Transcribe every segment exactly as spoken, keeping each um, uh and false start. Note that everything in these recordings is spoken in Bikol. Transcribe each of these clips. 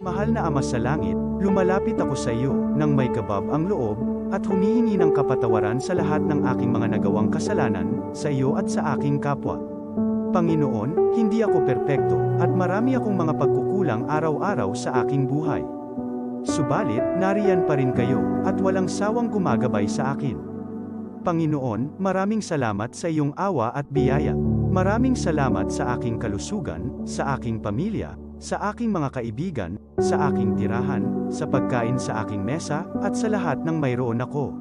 Mahal na Ama sa Langit, lumalapit ako sa iyo nang may kabab ang loob at humihingi ng kapatawaran sa lahat ng aking mga nagawang kasalanan sa iyo at sa aking kapwa. Panginoon, hindi ako perpekto at marami akong mga pagkukulang araw-araw sa aking buhay. Subalit, nariyan pa rin kayo at walang sawang gumagabay sa akin. Panginoon, maraming salamat sa iyong awa at biyaya. Maraming salamat sa aking kalusugan, sa aking pamilya, sa aking mga kaibigan, sa aking tirahan, sa pagkain sa aking mesa, at sa lahat ng mayroon ako.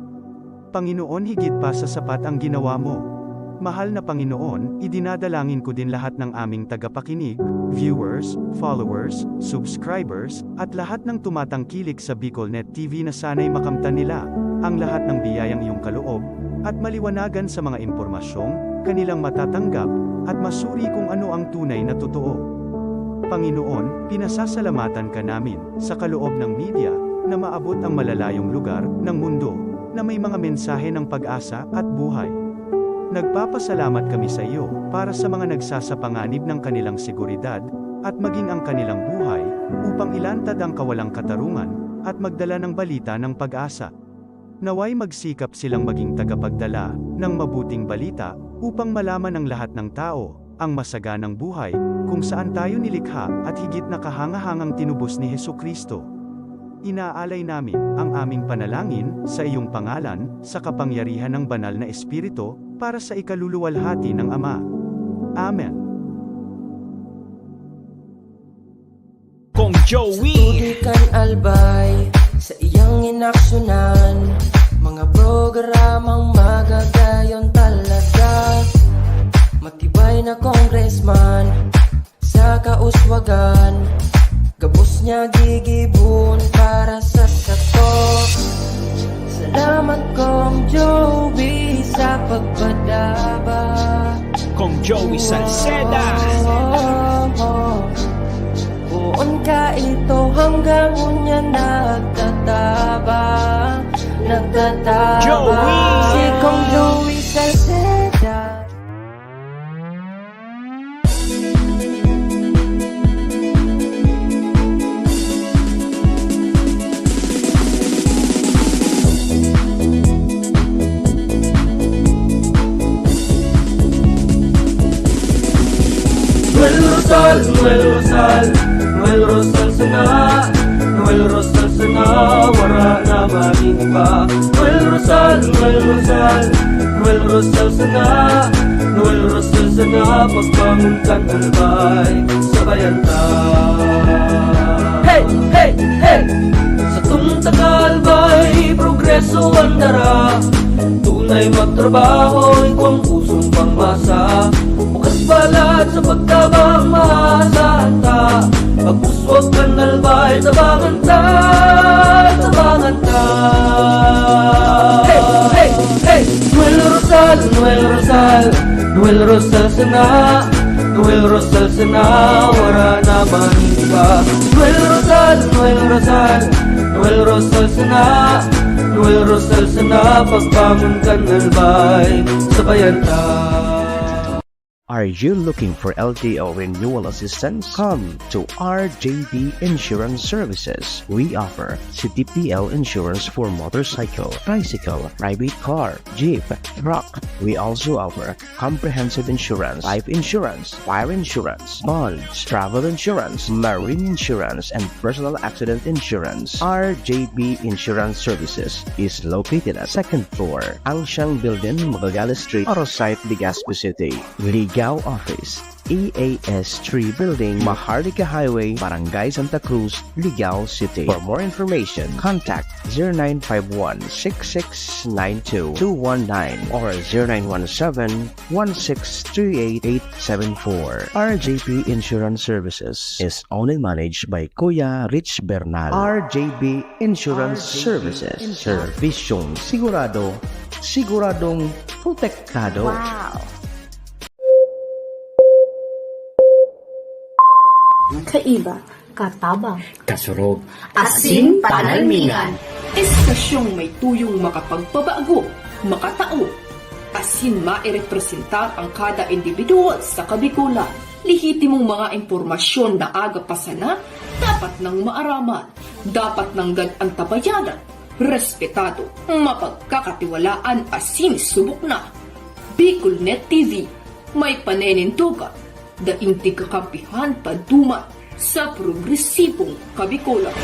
Panginoon, higit pa sa sapat ang ginawa mo. Mahal na Panginoon, idinadalangin ko din lahat ng aming tagapakinig, viewers, followers, subscribers, at lahat ng tumatangkilik sa BicolNet T V na sana'y makamtan nila ang lahat ng biyayang iyong kaloob at maliwanagan sa mga impormasyong kanilang matatanggap at masuri kung ano ang tunay na totoo. Panginoon, pinasasalamatan ka namin sa kaloob ng media na maabot ang malalayong lugar ng mundo na may mga mensahe ng pag-asa at buhay. Nagpapasalamat kami sa iyo para sa mga nagsasapanganib ng kanilang seguridad at maging ang kanilang buhay upang ilantad ang kawalang katarungan at magdala ng balita ng pag-asa. Naway magsikap silang maging tagapagdala ng mabuting balita upang malaman ng lahat ng tao ang masaganang buhay kung saan tayo nilikha at higit na kahangahangang tinubos ni Jesu-Cristo. Inaalay namin ang aming panalangin sa iyong pangalan, sa kapangyarihan ng Banal na Espiritu, para sa ikaluluwalhati ng Ama. Amen. Kong Joey. Sa tubig kan Albay, sa iyang inaksyonan, mga programang magagayon talaga. Matibay na congressman, sa kauswagan, gabos niya gigibon para sa sato. Salamat, Kong Joey, sa pagpadaba. Kong Joey Salceda. Poon ka ito hanggang unya nagtataba, nagtataba. Joey! Si Kong Joey Salceda. Noel Rosal, Noel Rosal, Noel Rosal sana, Noel Rosal sana, wara na magin iba. Noel Rosal, Noel Rosal, Noel Rosal sana, Noel Rosal sana, pagbangon kan Albay, sabayan ta. Hey! Hey! Hey! Satong taga-Albay, progreso an dara. Tunay magtrabaho, igwang pusong pangmasa. Bukas balat sa pagtabang, maasahan ta. Pag-uswag kan Albay, tabangan ta, tabangan ta. Hey! Hey! Hey! Noel Rosal, Noel Rosal, Noel Rosal sana, Noel Rosal sana, wara na man iba. Noel Rosal, Noel Rosal, Noel Rosal sana, Noel Rosal sana, pagbangon kan Albay, sabayan ta. Are you looking for L T O renewal assistance? Come to R J B Insurance Services. We offer C T P L insurance for motorcycle, tricycle, private car, jeep, truck. We also offer comprehensive insurance, life insurance, fire insurance, bonds, travel insurance, marine insurance, and personal accident insurance. R J B Insurance Services is located at second floor, Ancient Building, Magallanes Street, Oro Site, Legazpi City. Ligao Office, E A S three Building, Maharlika Highway, Barangay Santa Cruz, Ligao City. For more information, contact zero nine five one six six nine two two one nine or zero nine one seven one six three eight eight seven four. R J P Insurance Services is owned and managed by Kuya Rich Bernal. R J B Insurance Services. Servisyong sigurado, siguradong protektado. Wow! Kaiba, katabang, kasurog, asin panalmingan. Estasyong may tuyong makapagpabago, makatao, asin mairepresentar ang kada individual sa Kabikolan. Lehitimong mga impormasyon na aga pa sana, Dapat nang maaraman, dapat nanggad antabayanan, respetado, mapagkakatiwalaan asin subok na. BicolNet T V, may paninindogan, daing tigkakampihan paduman sa progresibong Kabikolan.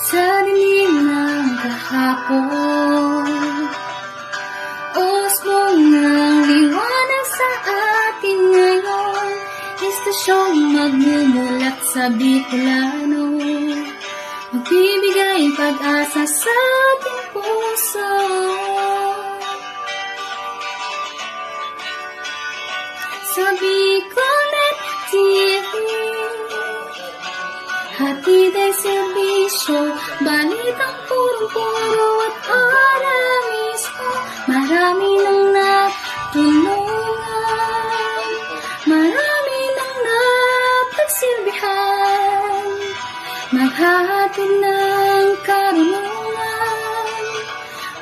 Sa dilim ng kahapon, usbong ng liwanag sa atin ngayon, estasyong magmumulat sa Bicolano, magbibigay pag-asa sa ating puso. Sa BicolNet T V, hatid ay serbisyo, balitang purong-puro at para mismo. Marami nang natulungan, marami nang napagsilbihan. Maghahatid ng karunungan,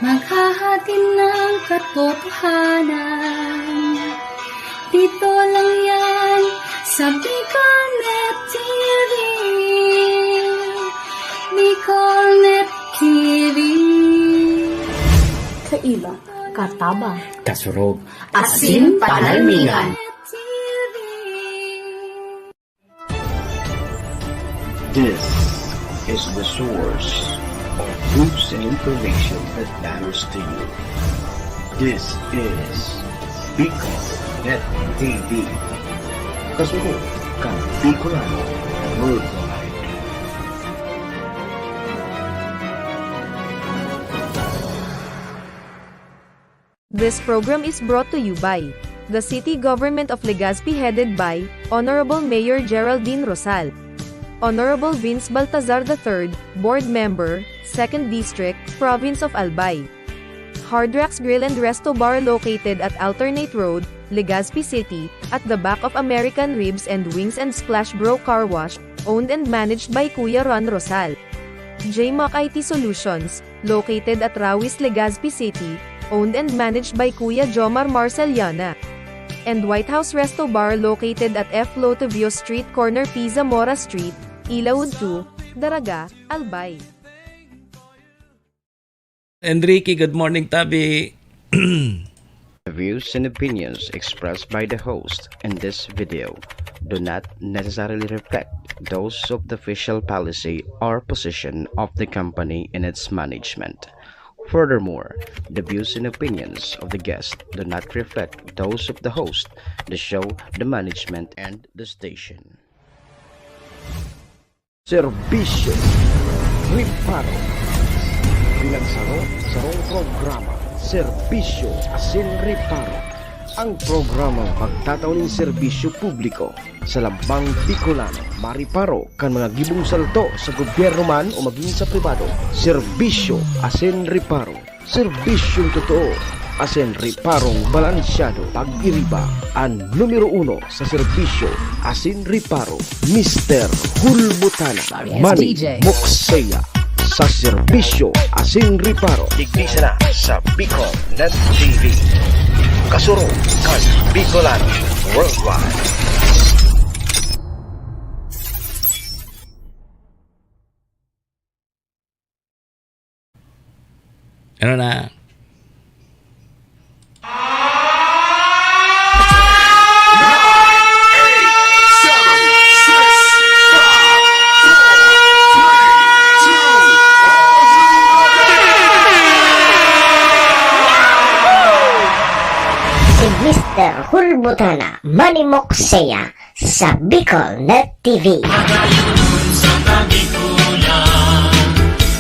maghahatid ng katotohanan. Dito lang yan sa BicolNet T V. BicolNet T V. Kaiba, katabang, kasurog, asin panalmingan. This is the source of news and information that matters to you. This is BicolNet T V. Kasurog kan Bicolano worldwide. This program is brought to you by the City Government of Legazpi, headed by Honorable Mayor Geraldine Rosal, Honorable Vince Baltazar the third, Board Member, Second District, Province of Albay. Hard Rocks Grill and Resto Bar, located at Alternate Road, Legazpi City, at the back of American Ribs and Wings and Splash Bro Car Wash, owned and managed by Kuya Ron Rosal. J Mac I T Solutions, located at Rawis, Legazpi City, owned and managed by Kuya Jomar Marceliana. And White House Resto Bar, located at F Lotevio Street, corner P Zamora Street, Ilaud two, Daraga, Albay. Enrique, good morning, tabi. The views and opinions expressed by the host in this video do not necessarily reflect those of the official policy or position of the company in its management. Furthermore, the views and opinions of the guest do not reflect those of the host, the show, the management, and the station. Serbisyo, reparo. Pinagsaro-sarong programa, serbisyo asin reparo. Ang programang magtatao nin serbisyo publiko sa lambang Bicolano, mareparo kan mga gibong salto sa gobyerno man o magin sa pribado. Serbisyo asin reparo. Serbisyong totoo asin reparong balansyado. Pag-iriba, an numero uno sa serbisyo asin reparo, Mister Hulbutana, Manny Mokseya, sa serbisyo asin reparo. Digdi sana sa Bicol Net T V. Kasurog kan Bicolano Worldwide. Ano na? Si Mister Hulbutana, Manny Mokseya, sa Bicol Net T V. Pagayunon sa Kabikulan,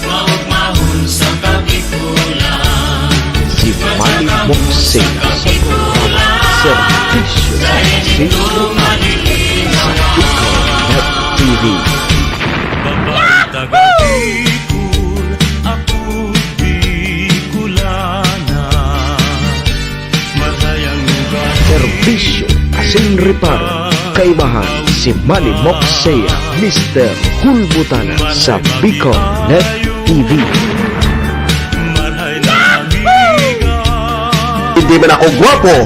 maugmahon sa Kabikulan. Si Manny Mokseya sa programa Serbisyo sa Sentro sa Bicol Net T V. Babae taga Bicol, ako Bicolana. Serbisyo asin reparo, kaibahan si Manny Mokseya, Mister Hulbutana sa Bicol Net T V. Hindi man ako gwapo.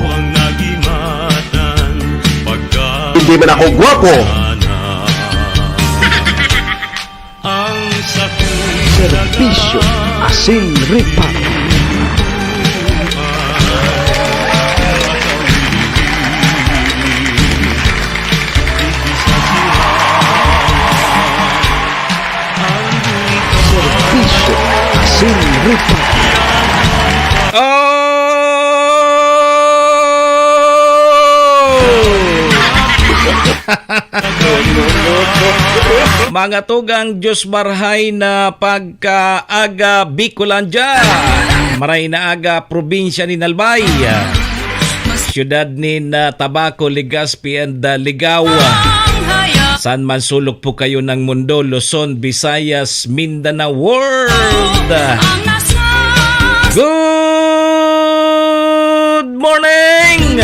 Hindi man ako gwapo. Serbisyo asin reparo. Serbisyo asin reparo. Oh! Mga tugang, Diyos marhay na pagkaaga, Bicolandia. Maray na aga, probinsya nin Albay. Siyudad nin, ah, Tabaco, Legazpi, and, ah, Ligao. Saan man sulok po kayo ng mundo, Luzon, Visayas, Mindanao, World. Good morning!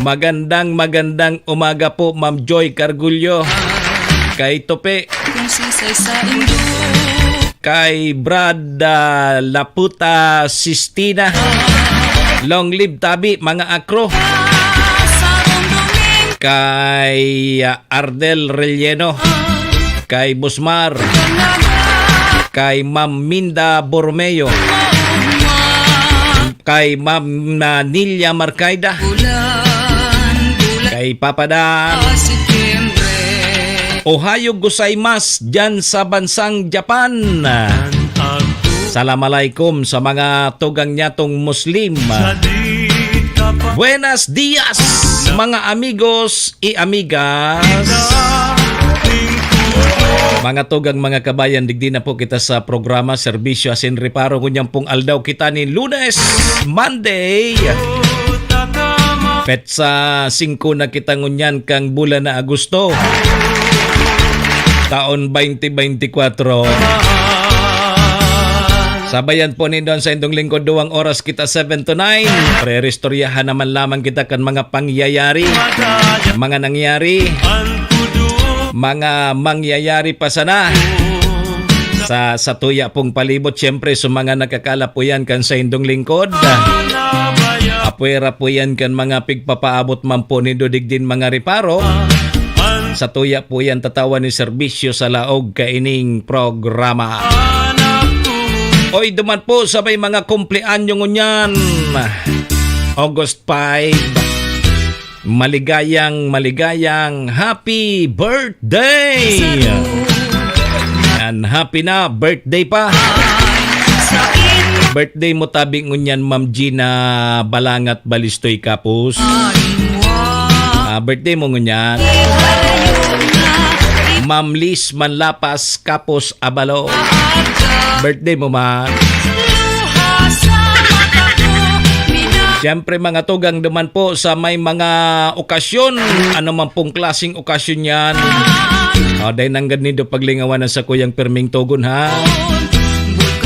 Magandang, magandang umaga po, Ma'am Joy Cargullo. Kay Tope. Kay Brad, ah, Laputa Sistina. Long live tabi, mga akro. Kay, ah, Ardel Relleno. Kay Busmar. Kay Ma'am Minda Borromeo. Kay Ma'am, ah, Nilia Marcaida. Kay Papa Dan. Ohayo gozaimasu dyan sa bansang Japan. Salam alaikum sa mga tugang nyatong Muslim. Buenas dias, mga amigos y amigas. Mga tugang, mga kabayan, digdi na po kita sa programa Serbisyo Asin Reparo. Ngunyan pong aldaw kita nin Lunes, Monday. Petsa singko na kita ngunyan kang bulan na Agosto, taon twenty twenty-four. Sabayan po nindo an saindong lingkod, duwang oras kita, seven to nine. Preristoryahan naman lamang kita kan mga pangyayari, mga nangyari, mga mangyayari pa sana sa, sa tuya pong palibot. Siyempre, sa mga nakakala po yan kan saindong lingkod, apwera po yan kan mga pigpapaabot man po nindo digdin mga reparo. Sa tuya po yan tatawan ni serbisyo sa laog kaining programa. Oy, duman po sa may mga kumpleanyo ngunyan. August five. Maligayang, maligayang happy birthday! And happy na birthday pa! Birthday mo tabi ngunyan, Ma'am Gina Balangat Balistoy Kapos. Ah, birthday mo ngunyan. Ma'am Liz Manlapas Kapos Abalo. Birthday mo man. Siyempre, mga tugang, duman po sa may mga okasyon, ano man pong klaseng okasyon yan. O, dahil nanggad nindo paglingawan ang sakuyang pirming togon, ha?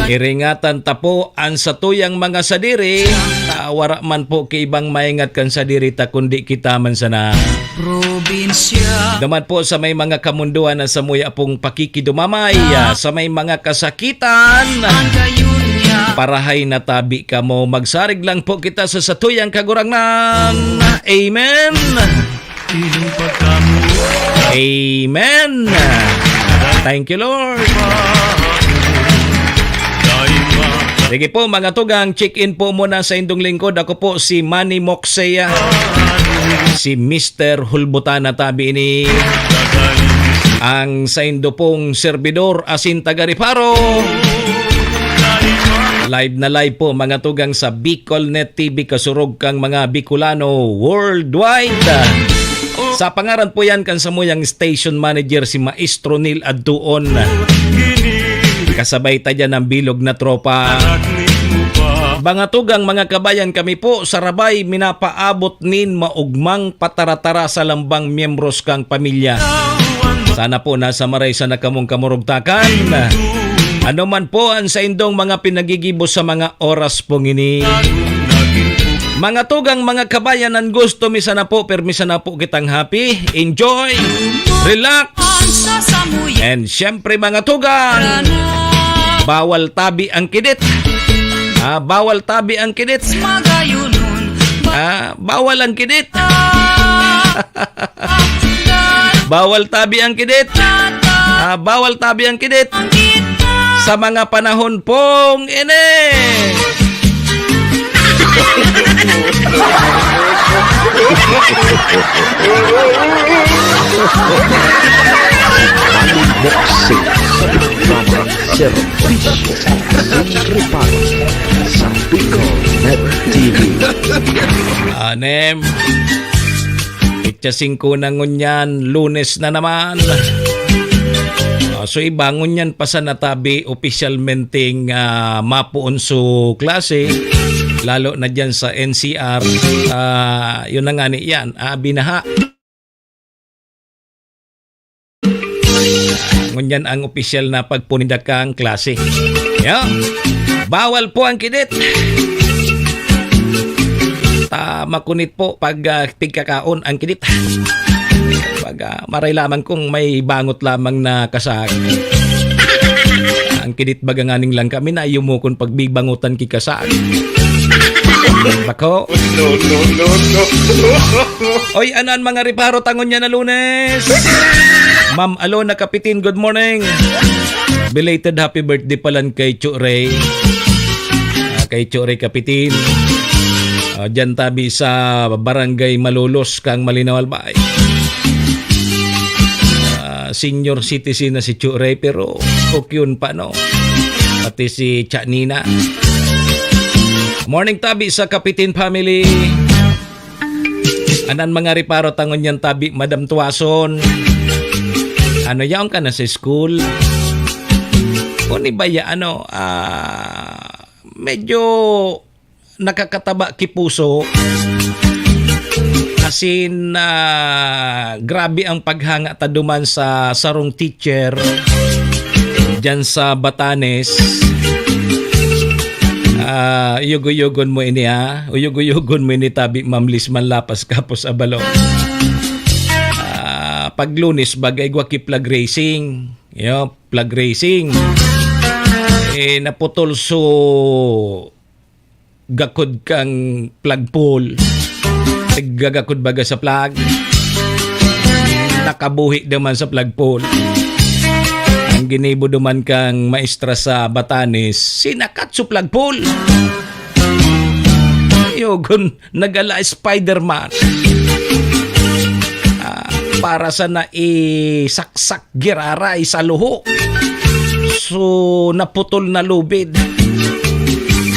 Iringatan ta po an satuyang mga sadiri, ta wara man po ki ibang maingat kan sadiri ta, kundi kita man sana. Probinsya. Duman po sa may mga kamundoan na samuya pong pakikidumamay, ah, sa may mga kasakitan. Ang gayon niya. Parahay na tabi kamo. Magsarig lang po kita sa satuyang Kagurangnan. Amen. Amen. Thank you, Lord. Sige po, mga tugang, check-in po muna sa indong lingkod. Ako po si Manny Moksea, si Mister Hulbutana tabi ini. Ang saindo pong serbidor asin taga Reparo. Live na live po, mga tugang, sa Bicol Net T V, kasurog kang mga Bicolano worldwide. Sa pangaran po yan kan samuyang station manager, si Maestro Neil Adtuon. Kasabay ta dyan ang bilog na tropa. Mga tugang, mga kabayan, kami po sa Rabay minapaabot nin maugmang pataratara sa lambang miyembros kang pamilya. Sana po nasa maray sana kamong kamurugtakan. Ano man po ang saindong mga pinagigibo sa mga oras pong ini. Mga tugang, mga kabayan, an gusto mi sana po, pirmi sana po kitang happy, enjoy, relax, and syempre, mga tugang, bawal tabi ang kidit. Ah, bawal tabi ang kidit. Magayunon. Ah, bawal ang kidit. Bawal tabi ang kidit. Ah, bawal tabi ang kidit. Sa mga panahon pong ini. Unboxing sa programa Serbisyo Sin Reparo sa Bicol Net T V. Anem. Petsa singko na ngunyan, Lunes na naman. Ah, so iba, ngunyan pa sana tabi opisyalmenteng, ah, mapoon so klase, lalo na dyan sa N C R. Ah, yun na nga ni yan, ah, binaha. Ngunyan ang opisyal na pagpunida kang klase. Yo. Bawal po ang kidit. Ta makunit po pag, ah, pigkakaon ang kidit. Pag, ah, maray lamang kung may bangot lamang na kasag. Ang kidit baga nganing lang kami na yumukon pag bibangutan ki kasag. Bako. No, no, no, no. Oy, anan mga reparo tangon niya na Lunes. Ma'am Alona Kapitin, good morning. Belated happy birthday palan kay Chu Ray. Ah, kay Chu Ray Kapitin. Ah, dyan tabi sa Barangay Malolos, kang Malinaw Albay. Ah, senior citizen na si Chu Ray, pero okay yun pa, no? Pati si Cha Nina. Morning tabi sa Kapitin family. Anan mga reparo tangon niyan tabi, Madam Tuason. Ano, yaon ka na sa school? Kung iba ya, ano, ah, medyo nakakataba ki puso. As in, ah, grabe ang paghanga ta duman sa sarong teacher diyan sa Batanes. Ah, uyog-uyogon mo ini, ha? Uyog-uyogon mo ini, tabi, Ma'am Liz Manlapas Kapos Abalon. Ah, pag Lunes, bagay, gwa ki flag raising. Yo, flag raising. Eh, naputol so gakod kang flagpole. Naggagakod baga sa flag. Nakabuhi naman sa flagpole. Ang ginibo duman kang maestra sa Batanes, sinakat sa flagpole. Yogon, nagala Spider-Man. Ah, para sa naisaksak giraray sa luho. So, naputol na lubid.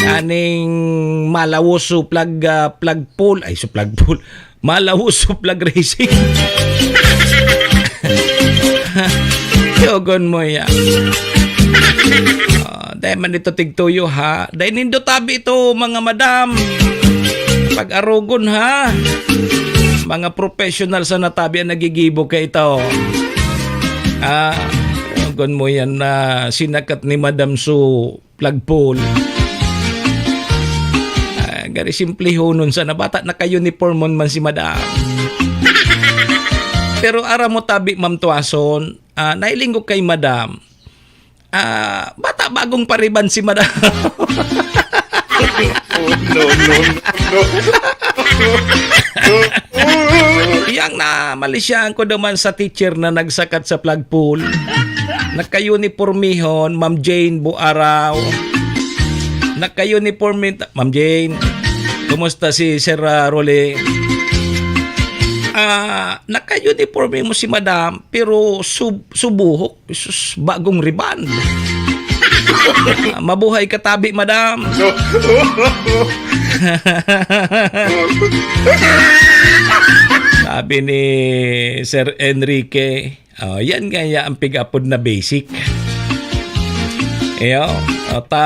Aning malawos so flag, ah, flagpole. Ay, so flagpole. Malawos so flag raising. Yogon mo ya. Ah, dahil man ito tigtuyo, ha? Dahil nindo tabi ito, mga madam. Pag-arogon, ha? Mga professional sa natabi ang nagigibo kay ito. Ah, yogon mo yan na sinakat ni Madam Su flagpole. Ah, gari simplehonon sana, bata naka-uniform man si Madam. Pero aram mo tabi, Ma'am Tuason, ah, nailingo kay Madam. Ah, bata bagong pariban si Madam. No, no, no, no. Yang na, malisyahan ko naman sa teacher na nagsakat sa flagpole. Nagka-uniformihon, Ma'am Jane Buaraw. Nagka-uniform ta-, Ma'am Jane. Kumusta si Sir, ah, Rolly? Ah, nagka-uniform mo si Madam, pero sub-, subuhok. Sus, bagong rebond. Mabuhay ka tabi, madam. Sabi ni Sir Enrique, oh, yan nga ya ang pig-apod na basic. Iyo, ta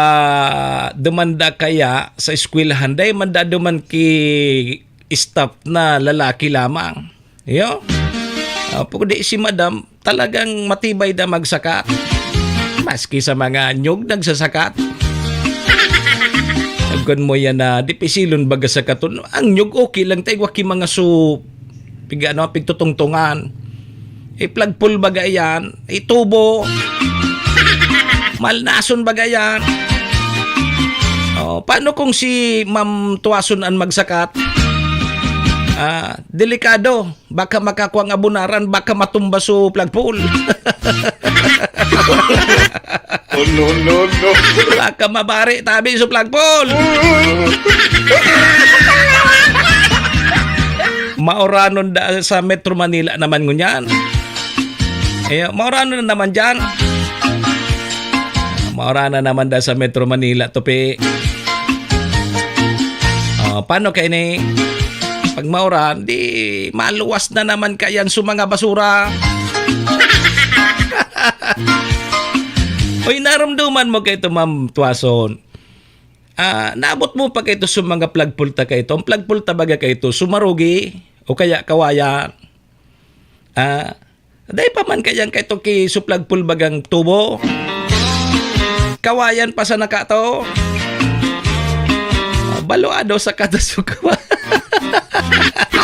dumanda kaya sa eskwelahan, dai man da duman ki staff na lalaki lamang. Iyo. Ah, pwede si madam, talagang matibay na magsakat. Maski sa mga nyog nagsasakat. Agkon mo yan na dipisilon baga sakaton. Ang nyog okay lang, tayo waki mga su-, pig-, ano, pigtutungtungan. Iplagpul baga yan, itubo. Malnason baga yan. Oh, paano kung si Ma'am Tuason an magsakat? Ah, delikado. Baka makakua ang abunaran, baka matumba su flagpole. Oh, no, no, no. Baka mabari tabi su flagpole. Mauranon da sa Metro Manila naman ngunyan. Eh, mauranon na naman dyan. Mauranon naman da sa Metro Manila, tupi. Oh, paano kaini? Pag mauran, di maluwas na naman kayan su mga basura. Uy, narumduman mo kaito, Ma'am Tuason. Ah, naabot mo pa kaito su mga flagpole ta kaito. Ang flagpole ta baga kaito, su marugi o kaya kawayan. Ah, dai pa man kayan kaito ki su flagpole bagang tubo. Kawayan pa sana kato. Ah, baluado sa kada sukawa.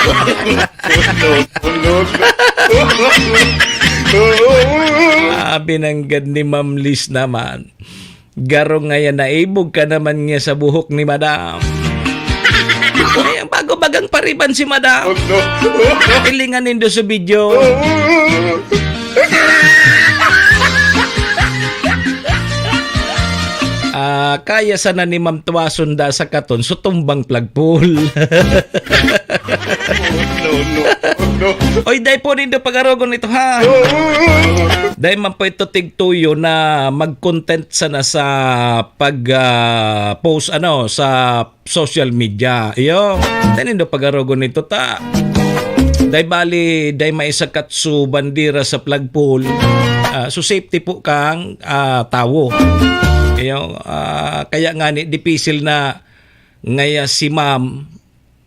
No, no, no. Ah, binanggad ni Ma'am Liz naman. Garo ngaya naibog ka naman niya sa buhok ni Madam. Ay, bago bagang pariban si Madam. Oh, no. Ilingan nindo sa video. Ah, kaya sana ni Ma'am Tuason da sa katon, su tumbang flagpole. No, no, no. Oy, dai po nindo pag-arogon ito, ha? Dai man po ito tigtuyo na mag-content sana sa pag, ah, post, ano, sa social media. Iyo, dai nindo pag-arogon ito, ta. Dai bali, dai maisakat su bandera sa flagpole. Ah, su safety po kang, ah, tawo. Iyo, ah, kaya nga ni, dipisil na ngaya si Ma'am,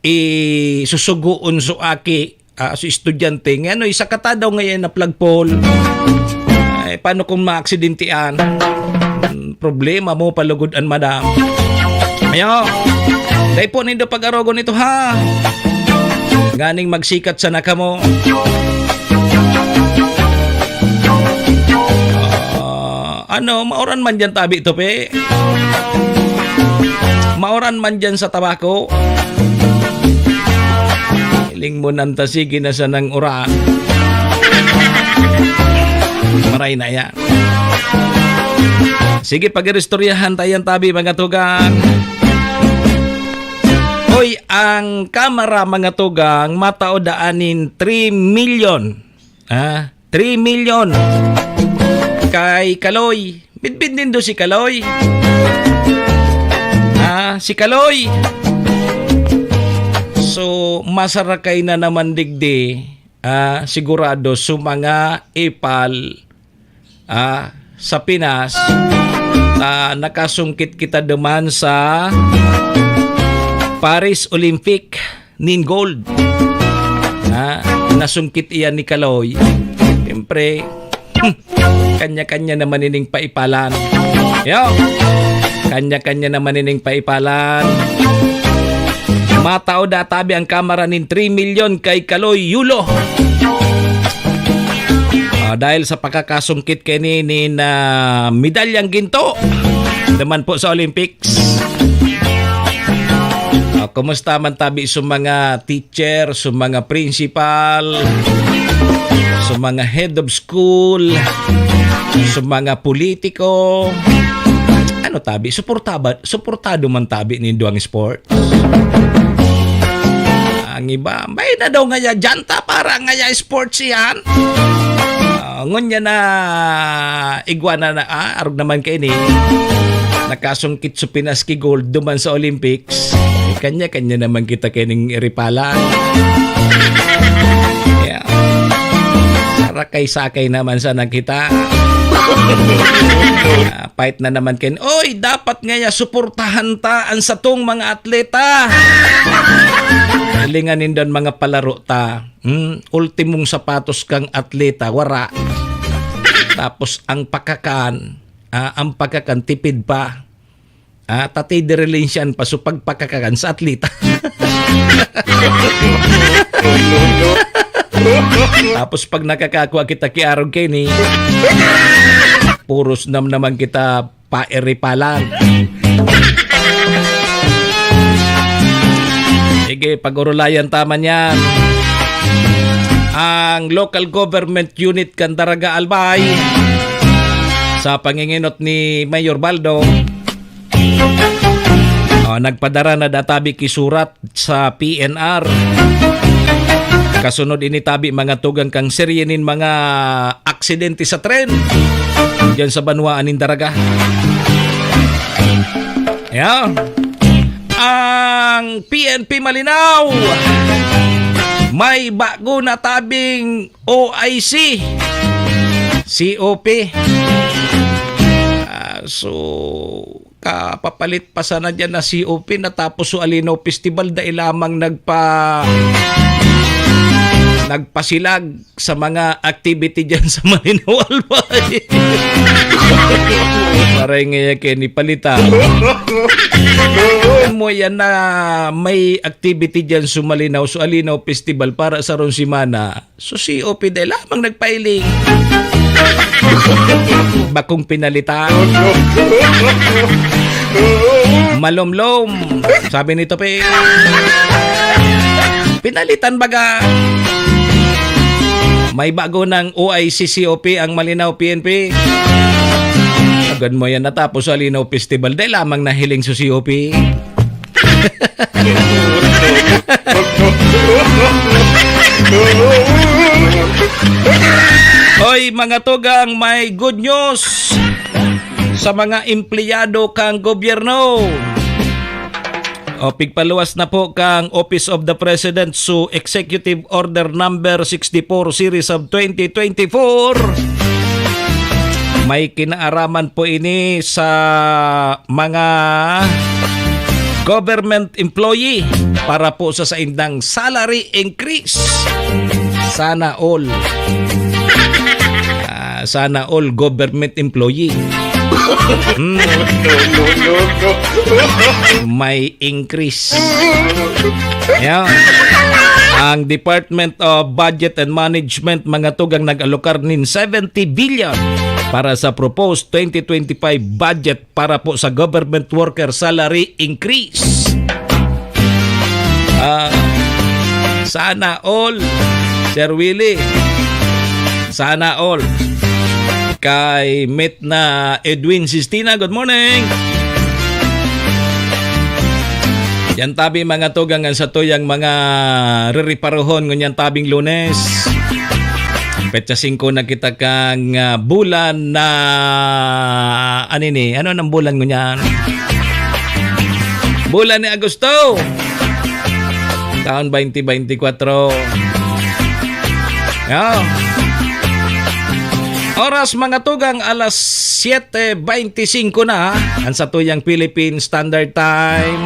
i susugoon su aki, ah, su estudyante, ngano, isakata daw ngaya na flagpole. Ay, paano kung maaksidente an? Hmm, problema mo, palugod an Madam. Ayo, dai po nindo pag-arogon ito, ha? Nganing magsikat sana kamo. Ah, ano, mauran man diyan tabi, tupi? Mauran man diyan sa tabako? Hiling mo nanta, sige na sanang uran. Maray na yan. Sige, pag-iristoryahan tayan tabi, mga tugang. Hoy, ang kamara, mga tugang, matao daan nin three million. Ah, three million. Kay Kaloy. Midbid nindo si Kaloy. Ah, si Kaloy. So, masarakay na naman digdi, ah, sigurado, su mga ipal, ah, sa Pinas, ah, nakasungkit kita duman sa Paris Olympic nin gold. Ha? Nasungkit iyan ni Kaloy. Siyempre, kanya-kanya naman ining paipalan. Yo! Kanya-kanya naman ining paipalan. Matao databi ang kamara nin three million kay Kaloy Yulo. Ah, dahil sa pakakasungkit kaini nin, ah, medalyang ginto naman po sa Olympics. Ah, kumusta man tabi sa mga teacher, sa mga principal, sa mga head of school, sa mga politiko? Ano tabi? Suportaba-, suportado man tabi nindo ang sport? Ang iba, may na daw ngaya dyan ta para ngaya sports yan. Ah, ngunyan na igwa na, na, ah, arog naman kaini. Nakasungkit sa Pinas ki gold duman sa Olympics. Eh, kanya-kanya naman kita kaining iripalan. Yeah. Sarakay-sakay naman sana kita. Ah, fight na naman kaini. Oy, dapat ngaya suportahan ta an satong mga atleta. Hilingan nindon mga palaro ta. Hmm, ultimong sapatos kang atleta, wara. Tapos ang pakakan, ah, ang pakakan tipid pa. Ah, tatay direlensyan pa, so pagpakakan sa atleta. Tapos pag nakakakwa kita ki arog kaini, puros nam naman kita pairipalan. Sige, pag-urulayan ta man yan. Ang local government unit kan Daraga, Albay, sa pangingenot ni Mayor Baldo, oh, nagpadara na da tabi ki surat sa P N R. Kasunod ini tabi, mga tugang, kan serye nin mga aksidente sa tren diyan sa banwaan nin Daraga. Yeah. Ang P N P Malinao, may bago na tabing O I C, C O P. Ah, so, kapapalit pa sana diyan na C O P, natapos so Alinaw Festival, dai lamang nagpa-, nagpasilag sa mga activity diyan sa Malinao, Albay. Paray nga yan kaya ni palita. Alam mo yan na may activity diyan sa Malinao, so Alinaw Festival para sa rong semana. So, C O P dai lamang nagpailing. Bakong pinalitan. Malomlom. Sabi ni Tope. Pinalitan baga. May bago ng O I C C O P ang Malinao P N P. Agad mo yan natapos sa Alinaw Festival. Dai lamang nahiling sa C O P. Oy, mga tugang, may good news sa mga empleyado kang gobyerno. O, pigpaluwas na po kang Office of the President su Executive Order Number sixty-four Series of twenty twenty-four. May kinaaraman po ini sa mga government employee para po sa saindang salary increase. Sana all. Ah, sana all government employee. Hmm. May increase. Yeah. Ang Department of Budget and Management, mga tugang, nag-alokar nin seventy billion para sa proposed twenty twenty-five budget para po sa government worker salary increase. Ah, sana all, Sir Willie. Sana all. Kay Met na Edwin Sistina, good morning. Yan tabi, mga tugang, ang satuyang mga ririparohon ngunyan tabing Lunes. Petsa singko na kita kang, ah, bulan na, ano ini? Ano nang bulan ngunyan? Bulan ni Agosto. Taon twenty twenty-four. Yeah. Oras, mga tugang, alas siyete beintisinko na, ang satuyang Philippine Standard Time.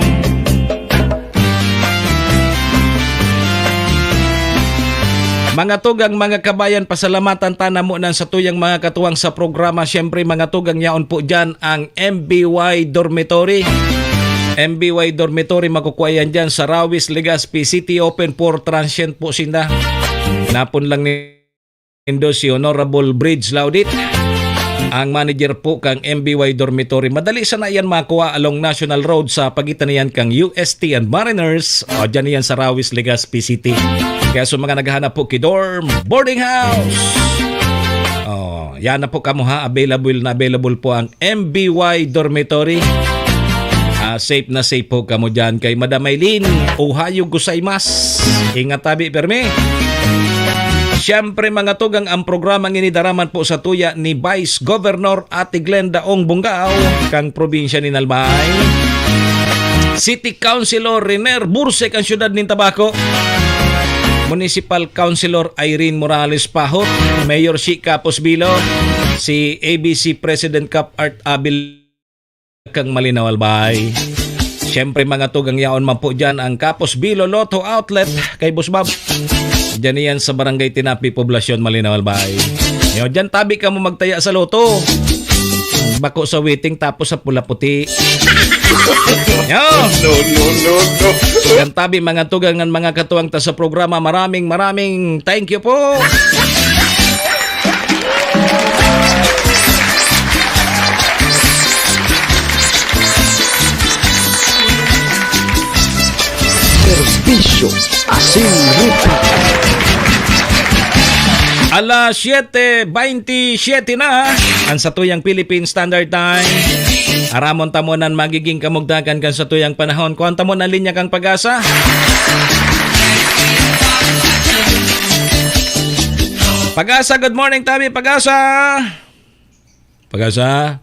Mga tugang, mga kabayan, pasalamatan ta namunan satuyang mga katuwang sa programa. Siyempre, mga tugang, yaon po dyan ang M B Y Dormitory. M B Y Dormitory, makukuha yan dyan sa Rawis, Legazpi City. Open for transient po sinda. Napon lang ni nindo si Honorable Bridge Laudit, ang manager po kang M B Y Dormitory. Madali sana yan makuha along National Road sa pagitan niyan kang U S T and Mariners. O, dyan yan sa Rawis, Legazpi City. Kaya sa mga naghahanap po ki dorm, boarding house. O, yan na po kamo ha. Available na available po ang M B Y Dormitory. Ah, safe na safe po kamo dyan kay Madam Aileen. Ohayo gozaimasu. Ingat tabi, permi. Siyempre, mga tugang, ang programang ini daraman po sa tuya ni Vice Governor Ate Glenda Ong Bungao, kang probinsya ni Albay. City Councilor Riner Bursek, ang siyudad nin Tabaco. Municipal Councilor Irene Morales Pahot, Mayor Shi Capos Bilo, si A B C President Cap Art Abil kang Malinao, Albay. Siyempre, mga tugang, yaon man po dyan ang Capos Bilo Lotto Outlet kay Boss Bob. Dyan yan sa Barangay Tinapi, Poblacion, Malinao, Albay. Yo, dyan tabi ka mo magtaya sa lotto. Bako sa waiting tapos sa pula puti. Yo! No, no, no, no. Dyan tabi, mga tugang, mga katuwang ta sa programa. Maraming, maraming thank you po. Bisyo asin ritmo. Alas siyete bentisiete na, ang satuyang Philippine Standard Time. Aramon ta mo nan magiging kamugtakan kan satuyang panahon. Kuhaan ta mo nan linya kan Pag-asa. Pag-asa, good morning, tabi, Pag-asa. Pag-asa.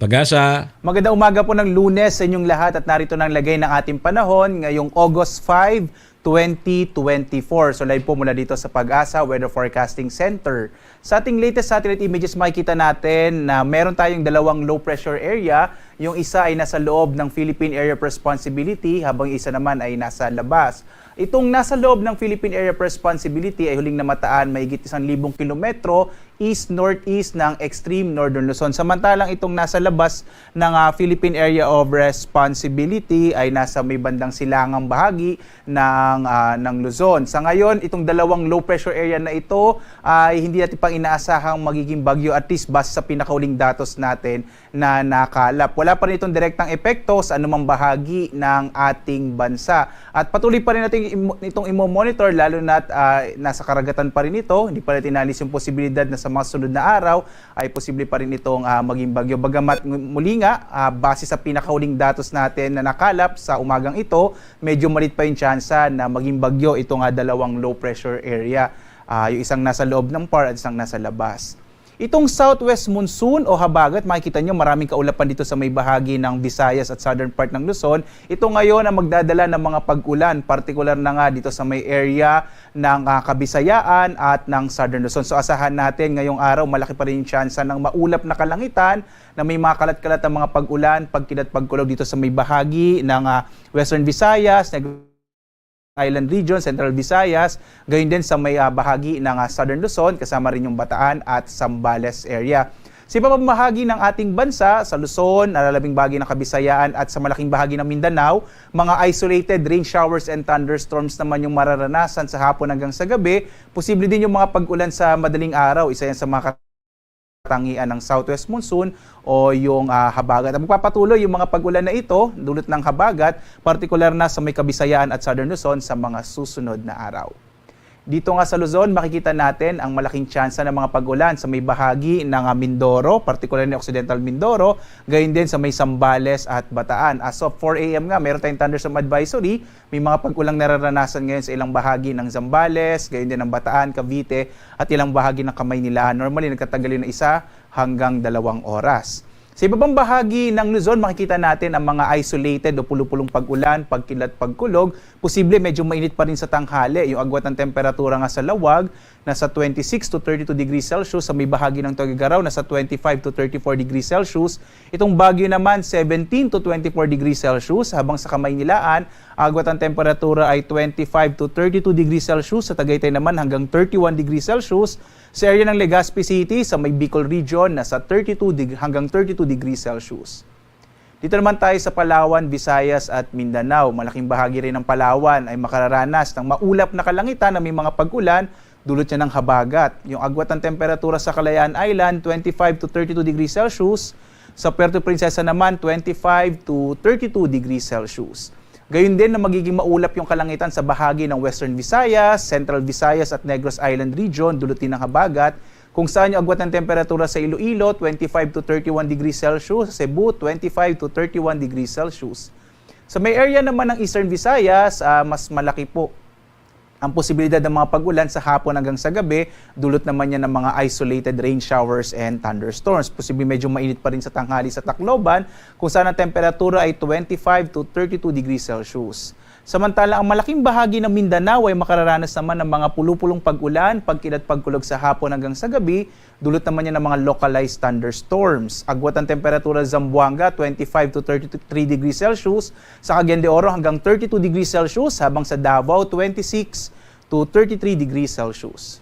Pag-asa. Magandang umaga po ng Lunes sa inyong lahat at narito na ang lagay ng ating panahon ngayong August five, twenty twenty-four. So live po mula dito sa Pag-asa Weather Forecasting Center. Sa ating latest satellite images, makikita natin na meron tayong dalawang low pressure area. Yung isa ay nasa loob ng Philippine Area of Responsibility, habang yung isa naman ay nasa labas. Itong nasa loob ng Philippine Area of Responsibility ay huling namataan mahigit isang libong kilometro east-northeast ng extreme northern Luzon. Samantalang itong nasa labas ng, ah, Philippine Area of Responsibility ay nasa may bandang silangang bahagi ng, ah, ng Luzon. Sa ngayon, itong dalawang low pressure area na ito ay hindi natin pang inaasahang magiging bagyo, at least base sa pinakauling datos natin na nakalap. Wala pa rin itong direktang epekto sa anumang bahagi ng ating bansa. At patuloy pa rin natin imo-, itong imo-monitor, lalo na't, ah, nasa karagatan pa rin ito. Hindi pa natin naalis yung posibilidad na sa mga sunod na araw ay posible pa rin itong, ah, maging bagyo. Bagamat ng-, muli nga, ah, base sa pinakahuling datos natin na nakalap sa umagang ito, medyo maliit pa yung tsansa na maging bagyo itong, ah, dalawang low pressure area. Ah, yung isang nasa loob ng par at isang nasa labas. Itong southwest monsoon o habagat, makikita nyo, maraming kaulapan dito sa may bahagi ng Visayas at southern part ng Luzon. Ito ngayon ang magdadala ng mga pag-ulan, partikular na nga dito sa may area ng, ah, Kabisayaan at ng Southern Luzon. So, asahan natin ngayong araw, malaki pa rin yung tsansa ng maulap na kalangitan na may mga kalat-kalat na mga pag-ulan, pagkilat, pagkulog dito sa may bahagi ng, ah, Western Visayas, Negros Island Region, Central Visayas, gayon din sa may, ah, bahagi ng, ah, Southern Luzon, kasama rin yung Bataan at Zambales area. Sa iba pang bahagi ng ating bansa, sa Luzon, nalalabing bahagi ng Kabisayaan at sa malaking bahagi ng Mindanao, mga isolated rain showers and thunderstorms naman yung mararanasan sa hapon hanggang sa gabi. Posible din yung mga pag-ulan sa madaling araw, isa yan sa mga katangian ng southwest monsoon o yung, ah, habagat. At magpapatuloy yung mga pag-ulan na ito, dulot ng habagat, partikular na sa may Kabisayaan at Southern Luzon sa mga susunod na araw. Dito nga sa Luzon, makikita natin ang malaking tsansa ng mga pag-ulan sa may bahagi ng, ah, Mindoro, partikular na Occidental Mindoro, gayon din sa may Zambales at Bataan. As of four a m nga, meron tayong thunderstorm advisory. May mga pag-ulang nararanasan ngayon sa ilang bahagi ng Zambales, gayon din ang Bataan, Cavite, at ilang bahagi ng Kamaynilaan. Normally, nagtatagal yun na isa hanggang dalawang oras. Sa iba pang bahagi ng Luzon, makikita natin ang mga isolated o pulupulong pag-ulan, pagkilat, pagkulog. Posible medyo mainit pa rin sa tanghali. Yung agwat ng temperatura nga sa Laoag, nasa twenty-six to thirty-two degrees Celsius. Sa may bahagi ng Tuguegarao, nasa twenty-five to thirty-four degrees Celsius. Itong Baguio naman, seventeen to twenty-four degrees Celsius. Habang sa Kamaynilaan, agwat ang temperatura ay twenty-five to thirty-two degrees Celsius. Sa Tagaytay naman, hanggang thirty-one degrees Celsius. Sa area ng Legazpi City, sa may Bicol Region, nasa thirty-two deg-, hanggang thirty-two degrees Celsius. Dito naman tayo sa Palawan, Visayas at Mindanao. Malaking bahagi rin ng Palawan ay makararanas ng maulap na kalangitan na may mga pag-ulan, dulot niya ng habagat. Yung agwat ng temperatura sa Kalayaan Island, twenty-five to thirty-two degrees Celsius. Sa Puerto Princesa naman, twenty-five to thirty-two degrees Celsius. Gayon din na magiging maulap yung kalangitan sa bahagi ng Western Visayas, Central Visayas at Negros Island Region, dulot din ng habagat, kung saan yung agwat ng temperatura sa Iloilo, twenty-five to thirty-one degrees Celsius, sa Cebu, twenty-five to thirty-one degrees Celsius. Sa may area naman ng Eastern Visayas, ah, mas malaki po ang posibilidad ng mga pag-ulan sa hapon hanggang sa gabi, dulot naman yan ng mga isolated rain showers and thunderstorms. Posible medyo mainit pa rin sa tanghali sa Tacloban, kung saan ang temperatura ay twenty-five to thirty-two degrees Celsius. Samantala, ang malaking bahagi ng Mindanao ay makararanas naman ng mga pulupulong pag-ulan, pagkilat, pagkulog sa hapon hanggang sa gabi, dulot naman yan ng mga localized thunderstorms. Agwat ang temperatura sa Zamboanga, twenty-five to thirty-three degrees Celsius. Sa Cagayan de Oro, hanggang thirty-two degrees Celsius, habang sa Davao, twenty-six to thirty-three degrees Celsius.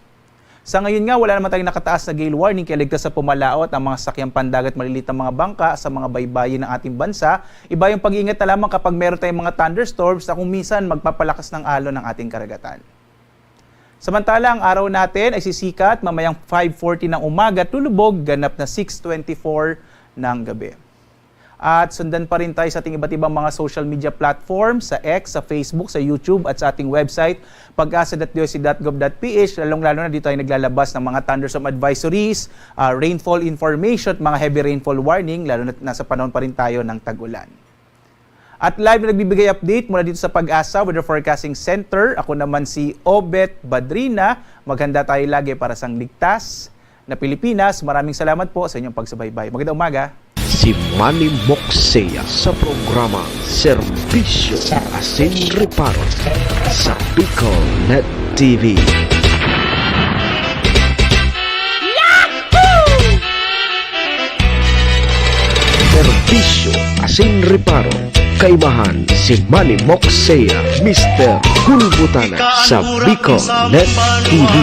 Sa ngayon nga, wala naman tayong nakataas na gale warning, kaya ligtas sa pumalaot ang mga sasakyang pandagat, maliliit na mga bangka sa mga baybayin ng ating bansa. Iba yung pag-iingat na lamang kapag meron tayong mga thunderstorms na kung minsan magpapalakas ng alon ng ating karagatan. Samantala, ang araw natin ay sisikat mamayang five forty ng umaga at lulubog ganap na six twenty-four ng gabi. At sundan pa rin tayo sa ating iba't ibang mga social media platforms, sa X, sa Facebook, sa YouTube, at sa ating website, pag-asa dot D O C dot gov dot P H, lalong-lalo na dito tayo naglalabas ng mga thunderstorm advisories, ah, rainfall information, at mga heavy rainfall warning, lalo na nasa panahon pa rin tayo ng tag-ulan. At live na nagbibigay update mula dito sa Pag-asa Weather Forecasting Center. Ako naman si Obet Badrina. Maghanda tayo lagi para sa ligtas na Pilipinas. Maraming salamat po sa inyong pagsubaybay. Magandang umaga. Si Manny Moksea sa programa Serbisyo Asin Reparo sa Bicol Net T V. Serbisyo Asin Reparo. Kaimahan si Manny Moksea, Mister Gulbutana sa Bicol Net T V.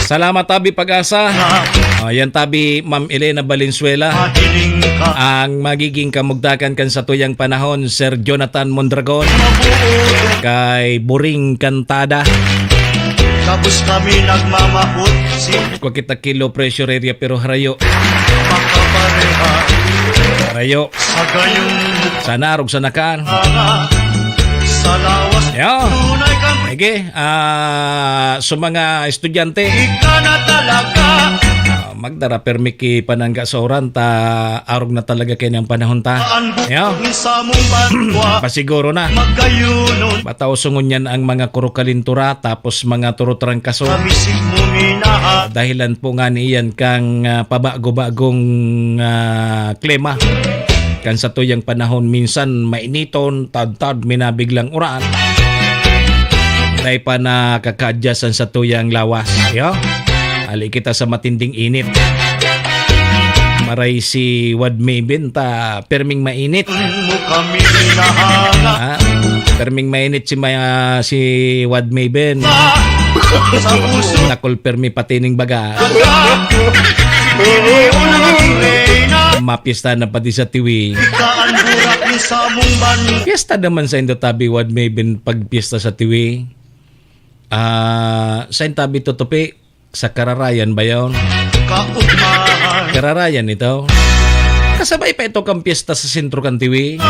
Salamat, tabi Pag-asa. Ayan, tabi Ma'am Elena Valenzuela. Ang magiging kamugtakan kan satuyang panahon, Sir Jonathan Mondragon. Kay Buring Kantada. Tapos kami nagmamahot, si Kwa kita kilo pressure area, pero harayo. Makapareha. Harayo. Sa gayong Sana arog sa nakan. Sa lawas Yo. Tunay kang Sige, ah, sa mga estudyante, Ika na talaga. Ah, magdara permi ki panangga sa uran ta arog na talaga kini ang panahon ta. Yo. Sa mong banwa. Pasiguro na. Magkayunon. Bataw sungon yan ang mga kurukalintura, tapos mga turutrangkaso. Kamisig mo minahan. Dahilan po nga niyan kang, ah, pabago-bagong, ah, klima. Kan sa tuyang panahon, minsan mainiton, tadtad, minabiglang uran. Dai pa nakaka-adjust ang sa tuyang lawas. Yo? Ali kita sa matinding init. Maray si Wad Maven ta perming mainit. Mo kami hinahanga. Ah, perming mainit si, ma-, si Wad Maven. Sa puso. Nakul permi pati ning baga. Iniuna ang reyna. Mapiyesta na pati sa Tiwi. Ika ang burak ni samong ban. Piyesta naman sa Indo tabi, Wad Maven, pag piyesta sa Tiwi. Ah, sa Intabi tutupi, sa Kararayan ba yun? Kaugmahan. Kararayan ito. Kasabay pa ito kang piyesta sa sentro kan Tiwi.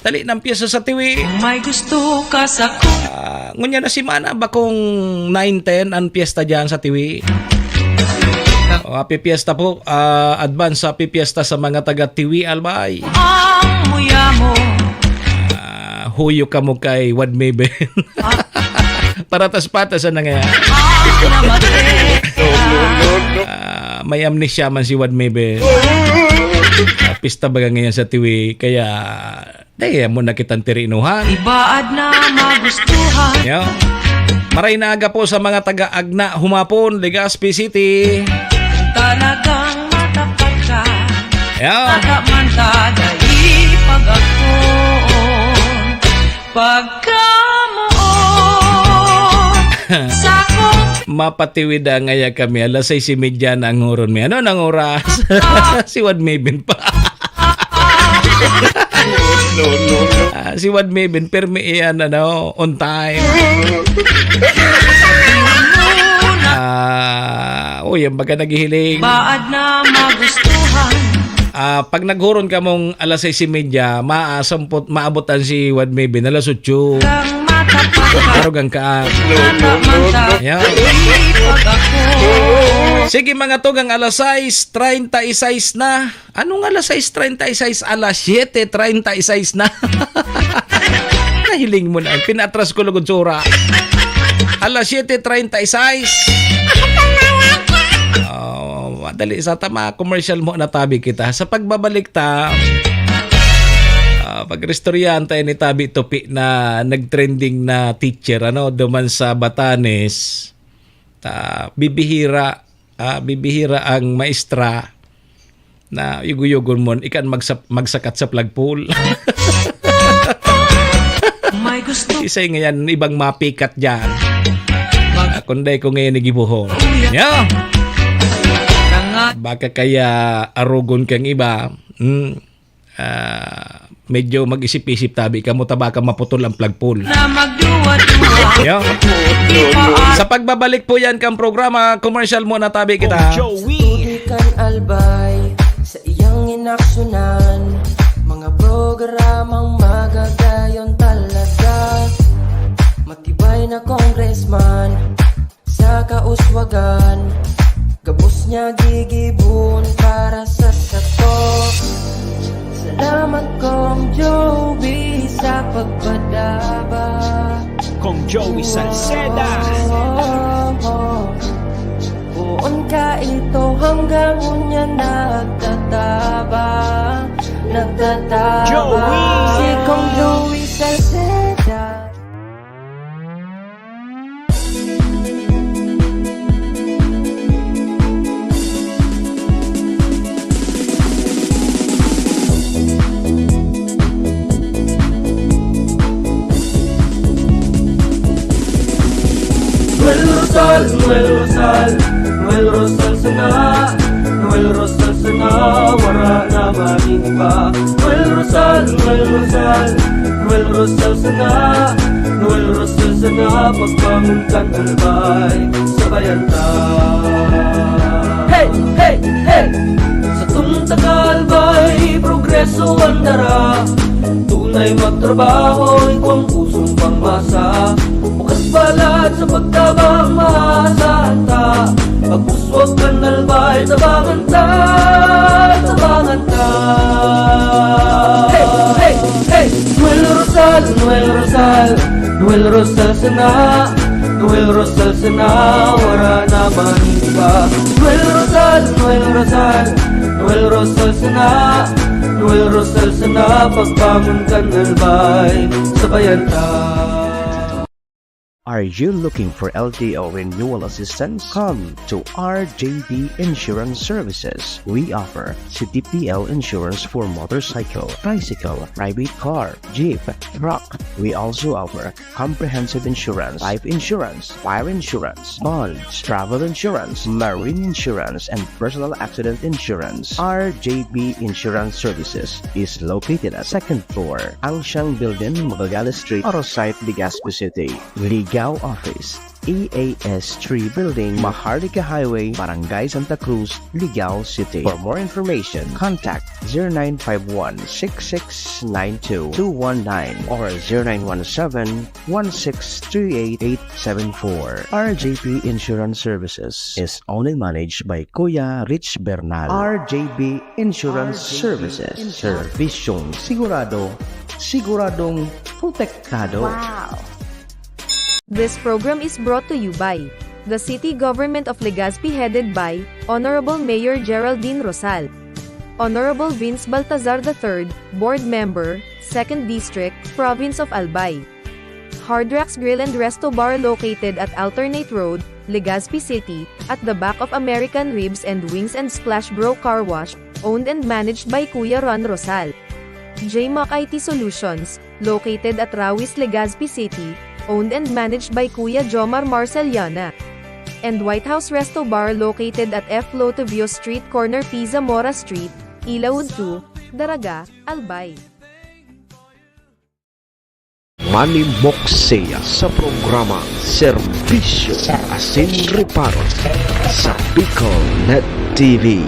Dali ng piyesta sa Tiwi. May gusto ka sa ku- Ah, ngunya na semana, bakong nine ten ang piyesta dyan sa Tiwi. O, happy piyesta po. Ah, advance happy piyesta sa mga taga Tiwi, Albay. Ang muya mo. Ah, huyo ka mo kay Wad Maven. Paratas-patas na nga. Ah, namatay. Ah, may amnesia man si Wad Maven. Ah, pista baga ngayon sa Tiwi, kaya dai mo na kitang tirinuhan. Ibaad na magustuhan. Yo. Maray na aga po sa mga taga Agna, Humapon, Legazpi City. Talagang matapat ka. Yo. Taga man ta, dai pag-akoon. Pagkamoon. Sa ko. Mapatiwid ang ngaya kami. Alas sais y media na ang huron mi. Ano nang oras? Si Wad Maven pa. No, no, no. Ah, si Wad Maven, permi iyan, ano, on time. Ah, uy, ang baga naghihiling. Baad na magustuhan. Ah, pag naghuron kamong alas sais y media, maasampot, maabotan si Wad Maven alas otso. Kang matapat. Arog ang kaan. No, no, no, no. Yan. Sige, mga tugang, alas sais treinta y seis na. Anong alas sais treinta y seis? Alas siete treinta y seis na. Nahiling mo na. Pinatras ko lugod sa ora. Alas siete treinta y seis. Oh, madali sa tama, commercial mo na tabi kita. Sa pagbabalik ta, ah, pag-istoryahan tayo ni Tabi Tupi na nag-trending na teacher, ano, duman sa Batanes. Ta, bibihira, ah, bibihira ang maestra na yugo-yugon mo, ikan magsap-, magsakat sa flagpole. May gusto. Isay ngayon, ibang mapikat dyan. Ah, kunday ko ngayon igibuhon. Yeah. Baka kaya arugon kang iba. Hmm. Ah, medyo mag-isip-isip tabi ka mo, ta baka maputol ang flagpole. Na magduwa. Yo. Sa pagbabalik po yan kang programa, commercial muna tabi kita. Joey. Tubig kan Albay, sa iyang inaksyunan, mga programang magagayon talaga. Matibay na congressman, sa kauswagan, gabos niya gigibon para sa sato. Salamat, Kong Joey, sa pagpadaba. Kong Joey Salceda. Oh, oh, oh. Poon ka ito hanggang unya nagtataba, nagtataba. Joey. Si Kong Joey Salceda. Noel Rosal, Noel Rosal, Noel Rosal sana, Noel Rosal sana, wara na man iba. Noel Rosal, Noel Rosal, Noel Rosal sana, Noel Rosal sana, pagbangon kan Albay, sabayan ta. Hey, hey, hey! Satong taga Albay, progreso an dara. Tunay magtrabaho, igwang pusong pangmasa. Bukas balat sa pagtabang, maasahan ta. Pag-uswag kan Albay, tabangan ta, tabangan ta. Hey, hey, hey! Noel Rosal, Noel Rosal, Noel Rosal sana, Noel Rosal sana, wara na man iba. Noel Rosal, Noel Rosal, Noel Rosal sana, Noel Rosal sana, pagbangon kan Albay, sabayan ta. Are you looking for L T O renewal assistance? Come to R J B Insurance Services. We offer C T P L insurance for motorcycle, tricycle, private car, jeep, truck. We also offer comprehensive insurance, life insurance, fire insurance, bonds, travel insurance, marine insurance, and personal accident insurance. R J B Insurance Services is located at second floor, Angsiang Building, Magallanes Street, Arosite, Legazpi City. Ligao Office, E A S three Building, Maharlika Highway, Barangay Santa Cruz, Ligao City. For more information, contact zero nine five one, six six nine two, two one nine or zero nine one seven, one six three eight, eight seven four. R J P Insurance Services is owned and managed by Kuya Rich Bernal. R J P Insurance Services. Servisyong sigurado, siguradong protektado. Wow! This program is brought to you by the City Government of Legazpi, headed by Honorable Mayor Geraldine Rosal, Honorable Vince Baltazar the third, Board Member, Second District, Province of Albay. Hard Rocks Grill and Resto Bar, located at Alternate Road, Legazpi City, at the back of American Ribs and Wings and Splash Bro Car Wash, owned and managed by Kuya Ron Rosal. J Mac I T Solutions, located at Rawis, Legazpi City, owned and managed by Kuya Jomar Marceliana. And White House Resto Bar, located at F Lotovio Street, corner P Zamora Street, Ilaud two, Daraga, Albay. Manny Moxea sa programa Serbisyo Asin Reparo sa Bicol Net T V.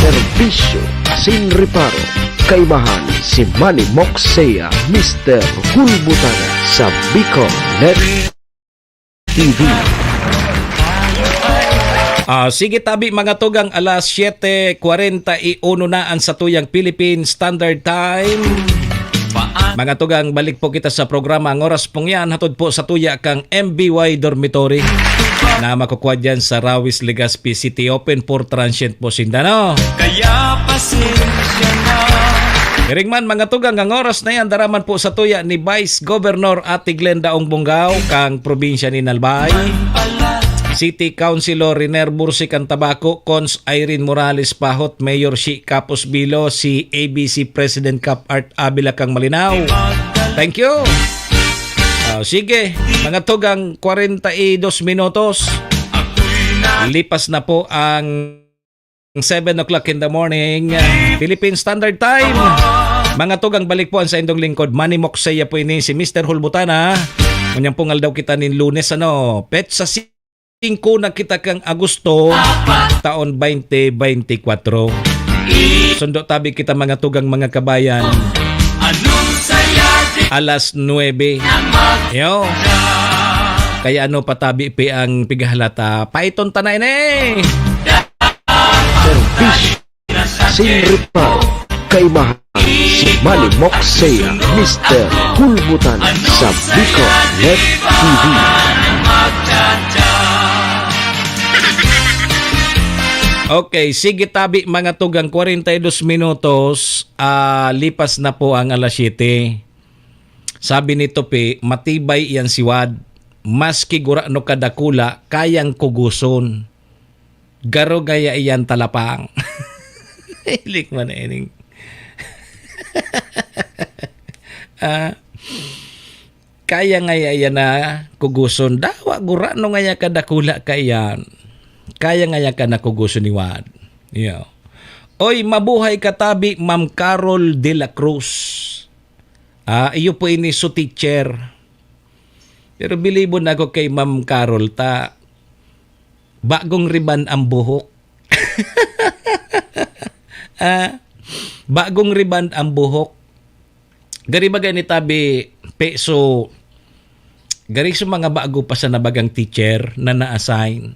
Serbisyo Asin Reparo, kaimahan si Manny Moxea, Mister Hulbutana sa Bicol Net T V. Ah, sige, tabi, mga tugang, alas siyete kwarenta y uno na an satuyang Philippine Standard Time. Mga tugang, balik po kita sa programa. Ang oras pong yan, hatod po sa tuya kang M B Y Dormitory na makukuha dyan sa Rawis, Legazpi City. Open for transient po sinda, no? Kaya pasensya na. Iring man, mga tugang, ang oras na yan, daraman po sa tuya ni Vice Governor Ate Glenda Ong Bongao, kang probinsya ni Albay. City Councilor Riner Bursi kang Tabaco, Cons Irene Morales Pahot, Mayor Shi Capos Bilo, si A B C President Cap Art Abila kang Malinao. Thank you. Ah, sige, mga tugang, kwarenta y dos minutos. Lipas na po ang seven o'clock in the morning, Philippine Standard Time. Mga tugang, balik po ang sa indong lingkod, Manny Moksaya po ini, si Mister Hulbutana. Ngunyan pong aldaw kita nin Lunes, ano, petsa singko na kita kang Agosto, taon twenty twenty-four. Sundo tabi kita, mga tugang, mga kabayan. Alas nuebe. Yo. Kaya ano patabi pi ang pighalata? Paiton ta na ini. Serbisyo sin reparo, kaimahan si Manny Moksaya, Mister Hulbutan sa Bicol Net T V. Okay, sige tabi, mga tugang, kwarenta y dos minutos, ah, lipas na po ang alas siyete. Sabi ni Tope, "Matibay iyan si Wad. Maski gurano kadakula, kayang kugoson. Garo gaya iyan talapang." Hiling man na ining. Ah, kaya ngaya iyan na kugoson. Dawa, gurano ngaya kadakula ka iyan. Kaya ngaya ka na kugoson ni Wad. Iyo. Oy, mabuhay ka tabi, Ma'am Carol de la Cruz. Ah, iyo po ini su teacher. Pero bilibon ako kay Ma'am Carol ta bagong riban ang buhok. Ah, bagong riban ang buhok. Gari baga ni tabi, peso, gari sa mga bago pa sa nabagang teacher na na-assign.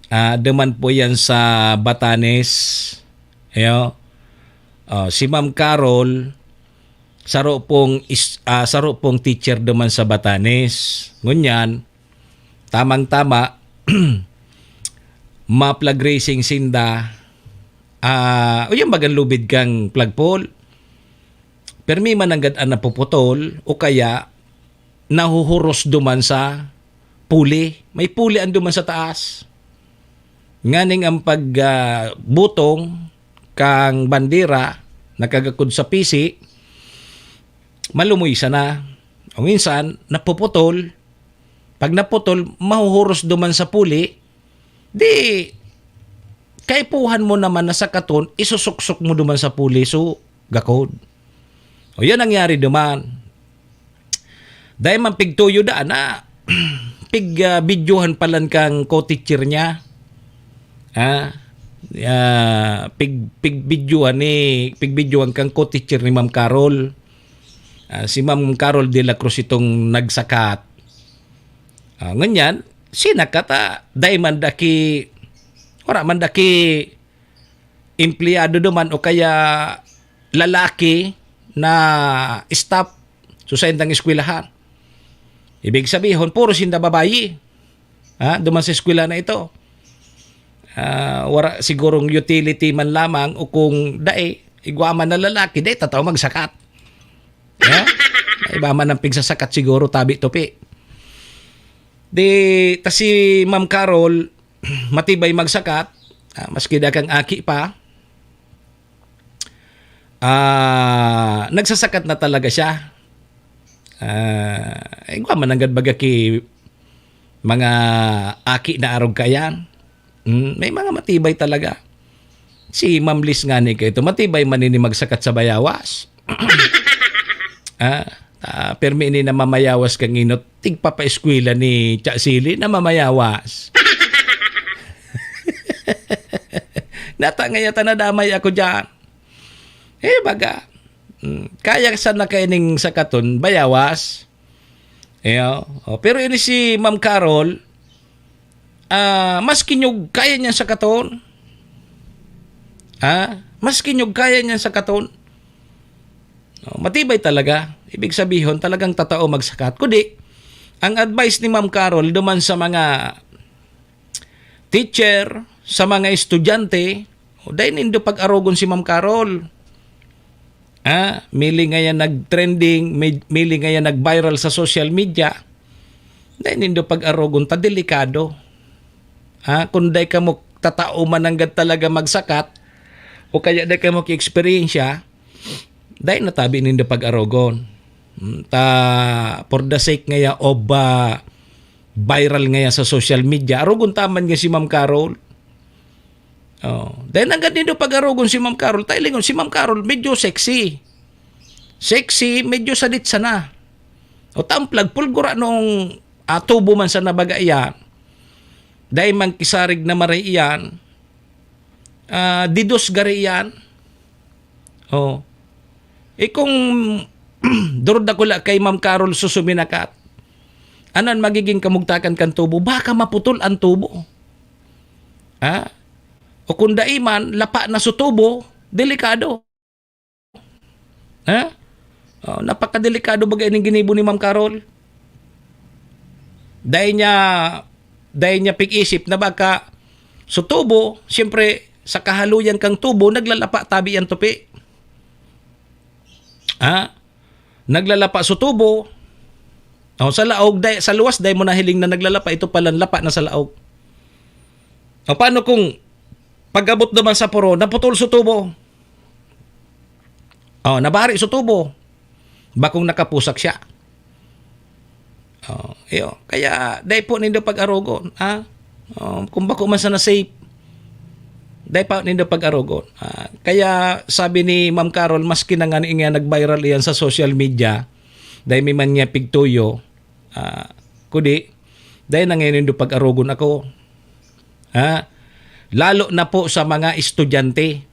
Ah, duman po yan sa Batanes. Ayo. Ah, si Ma'am Carol, saro pong is-, ah, saro pong teacher duman sa Batanes. Ngunyan, tamang-tama, ma-flag raising sinda. Ah, o yung bagang lubid kang flagpole. Permi man nanggad an napuputol o kaya nahuhuros duman sa puli. May puli an duman sa taas. Nganing ang pag, ah, butong kang bandera nakagakod sa pisi, malumoy sana. O minsan, napuputol. Pag naputol, mahuhuros duman sa puli. Di, kaipuhan mo naman na sakaton, isusuksok mo duman sa puli, so, gakod. O, yan nangyari duman. Dahil man pigtuyo daan na, pig, ah, videohan palan kang co-teacher niya. Ah, ah, pig, pig videohan ni, pig videohan kang co-teacher ni Ma'am Carol. Ah, si Ma'am Carol de la Cruz itong nagsakat. Ah, ngunyan, sinakat, ah, dai man daki, wala man daki empleyado duman o kaya lalaki na staff sa saindang eskwelahan. Ibig sabihon, puro sinda babayi. Ha? Duman sa eskwela na ito. Ah, wala sigurong utility man lamang o kung dai, igwa man na lalaki, dai tataw magsakat. Ha? Iba man ang pigsasakat siguro, tabi tupi. Di, ta si Ma'am Carol, matibay magsakat, ah, maski dakang aki pa, ah, nagsasakat na talaga siya. Ah, igwa man nanggad baga ki mga aki na arog kayan. Hmm, may mga matibay talaga. Si Ma'am Liz ngani kaito, matibay man ini magsakat sa bayawas. Ah, ah, permi ini namamayawas kang inot, tigpapaeskwela ni Cha Sili, namamayawas. Nata ngaya ta nadamay ako diyan. Eh, baga. Hmm, kaya sana kaining sakaton, bayawas. Iyo. Oh, pero ini si Ma'am Carol, ah, mas kinyog kaya niyan sakaton. Ha? Mas kinyog kaya niyan sakaton. Oh, matibay talaga. Ibig sabihon, talagang tatao magsakat. Kundi, ang advice ni Ma'am Carol duman sa mga teacher, sa mga estudyante, o, dai nindo pag-arogon si Ma'am Carol. Ah, mili ngayan nag-trending, mi-, mili ngayan nag-viral sa social media. Dai nindo pag-arogon ta delikado. Ha, kung dai kamo tatao mananggad talaga magsakat, o kaya dai kamo ki-eksperyensya, dai natabi nindo pag-arogon. Hmm, ta, for the sake ngaya of, ah, viral ngaya sa social media, arogon ta man nga si Ma'am Carol. Oh, dai nanggad nindo pag-arogon si Ma'am Carol. Tay lingon, si Ma'am Carol, medyo sexy. Sexy, medyo sadit sana. O tamplag, pulgura nung, ah, tubo man sana baga iyan. Dai man kisarig na maray iyan. Ah, didos gari iyan. Oh. Eh, kung durod dakula kay Ma'am Carol susuminakat, ano an magiging kamugtakan kan tubo? Baka maputol an tubo. Ha? O kung dai man, lapa na sa tubo, delikado. Ha? Oh, napakadelikado baga ining ginibo ni Ma'am Carol. Dai niya, dai niya pig-isip na baka sa tubo, siyempre, sa kahaluyan kang tubo, naglalapa tabi ang tupi. Ha? Naglalapa sa tubo. O, sa laog, dai, sa luwas, dai mo nahiling na naglalapa. Ito palan lapa na sa laog. O, paano kung pag-abot naman sa puro, naputol sa tubo? O, nabari sa tubo. Bakong nakapusak siya. O, iyo. Kaya, dai po nindo pag-arogon, ha? O, kung bako man sana safe, dai pa nindo pag-arogon. Ah, kaya sabi ni Ma'am Carol, maski na nga niya nag-viral iyan sa social media, dai mi man niya pigtuyo, ah, kudi, dai na ngayon nindo pag-arogon ako. Ha? Lalo na po sa mga estudyante.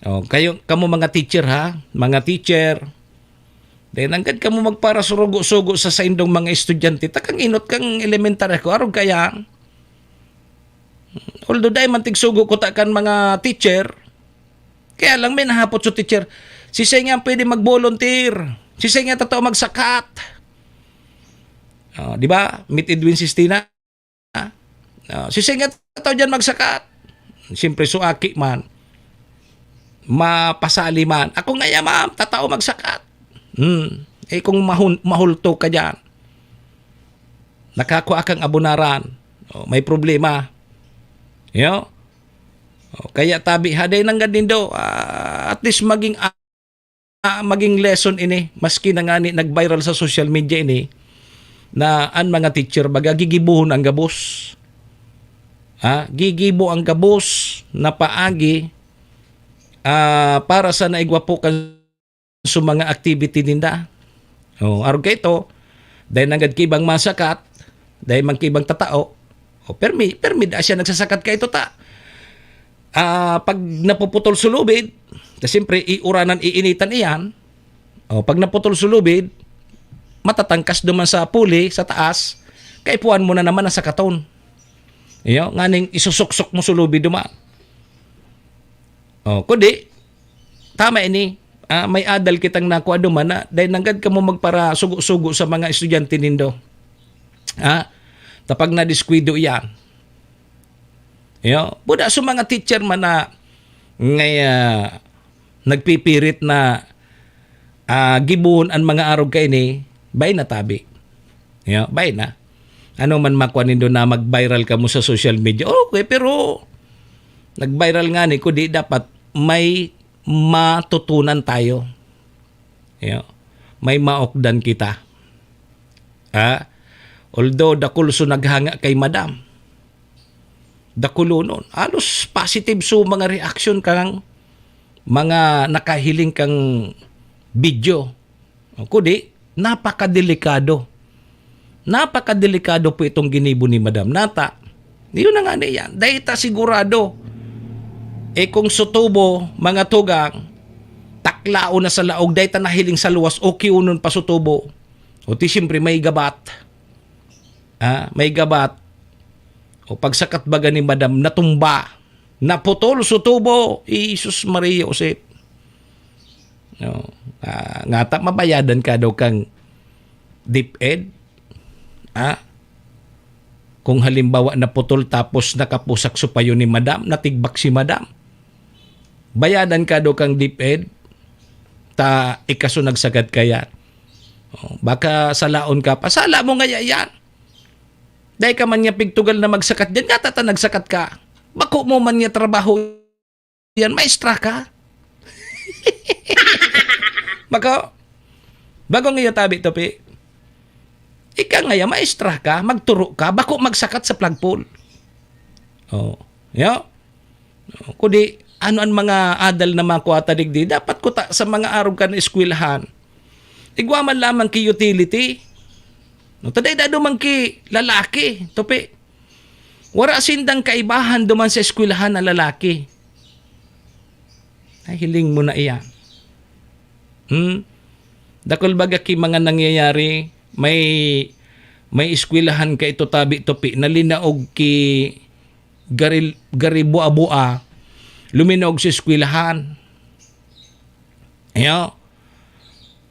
O, kayo, kamo mga teacher, ha? Mga teacher, dai nanggad kamo magparasurugo-sugo sa saindong mga estudyante. Takang inot kang elementary ako. Arog kaya, although dai man tigsugo ko ta kan mga teacher, kaya lang may nahapot sa teacher, "Sisay nga pwede mag-volunteer? Sisay nga totoo magsakat?" O, di ba? Meet Edwin Sistina. Ah, sisay nga tao dyan magsakat? Siyempre, suaki man. Mapasali man. Ako nga ya, ma'am, tatao magsakat. Hmm. Eh, kung mahun-, mahulto ka dyan, nakakua kang abunaran. O, may problema. Yo? O, kaya tabi, haday nanggad nindo, ah, at least maging ah, maging lesson ini, maski na ngani nag-viral sa social media ini, na an mga teacher baga gigibohon ang gabos. Ha? Gigibo ang gabos na paagi, ah, para sa naigwa po kan sa mga activity ninda. Oh, arog kaito, dai nanggad kibang masakat, dai man kibang tatao. O, permi, permi da siya nagsasakat kaito ta. Ah, pag napuputol sa lubid, ta siyempre, iuranan, iinitan iyan. O, pag naputol sa lubid, matatangkas duman sa puli, sa taas, kaipuhan mo na naman ang sakaton. Iyo, nganing isusuksok mo sa lubid duman. O, kundi, tama ini, ah, may adal kitang nakua duman na dai nanggad kamo magparasugo-sugo sa mga estudyante nindo. Ha? Ta pag nadiskuido iyan. Iyo, buda sa mga teacher man na ngay, ah, nagpipirit na, ah, gibohon an mga arog kaini, bay na tabi. Iyo, bay na. Ano man makua nindo na mag-viral kamo sa social media, okay, pero nag-viral ngani, kundi dapat may matutunan tayo. Iyo, may maokdan kita. Ha? Although dakul so naghanga kay madam, dakulonon. Halos positive so mga reaction kang mga nakahiling kang video. Kundi, napakadelikado. Napakadelikado po itong ginibo ni madam. Nata, yun na nga na yan. Dahil ta sigurado, eh, kung sutubo, mga tugang, taklaon na sa laog, dahil ta nahiling sa luwas, o kiunon pa sutubo. O ti, siyempre, may gabat. Ah, may gabat. O pagsakat baga ni madam, natumba. Naputol sa tubo. Jesus, Maria, Josep. No. Ah, ngata, mabayadan ka daw kang DepEd. Ah? Kung halimbawa, naputol tapos nakapusak sa payo ni madam, natigbak si madam. Bayadan ka daw kang DepEd, ta ikaso nagsagad ka yan. Oh, baka salaon ka pa. Sala mo nga yan. Dahil ka man niya pigtugal na magsakat dyan, nga tata nagsakat ka. Bako mo man niya trabaho yan, maestra ka. Bako, bago nga tabi to, pi. Ika nga yan, maestra ka, magturo ka, bako magsakat sa flagpole. Oh, yo. Kundi, ano an mga adal na makua ta digdi? Dapat kuta sa mga arog kan eskwelahan. Igwa man lamang ki utility. No, ta dai dado man ki lalaki, tupi. Wara sindang kaibahan duman sa eskwelahan na lalaki. Ay, hiling mo na iyan. Hmm? Dakul baga ki mga nangyayari, may, may eskwelahan ka ito tabi tupi na linaog ki gari, gari bua-bua, luminaog sa eskwelahan. Iyo.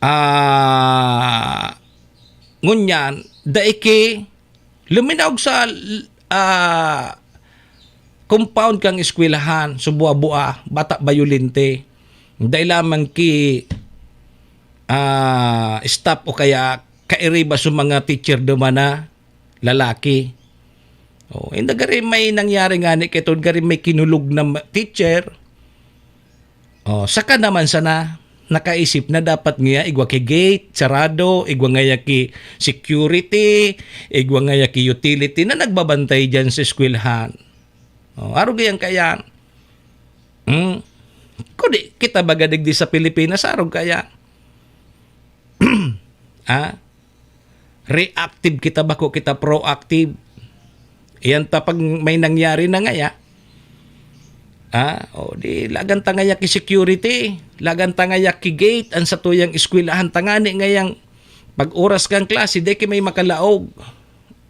Ah, ngunyan, dai ki luminaog sa, ah, compound kan eskwelahan, sa bua-bua, bata bayolente. Dai lamang ki, ah, staff o kaya kairiba sa mga teacher duman na lalaki. Oh, inda gari may nangyari ngani kay tod gari may kinulog na ma-, teacher. Oh, saka naman sana nakaisip na dapat ngiya igwa ki gate, sarado, igwa ngaya ki security, igwa ngaya ki utility na nagbabantay diyan sa eskwelahan. Oh, arog yan kaya. Hmm? Kundi kita baga digdi sa Pilipinas, arog kaya. Ah? Reactive kita, bako kita proactive. Iyan ta pag may nangyari na ngaya. Ah, o di, lagan ta ngaya ki security, lagan ta ngaya ki gate, an satuyang eskwelahan tangani ngayang pag oras kan klase, di ki may makalaog.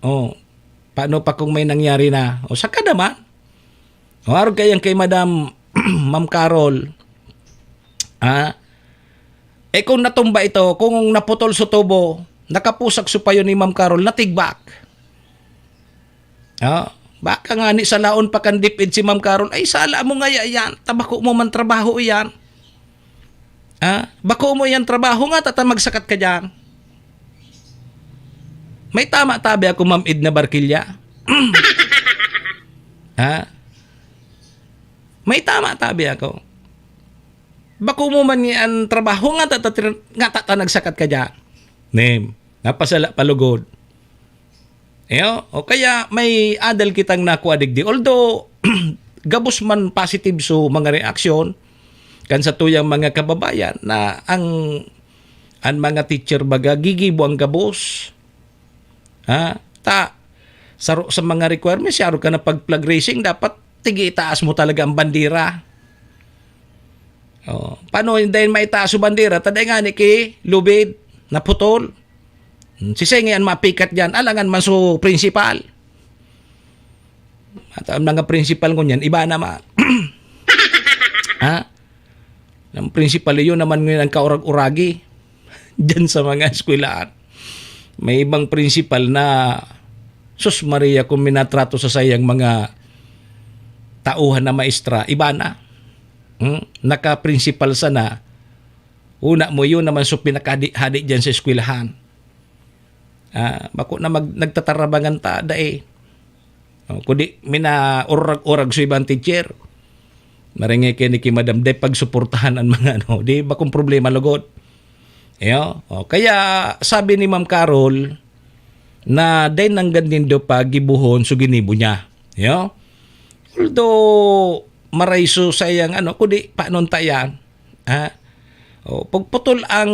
Oh, paano pa kung may nangyari na? O, saka naman. O, arog kayang kay Madam, Ma'am Carol. Ah, eh, kung natumba ito, kung naputol sa tubo, nakapusag sa payo ni Ma'am Carol, natigbak. Ah, baka nga ni salaon pa kan DepEd si Ma'am Carol, "Ay, sala mo ngaya yan, ta bako mo man trabaho iyan." Ah, bako mo yan trabaho nga, tata magsakat ka diyan. May tama tabi ako, Ma'am Edna Barquilla. Ha? May tama tabi ako. Bako mo man ni an trabaho nga, tata, nga, tata nagsakat ka diyan. Name, napasala palugod. Iyo, o kaya may adal kitang nakua digdi. Although, gabos man positive so mga reaksyon kan satuyang mga kababayan na ang, ang mga teacher baga gigibo ang gabos. Ha? Ta, saro sa mga requirements, saro ka na pag flag raising, dapat tigi itaas mo talaga ang bandera. Oh, paano dahil maitaas ang bandera? Taday nga ni ki, lubid, naputol. Hmm, si Senge ang mapikat diyan, alangan man so principal. At ang mga principal ngunyan, iba naman. Ha? Ang principal, iyon naman ngayon ang kaurag-uragi diyan sa mga eskwelahan. May ibang principal na, sus Maria, kung minatrato sa sayang mga tauhan na maestra, iba na. Hmm? Naka-principal sana. Una mo, yun naman so pinakahadi-hadi diyan sa eskwelahan. Ah, bako na mag-, nagtatarabangan ta, dai. Oh, kundi minaurag-urag sa ibang teacher. Maringay kayo ni ki Madam, dai pagsuportahan ang mga ano, di ba kung problema, lugod? Iyo, oh, kaya sabi ni Ma'am Carol na dai nanggad nindo pa gibuhon so ginibo niya. Iyo? Although, maraiso sa iyang ano, kundi panon ta yan? Ha? Oh, pagputol ang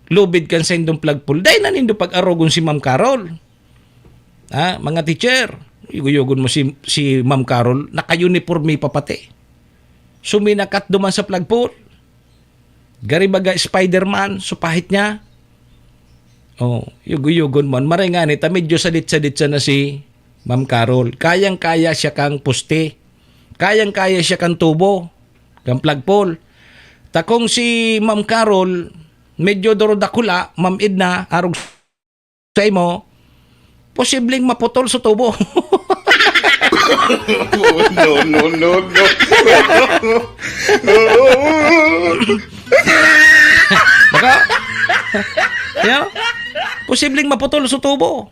lubid kan saindong flagpole, dai na nindo pag-arogon si Ma'am Carol. Ha? Mga teacher, yugo-yugon mo si, si Ma'am Carol, naka-uniforme pa pati. Suminakat duman sa flagpole. Gari baga Spider-Man, supahit niya. Oh, yugo-yugon mo. Maray nga ni, ta medyo sadit-sadit siya na si Ma'am Carol. Kayang-kaya siya kang poste. Kayang-kaya siya kang tubo, kang flagpole. Ta kung si Ma'am Carol, medyo duro dakula, Ma'am Edna, arog sa imo, posibleng maputol sa tubo. No, no, no, no. Baka, yeah? Posibleng maputol sa tubo.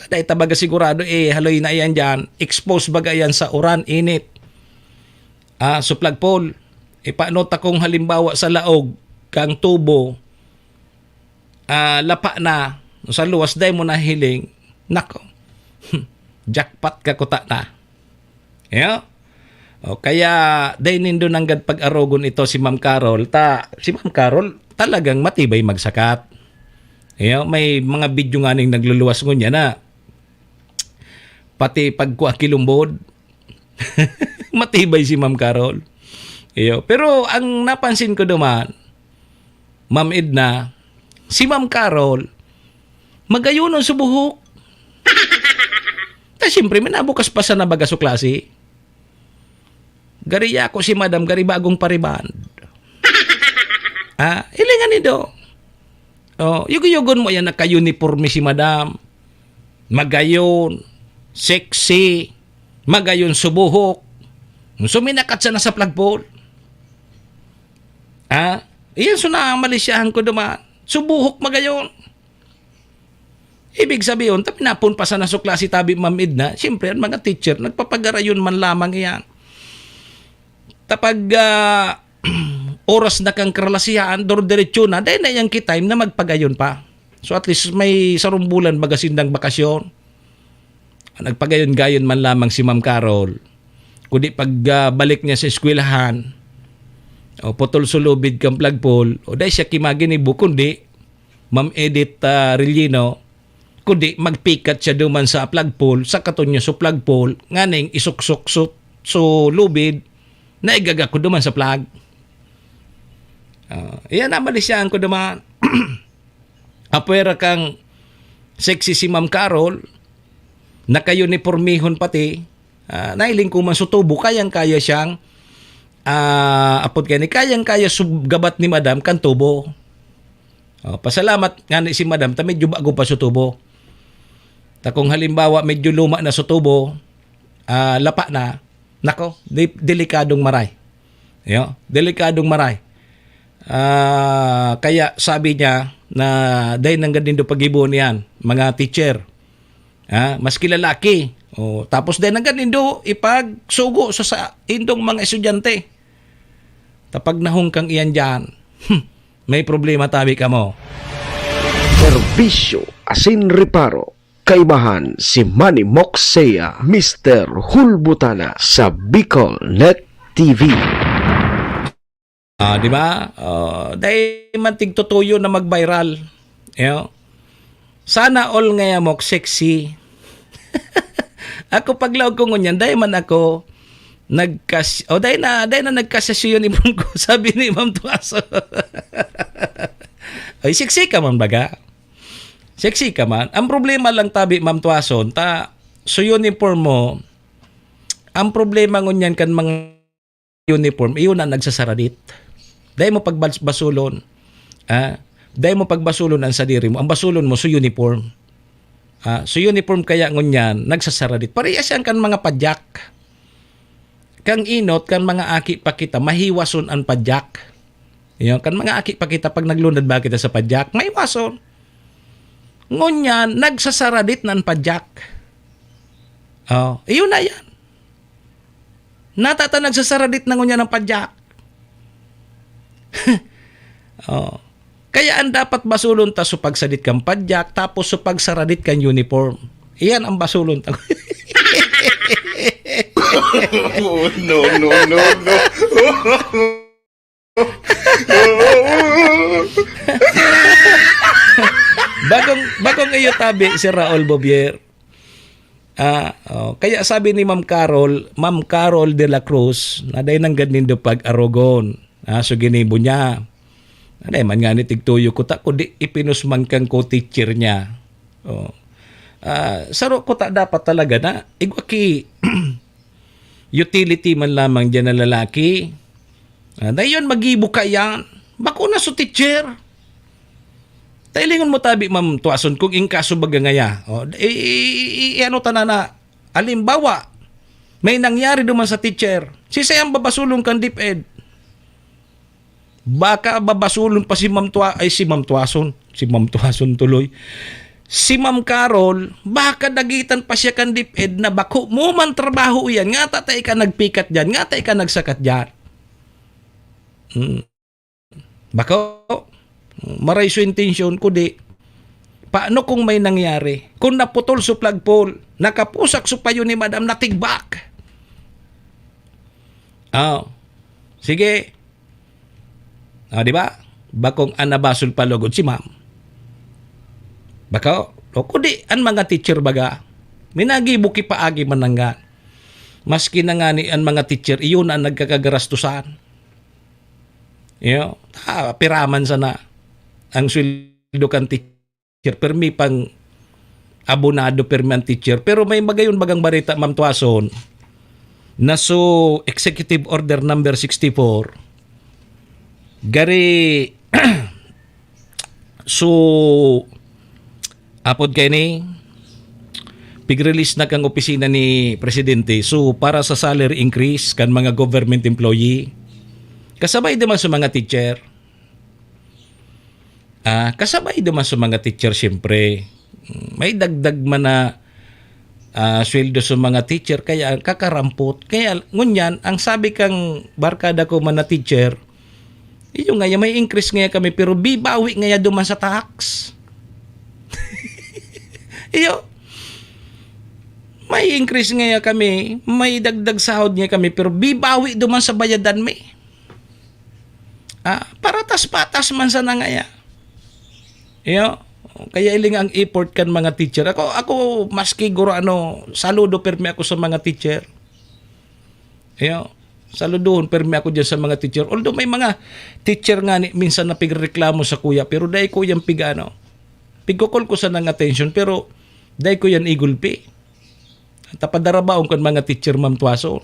Dahil ta baga sigurado, eh, haloy na yan dyan. Expose baga yan sa uran, init. Ah, sa flagpole. E paano ta kung halimbawa sa laog kang tubo, ah, lapa na, sa luwas, dai mo nahiling, nako, jackpot ka kuta na. Yeah? O, kaya dai nindo nanggad pag-arogon ito si Ma'am Carol. Ta, si Ma'am Carol talagang matibay magsakat. Iyo, may mga video nga ning nagluluwas ngunyan na pati pagkua kilumbod. Matibay si Ma'am Carol. Iyo. Pero ang napansin ko duman, Ma'am Edna, si Ma'am Carol, magayonon sa buhok. Ta siyempre, may nabukas pa sa nabaga su klase. Gari yako si Madam, gari bagong pa-rebond. Ah, hilingan nindo. Oh, yugo-yugon mo yan, naka-uniforme si Madam. Magayon, sexy, magayon subuhok. Suminakat siya na sa flagpole. Ah, iyan so namalisyahan ko duman. Subuhok magayon. Ibig sabihin, ta pinapon pa sana su klase tabi, Ma'am Edna. Siyempre, ang mga teacher, nagpapagarayon man lamang iyan. Tapag, ah, oras na kang karalasihan, dor-, diretso na, dahil na iyang kitime na magpagayon pa. So, at least, may sarong bulan baga sindang bakasyon. Nagpagayon-gayon man lamang si Ma'am Carol. Kundi pag, ah, balik niya sa eskwelahan, o putol sulubid kang flagpole, o dahil siya kimaginibo, kundi Ma'am Edith, ah, Rellino, kundi magpikat siya duman sa flagpole, sa katon niya sa flagpole, nganing isuksok su, su lubid, na igagak ko duman sa flag. Ah, iyan, namalisyahan ko duman. Apwera kang sexy si Ma'am Carol, naka-unipormihon pati, ah, nailing ko man sa tubo, kayang-kaya siyang, ah, apod kaya ni, kayang-kaya sub-, gabat ni Madam kan tubo. Oh, pasalamat nga ni si Madam, ta medyo bago pa sa tubo. Ta kung halimbawa, medyo luma na sa tubo, ah, lapa na, nako, di-, delikadong maray. Yo, delikadong maray. Ah, kaya sabi niya na dahil nanggad nindo pag-ibo niyan, mga teacher. Ha? Maski lalaki. O, tapos dahil nanggad nindo ipagsugo sa, sa indong mga estudyante. Tapag nahong kang iyan diyan, hmm, may problema tabi kamo. Serbisyo asin reparo. Kaibahan si Manny Moksea, Mister Hulbutana sa Bicol Net T V. Ah, di ba? Ah, dai man tigtutuyo na mag-viral. Yo. Sana all ngaya mo sexy. Ako paglaog ko ngunyan, dai man ako nagkas-, o dai na, dai na nagkasya si uniform ko, sabi ni Ma'am Tuaso. Ay, sexy ka man baga. Sexy ka man. Ang problema lang tabi, Ma'am Tuason, ta, so uniform mo, ang problema ngunyan kan mga uniform, iyon ang nagsasaradit. Dai mo pagbas-, basulon. Ah, dai mo pagbasulon ang sadiri mo. Ang basulon mo, so uniform. Ah, so uniform kaya ngunyan, nagsasaradit. Parehas yan kan mga padyak. Kang inot, kan mga aki pa kita, mahiwason an padyak. Yan, kan mga aki pa kita, pag naglunad ba kita sa padyak, mahiwason. Ngunyan, nagsasaradit na an padyak. Oh, iyon na yan. Natata nagsasaradit na ngunyan ang padyak. Oh. Kaya ang dapat basulon ta so pagsadit kan padyak, tapos so pagsaradit kan uniform. Iyan ang basulon ta. Oh, no, no, no, no. Bagong, bagong iyo tabi si Raul Bobier. Ah, oh, kaya sabi ni Ma'am Carol, Ma'am Carol de la Cruz, na dai nanggad nindo pag-arogon. Ah, so ginibo niya. Ano man nga ni tigtuyo ko ta, kundi ipinusman kan ko teacher niya. Oh. Ah, saro ko ta dapat talaga na, igwa ki utility man lamang diyan na lalaki. Ah, dayon magibo ka yan. Bako na so teacher. Tailingon mo tabi, Ma'am Tuason, kung in kaso baga ngaya. O, i, i, i, i-, ano ta na na, alimbawa, may nangyari duman sa teacher. Sisay ang babasulon kan DepEd? Baka babasulon pa si Ma'am Tua-, ay, si Ma'am Tuason. Si Ma'am Tuason tuloy. Si Ma'am Carol, baka dagitan pa siya kan DepEd na bako mo man trabaho iyan. Nga ta, ta ika nagpikat diyan, nga ta ika nagsakat diyan. Hmm. Bako, maray so intensyon, kundi, paano kung may nangyari? Kung naputol so flagpole, nakapusak so payo ni Madam, natigbak. Oh, sige. Ah, di ba? Bakong an nabasol pa lugod si ma'am. Bako, o kundi an mga teacher baga, minagibo ki paagi man nangga. Maski na ngani an mga teacher, iyo na an nagkakagarastusan. Iyo, ah, piraman sana ang sweldo kan teacher, permi pang abonado, permi ang teacher. Pero may magayon bagang bareta, Ma'am Tuason, na so Executive Order number sixty-four, gari, so, apod kay ni, pig-release na kang opisina ni Presidente. So, para sa salary increase kan mga government employee, kasabay naman sa mga teacher. Ah, kasabay naman sa mga teacher, siyempre. May dagdag man na, ah, sweldo sa mga teacher, kaya kakarampot. Kaya, ngunyan, ang sabi kang barkada ko man na teacher, iyo nga, may increase nga kami, pero bibawi nga duman sa tax. Iyo, may increase nga kami, may dagdag sahod nga kami, pero bibawi duman sa bayadan mi. Ah, paratas-patas man sana ngaya. Iyo, kaya iling ang effort kan mga teacher. Ako, ako, maski guro ano, saludo pirmi ako sa mga teacher. Iyo, saludohon pirmi ako diyan sa mga teacher. Although may mga teacher nga ni, minsan na pigreklamo sa kuya, pero dai ko yan pig-ano, pigkukol ko sa nang atensyon, pero dai ko yan igulpi. Tapadarabaon kan mga teacher, Ma'am Tuaso.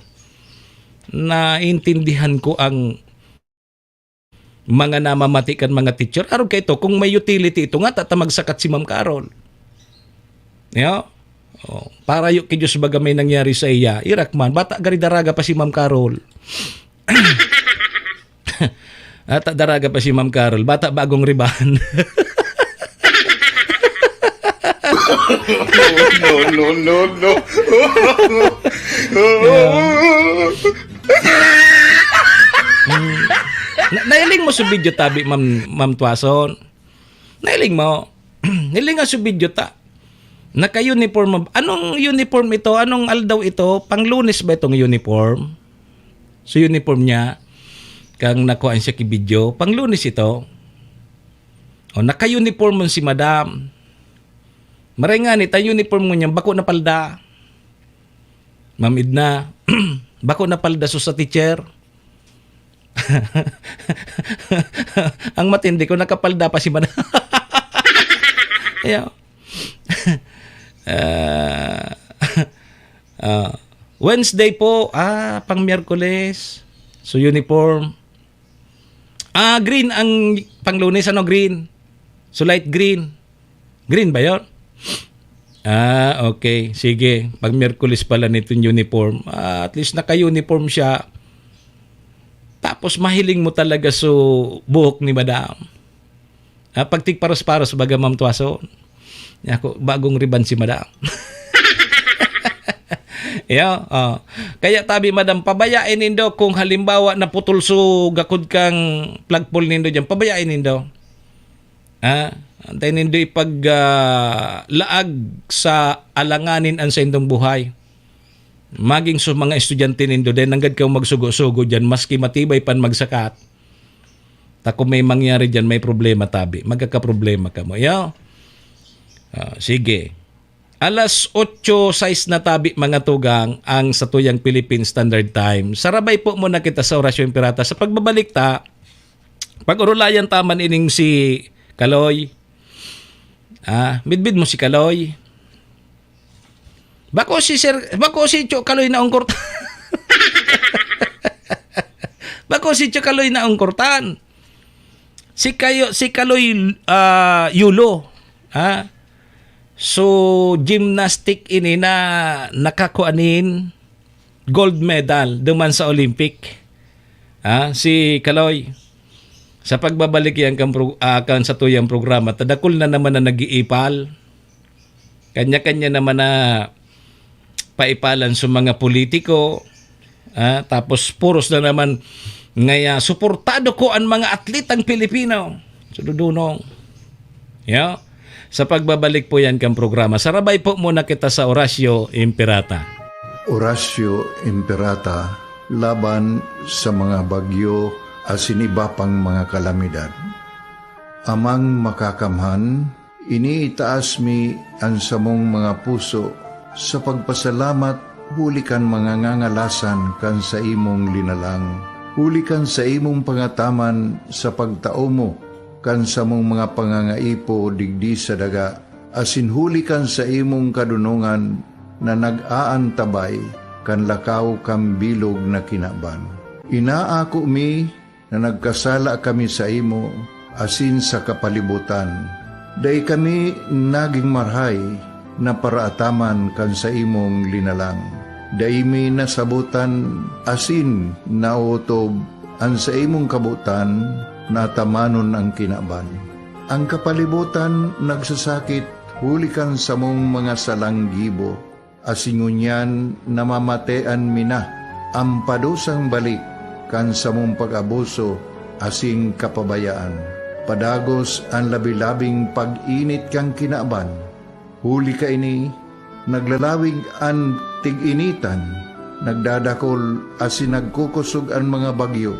Naintindihan ko ang mga namamati kan mga teacher. Arog kaito, kung may utility ito nga, tata magsakat si Ma'am Carol. Yo? Oh, parayo ki Diyos baga may nangyari sa iya. Irak man, bata gari daraga pa si Ma'am Carol. Ata daraga pa si Ma'am Carol, bata bagong ribahan. No, no, no, no, no. Yeah. Mm. Na, nailing mo sa video tabi, Ma'am, Ma'am Tuason? Nailing mo? Nailing nga sa video ta. Naka-uniform mo. Anong uniform ito? Anong aldaw ito? Pang-Lunes ba itong uniform? So, uniform niya, kang nakuhaan siya ki video, Pang-Lunes ito. O, naka-uniform man si madam. Maray nga ni, ta uniform mo niyan, bako na palda. Ma'am Edna, bako na palda so sa teacher. Ang matindi ko, nakapalda pa si madam. Ayan. Ah, ah, Wednesday po, ah, pang Miyerkules. So, uniform. Ah, green ang pang-Lunes, ano, green? So, light green. Green ba yon? Ah, okay. Sige. Pag Miyerkules pala nitong uniform. Ah, at least naka-uniform siya. Tapos mahiling mo talaga so buhok ni madam. Ah, pag tigparos-paros, baga, Ma'am Tuason. Ako, bagong riban si madam. Yo, oh. Kaya tabi, madam, pabayain nindo kung halimbawa naputol so gakod kang flagpole nindo diyan, pabayain nindo. Ah, antay nindo ipag, ah, laag sa alanganin an saindong buhay. Maging sa mga estudyante nindo, dahil nanggad kayo magsugo-sugo diyan, maski matibay pan magsakat. Ta kung may mangyari diyan, may problema tabi. Magkakaproblema kamo. Yo? Ah, sige. Alas otso sais na tabi, mga tugang, ang satuyang Philippine Standard Time. Sarabay po muna kita sa Orasyon Pirata. Sa pagbabalik ta, pag-orulayan ta man ining si Kaloy. Ah, midbid mo si Kaloy? Bako si Sir, bako si Cho Kaloy na ungkortan. Bako si Cho Kaloy na ungkortan. Si Kayo, si Kaloy, ah, Yulo. Ha? So, gymnastic ini na nakakuanin gold medal duman sa Olympic. Ha? Si Kaloy, sa pagbabalik yan kan pro-, ah, kan satuyang programa, tadakol na naman na nag-iipal. Kanya-kanya naman na paipalan sa mga politiko, ah, tapos puros na naman ngaya, "Suportado ko an mga atletang Pilipino." Sududunong. Yo? Sa pagbabalik po yan kan programa, sarabay po muna kita sa Orasyo Imperata. Orasyo Imperata, laban sa mga bagyo asin iba pang mga kalamidad. Amang Makakamhan, iniitaas mi an samong mga puso sa pagpasalamat huli kan mga ngangalasan kan saimong linalang, huli kan saimong pangataman sa pagtao mo kan samong mga pangangaipo digdi sa daga, asin huli kan saimong kadonongan na nag-aantabay kan lakaw kan bilog na kinaban. Inaako mi na nagkasala kami saimo asin sa kapalibotan. Dai kami nagin marahay na paraataman kan saimong linalang. Dai mi nasabotan asin naotob an saimong kabotan na atamanon an kinaban. An kapalibotan nagsasakit huli kan samong mga salang gibo, asin ngunyan namamatean mi na an padusang balik kan samong pag-abuso asin kapabayaan. Padagos an labi-labing pag-init kan kinaban. Huli kaini, naglalawig an tig-initan, nagdadakol asin nagkukosog an mga bagyo,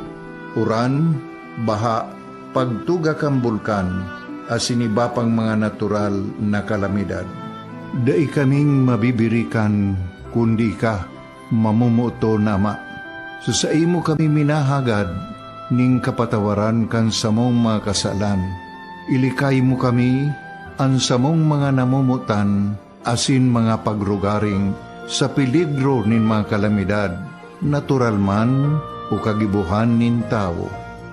uran, baha, pagtuga kan bulkan, asin iba pang mga natural na kalamidad. Dai kaming mabibirikan, kundi ika, mamomoton na Ama. Sa saimo kami minahagad nin kapatawaran kan samong mga kasalan. Ilikay mo kami, an samong mga namomotan, asin mga pagrugaring sa peligro nin mga kalamidad, natural man o kagibohan nin tawo.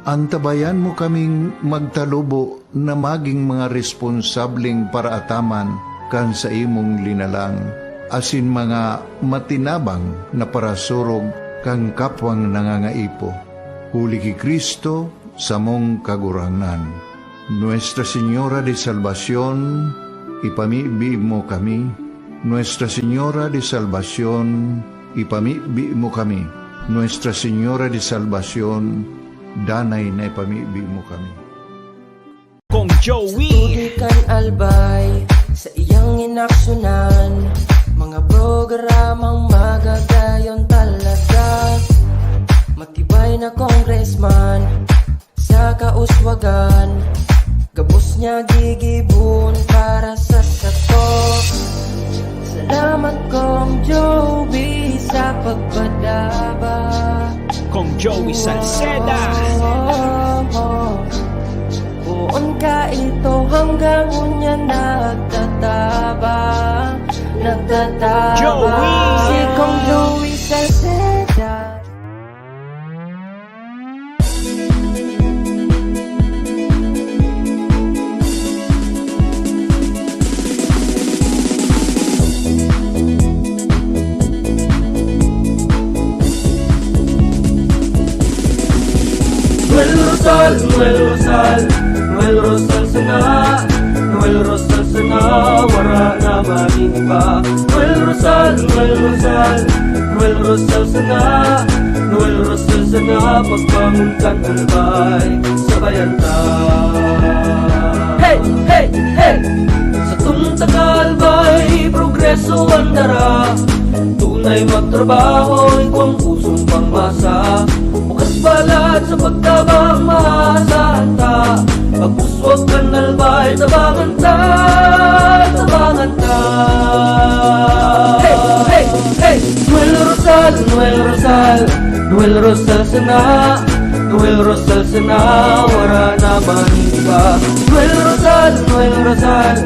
Antabayan mo kaming magtalubo na magin mga responsableng paraataman kan saimong linalang, asin mga matinabang na parasurog kan kapwang nangangaipo. Huli ki Cristo, samong Kagurangnan. Nuestra Señora de Salvacion, ipamibi mo kami. Nuestra Señora de Salvacion, ipamibi mo kami. Nuestra Señora de Salvacion, danay na ipamibi mo kami. Kong Joey. Tubig kan Albay, sa iyang inaksyonan, mga programang magagayon talaga. Matibay na congressman, sa kauswagan, gabos niya gigibon para sa sato. Salamat, Kong Joey, sa pagpadaba. Kong Joey Salceda. Poon ka ito hanggang unya nagtatabang, nagtatabang. Joey! Si Kong Joey Salceda. Noel Rosal, Noel Rosal, Noel Rosal sana, Noel Rosal sana, wara na magin iba. Noel Rosal, Noel Rosal, Noel Rosal sana, Noel Rosal sana, pagbangon kan Albay, sabayan ta. Hey, hey, hey! Sa tunta ka Albay, progreso ang dara. Tunay magtrabaho, igwang pusong pangmasa. Bukas balat sa pagtabang, maasahan ta. Pag-uswag kan Albay, tabangan ta, tabangan ta. Hey, hey, hey! Noel Rosal, Noel Rosal, Noel Rosal sana, Noel Rosal sana, wara na man iba. Noel Rosal, Noel Rosal,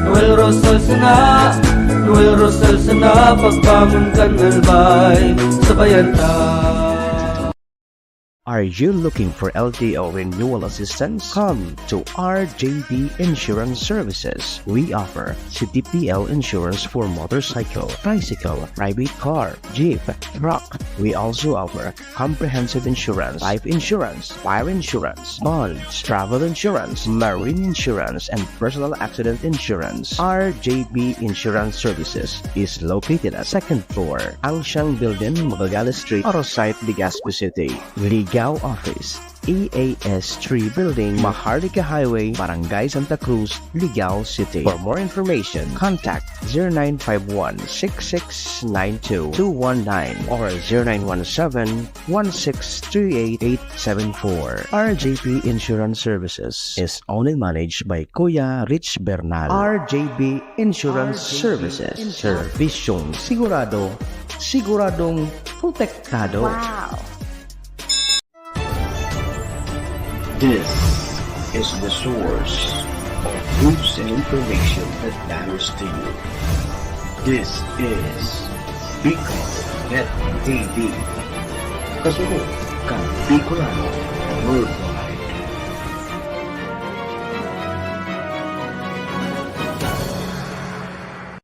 Noel Rosal sana, Noel Rosal sana, pagbangon kan Albay, sabayan ta. Are you looking for L T O renewal assistance? Come to R J D Insurance Services. We offer C T P L insurance for motorcycle, tricycle, private car, jeep, truck. We also offer comprehensive insurance, life insurance, fire insurance, bonds, travel insurance, marine insurance, and personal accident insurance. R J B Insurance Services is located at second floor, Angshang Building, Magallanes Street, Arosite, Legazpi City. Ligao Office, E A S three Building, Maharlika Highway, Barangay Santa Cruz, Ligao City. For more information, contact zero nine five one six six nine two two one nine or zero nine one seven one six three eight eight seven four. R J P Insurance Services is owned and managed by Kuya Rich Bernal. R J B Insurance Services. Servisyong sigurado, siguradong protektado. Wow! This is the source of news and information that matters to you. This is Bicol Net T V. Kasunod kan Bicolano Worldwide.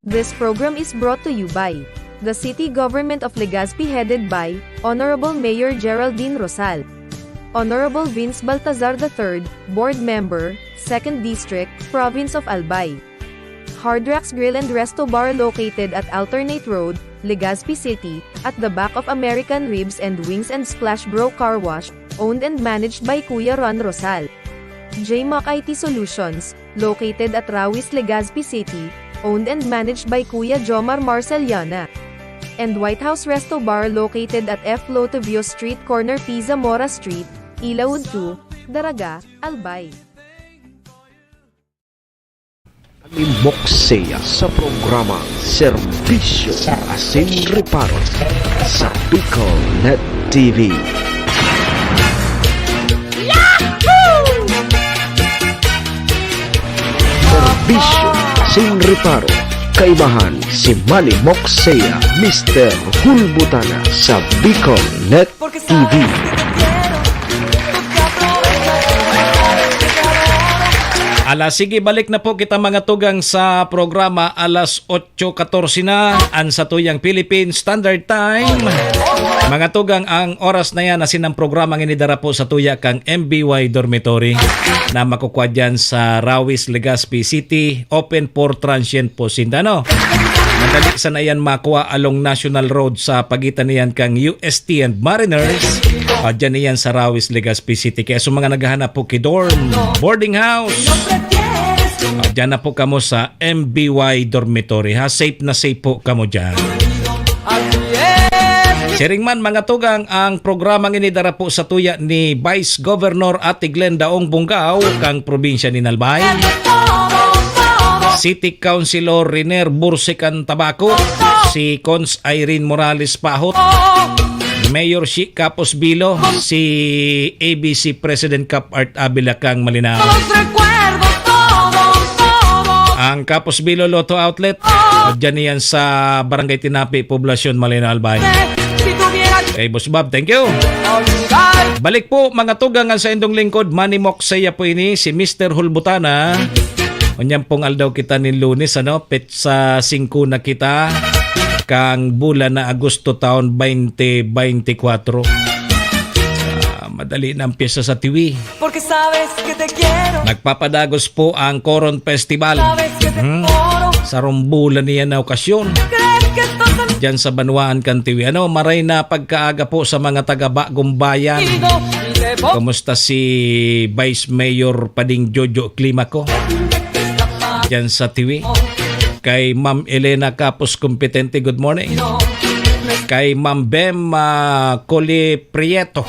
This program is brought to you by the City Government of Legazpi, headed by Honorable Mayor Geraldine Rosal, Honorable Vince Baltazar the third, Board Member, Second District, Province of Albay. Hard Rocks Grill and Resto Bar, located at Alternate Road, Legazpi City, at the back of American Ribs and Wings and Splash Bro Car Wash, owned and managed by Kuya Ron Rosal. J Mac I T Solutions, located at Rawis, Legazpi City, owned and managed by Kuya Jomar Marceliana. And White House Resto Bar, located at F Lotovio Street, corner P Zamora Street, Ilaud two, Daraga, Albay. Manimok Seiya sa programa Serbisyo Asin Reparo sa Bicol Net T V. Serbisyo Asin Reparo, kaibahan si Manimok Seiya, Mister Hulbutana sa Bicol Net T V. Ala, sige, balik na po kita, mga tugang, sa programa. Alas otso katorse na an satuyang Philippine Standard Time. Mga tugang, ang oras na yan, asin ang programa nginidara po sa tuya kang M B Y Dormitory na makukwa dyan sa Rawis, Legazpi City, open for transient po sinda, no? Madali sana yan makwa along National Road sa pagitan niyan kang U S T and Mariners. Ah, dyan iyan sa Rawis, Legazpi City. Kaya sa mga naghahanap po ki dorm, boarding house, ah, dyan na po kamo sa M B Y Dormitory, ha? Safe na safe po kamo dyan. Siring man, mga tugang, ang programang ini dara po sa tuya ni Vice Governor Ate Glenda Ong Bungao, kang probinsya ni Albay. City Councilor Riner Bursican Tabaco, si Cons Irene Morales Pahot, Mayor Shi Capos Bilo, si A B C President Cap Art Abela kang Malinao. Ang Capos Bilo Lotto Outlet, dyan iyan sa Barangay Tinapi, Poblacion, Malinao, Albay. Kay Boss Bob, thank you. Balik po, mga tugang, ang saindong lingkod, Manimok Seiya po ini, si Mister Hulbutana. Unyang pong aldaw kita nin Lunes, ano? Petsa singko na kita, kang bulan na Agosto, taon twenty twenty-four. Ah, madali na ang pyesa sa Tiwi. Porque sabes que te quiero. Nagpapadagos po ang Coron Festival. Sabes que te Hmm. adoro. Sarong bulan niya na okasyon. Crees que estás en Diyan sa banwaan kan Tiwi. Ano, maray na pagkaaga po sa mga taga Bagong Bayan. Y te voy Kumusta si Vice Mayor Pading Jojo Climaco? Diyan sa Tiwi. Kay Ma'am Elena Capos Competente, good morning. Kay Ma'am Bem, ah, Coli Prieto.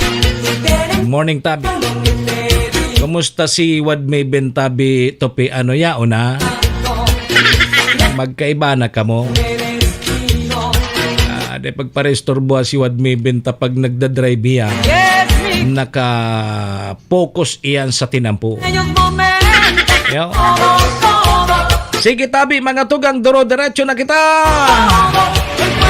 Good morning, Tabi. Kumusta si Wad Maven, Tabi Tope? Ano yaon, ha? Magkaiba na kamo. Ah, di pagparestorbo si Wad Maven ta pag nagdadrive hiya. Naka-focus iyan sa tinampo. Yo. Sige, Tabi, mga tugang, duro-diretso na kita.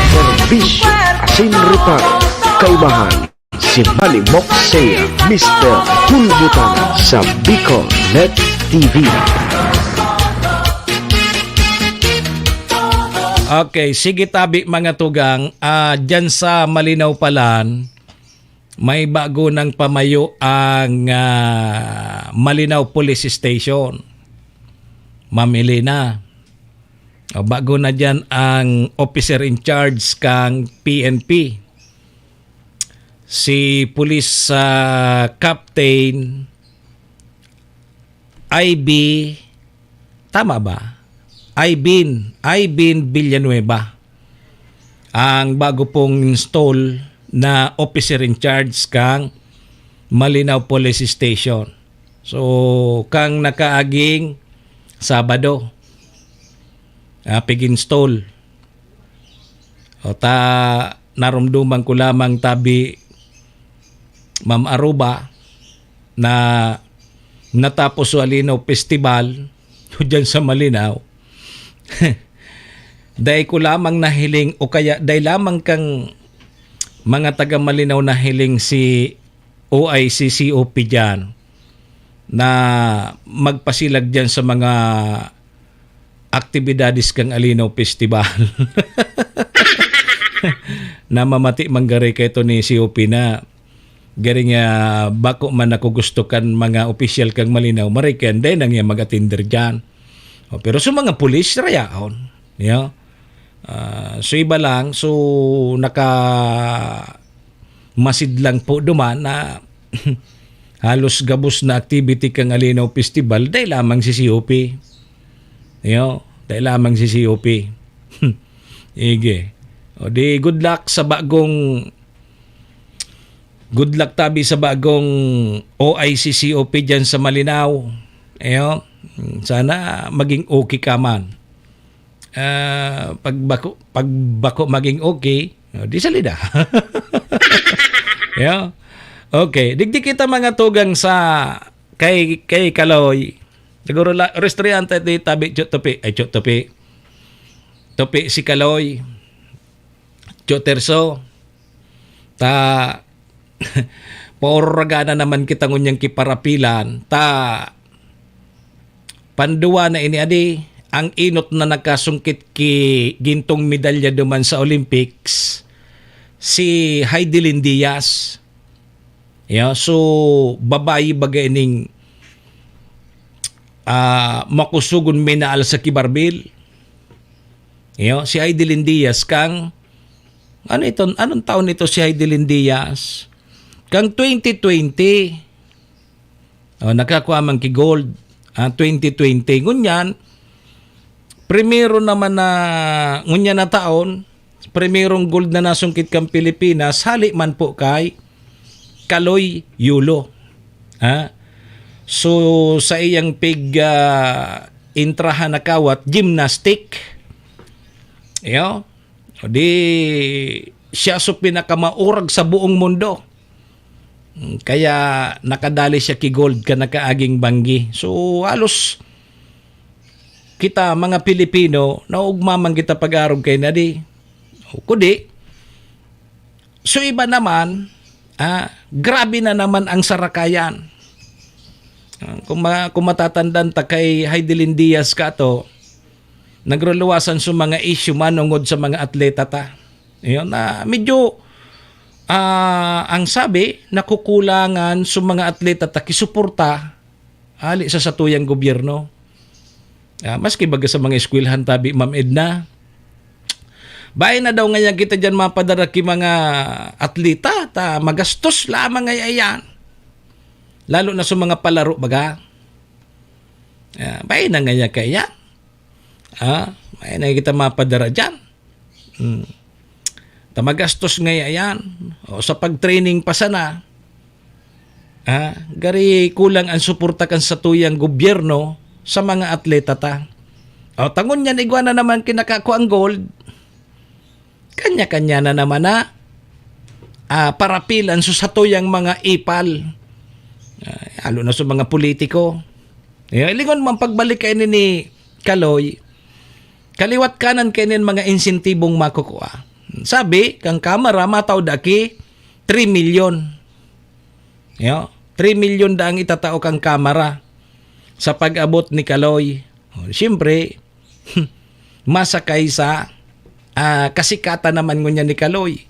Serbisyo, asin reparo, kaibahan, si Manimok Seiya, Mister Hulbutana sa Bicol Net T V. Okay, sige, Tabi, mga tugang. Ah, dyan sa Malinao palan, may bago nang pamayo ang, ah, Malinao Police Station. Ma'am Elena, o, bago na dyan ang officer in charge kang P N P. si Police, ah, Captain I B, tama ba? Ivan, Ivan Villanueva, ang bago pong install na officer in charge kang Malinao Police Station. So, kang nakaaging Sabado, ah, pig-install. O ta, narumduman ko lamang tabi, Ma'am Aruba, na natapos so Alinaw Festival diyan sa Malinao. Dai ko lamang nahiling o kaya dai lamang kang mga taga Malinao nahiling si O I C C O P diyan na magpasilag diyan sa mga aktibidades kang Alinaw Festival. Namamati man gari kaito ni C O P na gari nga bako man ako gusto kan mga opisyal kang Malinao, maray kan dai na niya mag-atinder diyan. O, pero sa mga pulis, rayaon. Yeah. Ah, so iba lang, so naka masid lang po duman na halos gabos na activity kang Alinaw Festival, dai lamang si C O P. Yo, dai lamang si C O P. Ige. O di, good luck sa bagong, good luck tabi sa bagong O I C C O P diyan sa Malinao. Ayo, sana maging okay ka man. Ah, pag bako, pag bako maging okay, o, di salida. Yo. Okay, digdi kita mga tugang sa kay, kay Kaloy. Siguro la, restaurante di tabi Cho Tupi, ay Cho Tupi. Tupi si Kaloy. Cho Terso. Ta pauragana naman kita ngunyan kiparapilan. Ta panduwa na ini adi, ang enot na nakasungkit ki gintong medalya duman sa Olympics, si Heidelin Diaz. Yeah, so, babayi baga ining, ah, makusugon minaal sa kibarbil. Yo, si Heidelin Diaz kang, ano ito, anong taon ito si Heidelin Diaz? Kang twenty twenty. O, nakakuha man ki gold, ah, twenty twenty. Ngunyan, primero naman na, ngunyan na taon, primerong gold na nasungkit kan Pilipinas, hali man po kay Kaloy Yulo. Ha? So, sa iyang pig, ah, intrahan na kawat, gymnastic. Iyo. O di, siya so pinakamaurag sa buong mundo. Mm, kaya nakadali siya ki gold ka nakaaging banggi. So, halos kita, mga Pilipino, naugma man kita pag-arog kay nadi. O, kudi, so iba naman, ah, grabe na naman ang sarakayan. Ah, kung ma-, kung matatandaan ta kay Heidelin Diaz kato, nagruluwasan sa mga issue manungod sa mga atleta ta. Ayun, na medyo, ah, ang sabi, nakukulangan sa mga atleta ta kisuporta hali sa satuyang gobyerno. Ah, maski baga sa mga eskwelahan tabi, Ma'am Edna. Bahay na daw ngayon kita dyan mapadara ki mga atleta, ta magastos lamang ngay ayan. Lalo na sa mga palaro baga. Ah, bahay na ngayon kaya. Ah, bahay na kita mapadara dyan. Hmm. Ta magastos ngay ayan. O sa pag-training pa sana, ah, gari kulang ang suporta kan satuyang gobyerno sa mga atleta ta. O, tangon niyan, igwa na naman kinakakuang gold. Kanya-kanya na naman na, ah, parapilan sa satuyang mga ipal. Ah, lalo na sa mga politiko. Eh, lingon man pagbalik kaini ni Kaloy, kaliwat kanan kaini ang mga insentibong makukuha. Sabi, kang Kamara, matao da ki three million. Yo, three million da ang itatao kang Kamara sa pag-abot ni Kaloy. O, siyempre, masakay sa, ah, kasikatan naman ngunyan ni Kaloy.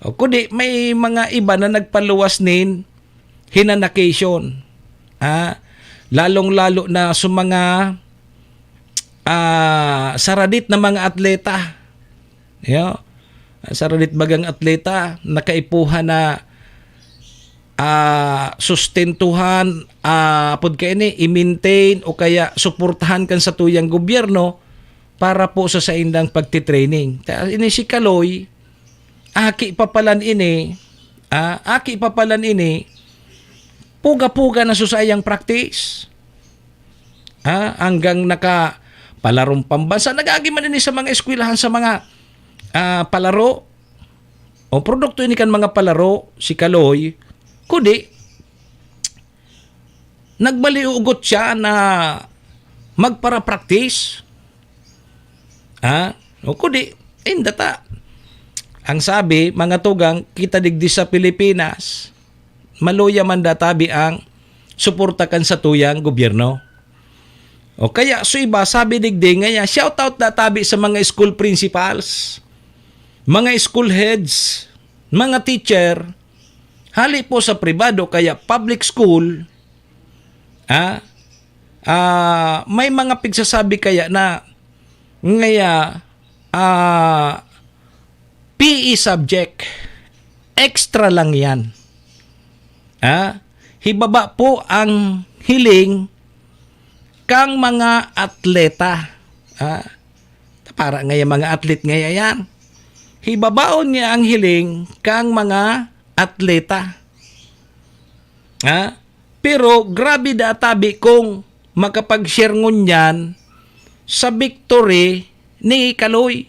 O, kundi may mga iba na nagpaluwas nin hinanakation. Ah, lalong-lalo na sa mga, ah, saradit na mga atleta. Yo. Sa radit bagang atleta, nakaipuhan na, ah, sustentuhan, ah, apod kaini, i-maintain o kaya suportahan kan satuyang gobyerno para po sa saindang pagtitraining. Ta-, ini si Kaloy, aki pa palan ini, ah, aki pa palan ini, puga-puga na sa saiyang practice. Ah, hanggang naka palarong pambansa. Nag-agi man ini sa mga eskwelahan, sa mga, ah, palaro. O produkto ini kan mga palaro, si Kaloy. Kundi, nagmaliugot siya na magpara-practice. Ha? O kundi, inda ta. Ang sabi, mga tugang, kita digdi sa Pilipinas, maluya man databi ang suporta kan satuyang gobyerno. O kaya, so iba, sabi digdi, ngaya, shout out databi sa mga school principals, mga school heads, mga teacher, hali po sa pribado, kaya public school, ah, ah, may mga pigsasabi kaya na, ngaya, ah, P E subject, extra lang yan. Ah, hibaba po ang hiling kang mga atleta. Ah, para ngaya mga atlet ngaya yan. Hibabaon niya ang hiling kang mga atleta. Ah, pero grabe databi kung makapag-share ngunyan sa victory ni Kaloy.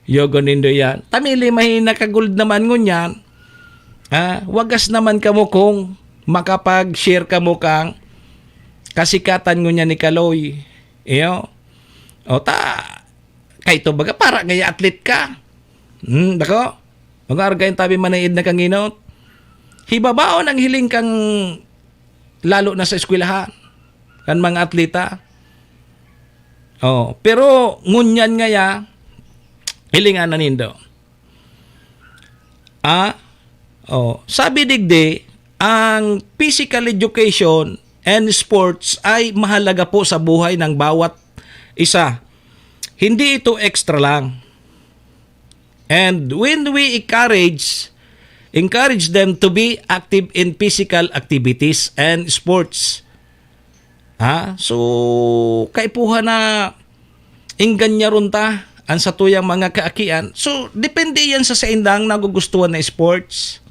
Yogo nindo yan. Tamili mahina ka gold naman ngunyan. Ah, wagas naman kamo kung makapag-share kamo kang kasikatan ngunyan ni Kaloy. Iyo. O ta, kaito baga para ngaya atlet ka. Hmm, dako. Mga argayan tabi manaid na kanginot. Hibabaon ang hiling kang lalo na sa eskwelahan, kan mga atleta. Oh, pero ngunyan ngaya, hilingan na nindo. Ah, oh, sabi digdi, ang physical education and sports ay mahalaga po sa buhay ng bawat isa. Hindi ito extra lang. And when we encourage, encourage them to be active in physical activities and sports. Ha? So, kaipuhan na ingganyaron ta ang satuyang mga kaakian. So, depende yan sa saindang nagugustuhan na sports.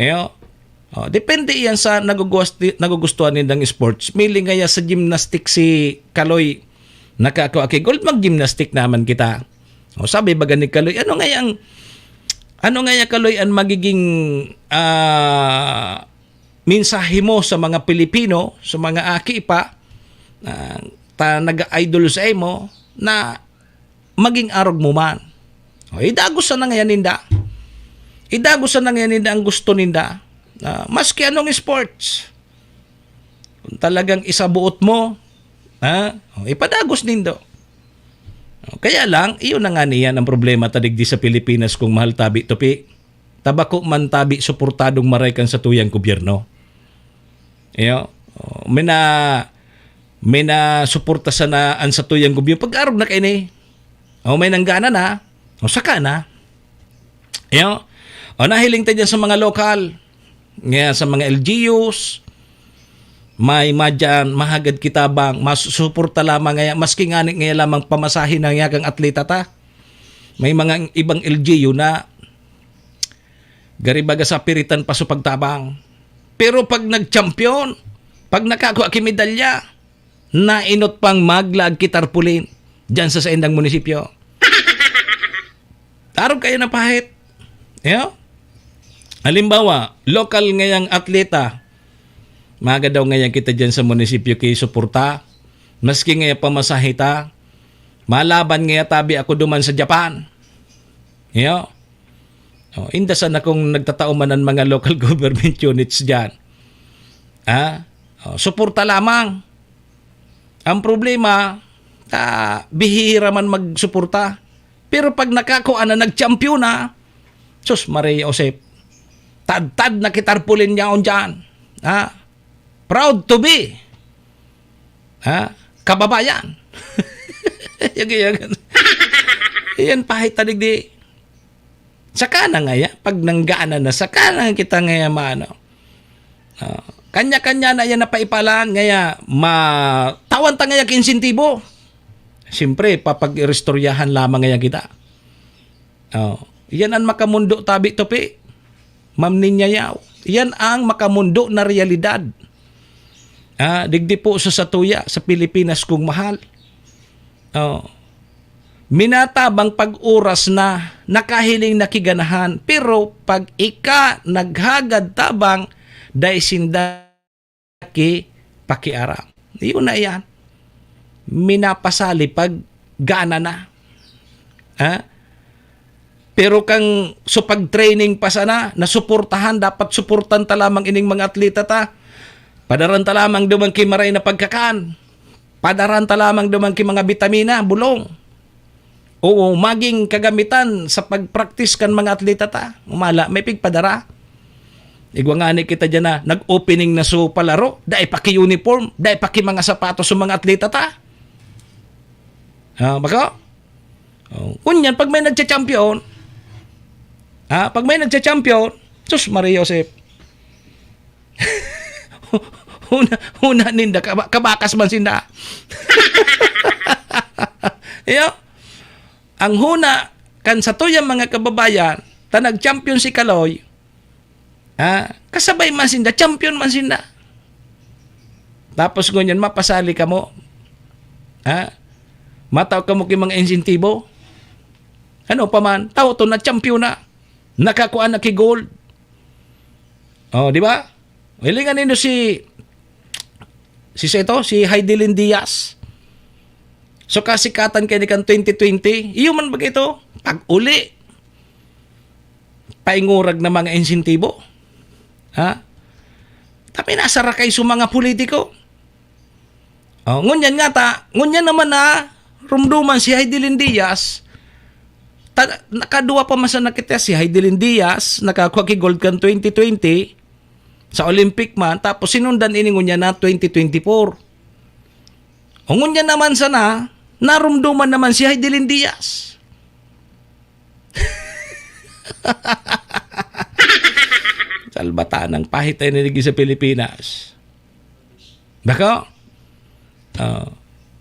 Eyo. Oh, depende yan sa nagugusti-, nagugustuhan nindang sports. Mili ngaya sa gymnastic si Kaloy, nakakua ki gold, mag-gymnastic naman kita. O, sabi baga ni Kaloy, ano ngaya ang, ano ngaya, Kaloy, ang magiging, ah, mensahe mo sa mga Pilipino, sa mga aki pa, ah, ta nag-idol sa imo, na maging arog mo man. O, idagos sana ngayan ninda. Idagos sana ngayan ninda ang gusto ninda. Ah, maski anong sports. Kung talagang isabuot mo, ha? O, ipadagos nindo. O, kaya lang, iyon na nga niyan ang problema ta digdi sa Pilipinas, kung mahal tabi, Tupi. Ta bako man tabi suportadong maray kan satuyang gobyerno. Iyo, o, may na, may na suporta sana an satuyang gobyerno. Pag-arog na kaini, o, may nanggana na, o, saka na. Iyo, o, nahiling ta diyan sa mga lokal, nga sa mga L G Us, may madyan, mahagad kita bang masusuporta lamang ngaya, maski ngani ngaya lamang pamasahe na ngaya kang atleta ta. May mga ibang L G U na gari baga sa piritan pa sa pagtabang. Pero pag nag-champion, pag nakakua ki medalya, nainot pang maglaag ki tarpaulin diyan sa saindang munisipyo. Arog kayo na pahit. Iyo? Halimbawa, lokal ngayang atleta, maga daw ngayon kita diyan sa munisipyo ki suporta, maski ngaya pamasahe ta, malaban ngaya tabi ako duman sa Japan. Iyo? O, inda sana kung nagtatao man ang mga local government units diyan. Ha? O, suporta lamang. Ang problema, ah, bihira man magsuporta. Pero pag nakakua na, nagchampiyon na, sus, Maria Josep, tadtad na ki tarpaulin yaon diyan. Ha? Proud to be, ha? Kababayan. Yagi, yagi. Iyan pahit ta digdi. Saka na ngaya, pag nanggana na, saka na kita ngaya maano. Ah, kanya-kanya na yan napaipalan, ngaya matawan ta ngaya ki insentibo. Siyempre, papag-iristoryahan lamang ngaya kita. Oh, yan ang makamundo tabi, Topi. Ma'am Ninya Yao. Yan ang makamundo na realidad. Ah, digdi po sa satuya, sa Pilipinas kong mahal. Oh. Minatabang pag oras na nakahiling na ki ganahan, pero pag ika naghagad tabang, dai sinda ki pakiaram. Yun na yan. Minapasali pag gana na. Ha? Pero kang so pag-training pa sana, nasuportahan, dapat suportan ta lamang ining mga atleta ta. Padaran ta lamang duman ki maray na pagkakan. Padaran ta lamang duman ki mga bitamina, bulong. Oo, maging kagamitan sa pag-practice kan mga atleta ta. Umala, may pigpadara. Igwa ngani kita diyan na nag-opening na so palaro, dai pa ki uniform, dai pa ki mga sapatos sa mga atleta ta. Ha, bako? Oh, kunyan, pag may nagcha-champion, ha, pag may nagcha-champion, sus, Maria Joseph. Huna, huna ninda, kaba-, kabakas man sinda. Iyo, ang huna, kan satuyang mga kababayan, ta nag-champion si Kaloy, ha, kasabay man sinda, champion man sinda. Tapos ngunyan, mapasali kamo. Ha? Matao kamo ki mga insentibo. Ano pa man, tao to na champion na. Nakakuha na ki gold. Oh, di ba? Hilingan nindo si, si ito, si Heidelin Diaz. So, kasikatan kaini kan twenty twenty. Iyo man ba ito? Pag-uli, paingurag na mga insentibo. Ha? Tapi nasa rakay sa mga politiko. Oh, ngunyan nga ta, ngunyan naman na rumduman si Heidelin Diaz. Ta, nakaduwa pa man sana kita si Heidelin Diaz, nakakuha ki gold kan twenty twenty sa Olympic man, tapos sinundan ini ngunyan na twenty twenty-four. O ngunyan naman sana, narumduman naman si Heidelin Diaz. Salbatan ang pahit ay niligi sa Pilipinas. Bako? Ah,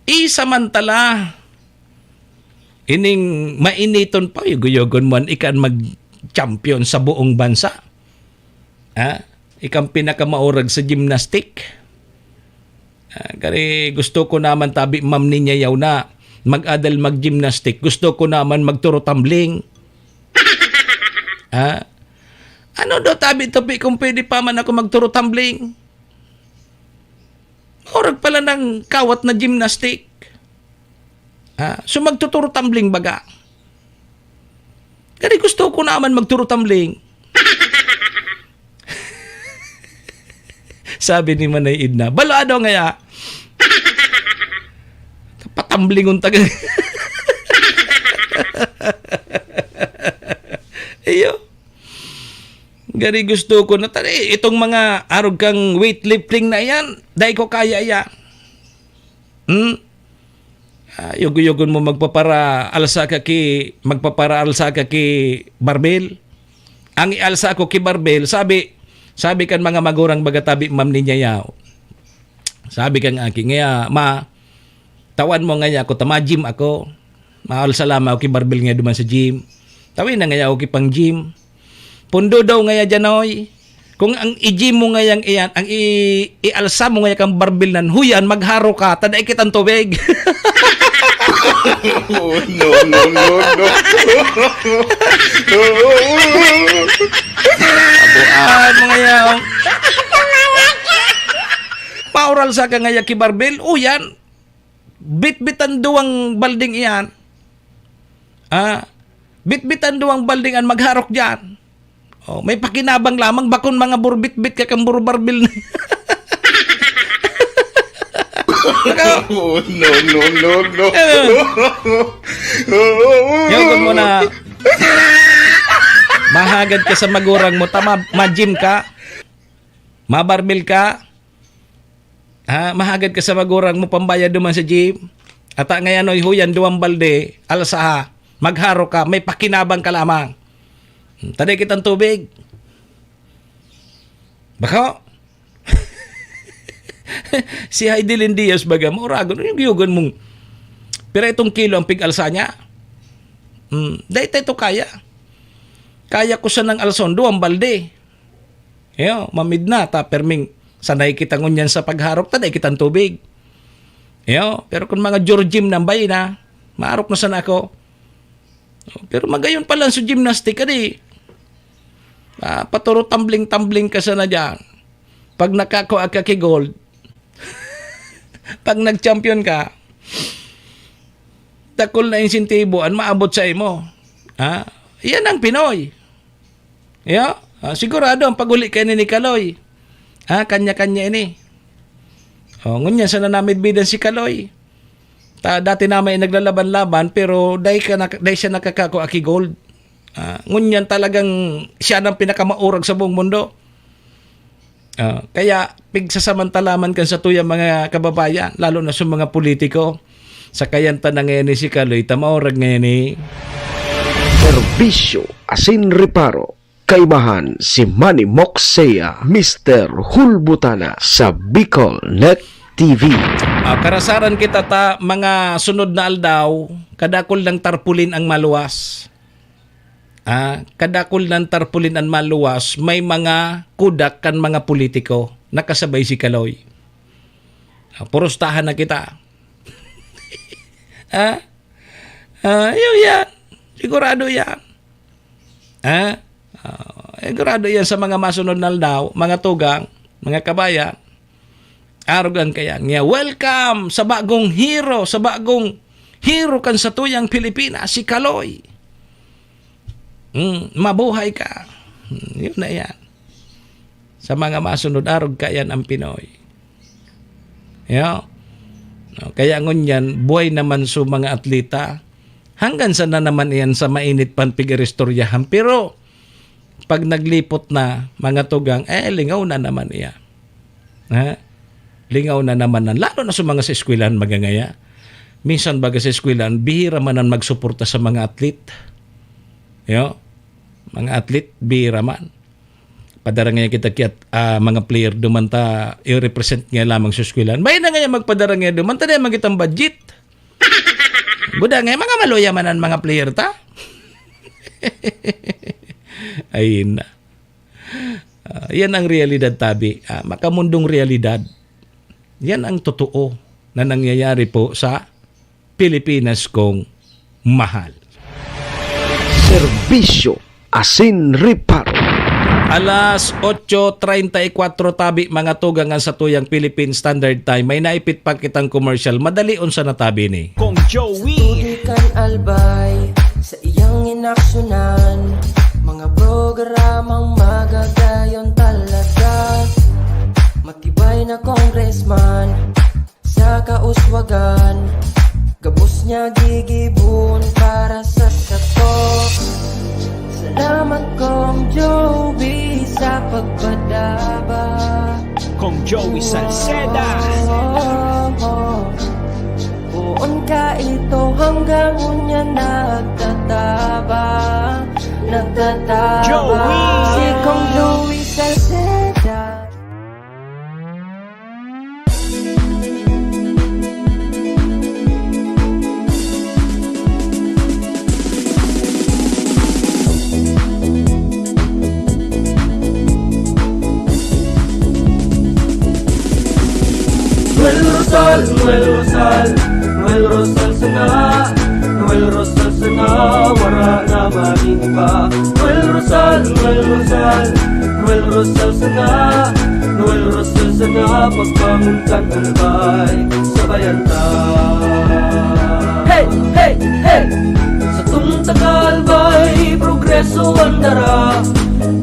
isamantala, ining mainiton pa, yugo-yugon mo an ikan mag-champion sa buong bansa. Ha? Ikang pinakamaurag sa gymnastic. Ah, kani gusto ko naman tabi, Ma'am Ninya Yao, na mag-adal mag-gymnastic. Gusto ko naman magturo tumbling. Ha? Ano daw tabi, Topi, kung pwede pa man ako magturo tumbling? Maurag pala ng kawat na gymnastic. Ah, so magtuturo tumbling baga. Kani gusto ko naman magturo tumbling. Sabi ni Manay Edna, "Balo, ano ngaya? Patamblingon taga." Iyo. Gari gusto ko na tani, itong mga arog kang weightlifting na iyan, dai ko kaya iya. Hmm? Ah, yugo-yugon mo magpapara-alsa ka ki, magpapara-alsa ka ki barbel. Ang ialsa ko ki barbel, sabi, sabi kan mga magurang baga tabi, Ma'am Ninya Yao. Sabi kang aki, ngaya, ma, tawan mo ngaya ako, ta ma-gym ako. Maalsa lamang ako ki barbel ngaya duman sa gym. Tawi na ngaya ako ki pang-gym. Pundo daw ngaya dyan, oy. Kung ang i-gym mo ngayang iyan, ang i-, ialsa mo ngaya kang barbel nan, huyan, magharo ka, ta dai kitang tubig. Oh, no, no, no, no. Abuan mo ngaya, oh. Paural sa ka ngaya ki barbel, huyan. Bitbit ang duwang balding iyan. Ah, bitbit ang duwang balding an magharok diyan. Oh, may pakinabang lamang bakon mga burbitbit ka kang burbarbil na. Oh, no, no, no, no. Yaw mo na. Mahagad ka sa magurang mo, tama, ma-gym ka, mabarbil ka, ha, mahagad ka sa magurang mo, pambayad duman sa gym. Ata ngayon, oy, huyan, duwang balde, alsa ha. Magharok ka, may pakinabang ka lamang. Hmm, taday kitang tubig. Bako? Si Heidelin Diaz baga, mauragon, yung yugon mong, pero itong kilo ang pig-alsa niya. Hmm, dahil ito kaya. Kaya ko sanang alson, duwang balde. Iyo, mamid na, ta perming sanay kita ngunyan sa pagharok, taday kitang tubig. Iyo, pero kung mga Georgim na, bay na, maarok na sana ako. Pero magayon pa lang sa gymnastic, adi, ah, paturo tumbling-tumbling ka sana diyan. Pag nakakua ka ki gold, pag nag-champion ka, dakul na insentibo an maabot sa imo. Ha? Iyan ang Pinoy. Ya? Ah, sigurado ang pag-uli kaini ni Kaloy. Ha? Kanya-kanya ini. Oh, ngunyan sana namidbidan si Kaloy. Ta, dati na may naglalaban-laban, pero dai ka nak-, dai siya nakakakua ki gold. Ah, ngunyan talagang siya nang pinakamaurag sa buong mundo. Ah, kaya pigsasamantalaman kan satuyang mga kababayan, lalo na sa mga politiko. Sa kayan ta na ngayon ni si Kaloy, ta maurag ngayon ni Serbisyo asin reparo. Kaibahan si Manny Moxea, Mister Hulbutana sa Bicol Net T V. Ah, karasaran kita ta, mga sunod na aldaw, kadakul ng tarpulin ang maluwas. Ah, kadakul ng tarpulin ang maluwas, may mga kudak kan mga politiko, nakasabay si Kaloy. Ah, purustahan na kita. Ah? Ah, yun yan. Sigurado yan. Ha? Ah, sigurado yan sa mga masunod na aldaw, mga tugang, mga kabayan. Arog ang kayan niya. Welcome sa bagong hero, sa bagong hero kan satuyang Pilipinas, si Kaloy. Hmm, mabuhay ka. Hmm, yun na yan. Sa mga masunod, arog kayan ang Pinoy. Yo. No, kaya ngunyan, buhay naman sa mga atleta. Hanggang sana naman iyan sa mainit pan pig-iristoryahan. Pero, pag naglipot na, mga tugang, eh, lingaw na naman iyan. Ha? Lingaw na naman na. Lalo na sa mga sa eskwelahan magangaya. Minsan baga sa eskwelahan, bihira man ang magsuporta sa mga atlet. Yo? Mga atlet, bihira man. Padara ngaya kita kiyat, ah, mga player duman ta, i-represent nga lamang sa eskwelahan. May na ngaya magpadara ngaya duman, ta di man kitang budget. Buda ngaya, mga maluya man ang mga player ta. Ay na. Ah, yan ang realidad, tabi. Ah, makamundong realidad. Yan ang totoo na nangyayari po sa Pilipinas kong mahal. Serbisyo asin reparo. Alas otso treinta y cuatro tabi, mga tugang, ang satuyang Philippine Standard Time. May naipit pa kitang commercial. Madali unsa na tabi ni? Kong Joey. Tutukan Albay sa iyang inaksyonan, mga programang magagayon talaga. Matibay na congressman sa kauswagan, gabos niya gigibon para sa sato. Salamat, Kong Joey, sa pagpadaba. Kong Joey Salceda. Poon ka ito hanggang unya nagtataba, nagtataba. Joey! Si Kong Joey Salceda. Noel Rosal, Noel Rosal, Noel Rosal sana, Noel Rosal sana, wara na man iba. Noel Rosal, Noel Rosal, Noel Rosal sana, Noel Rosal sana, pagbangon kan Albay, sabayan ta. Hey, hey, hey! Satong taga-Albay, progreso ang dara.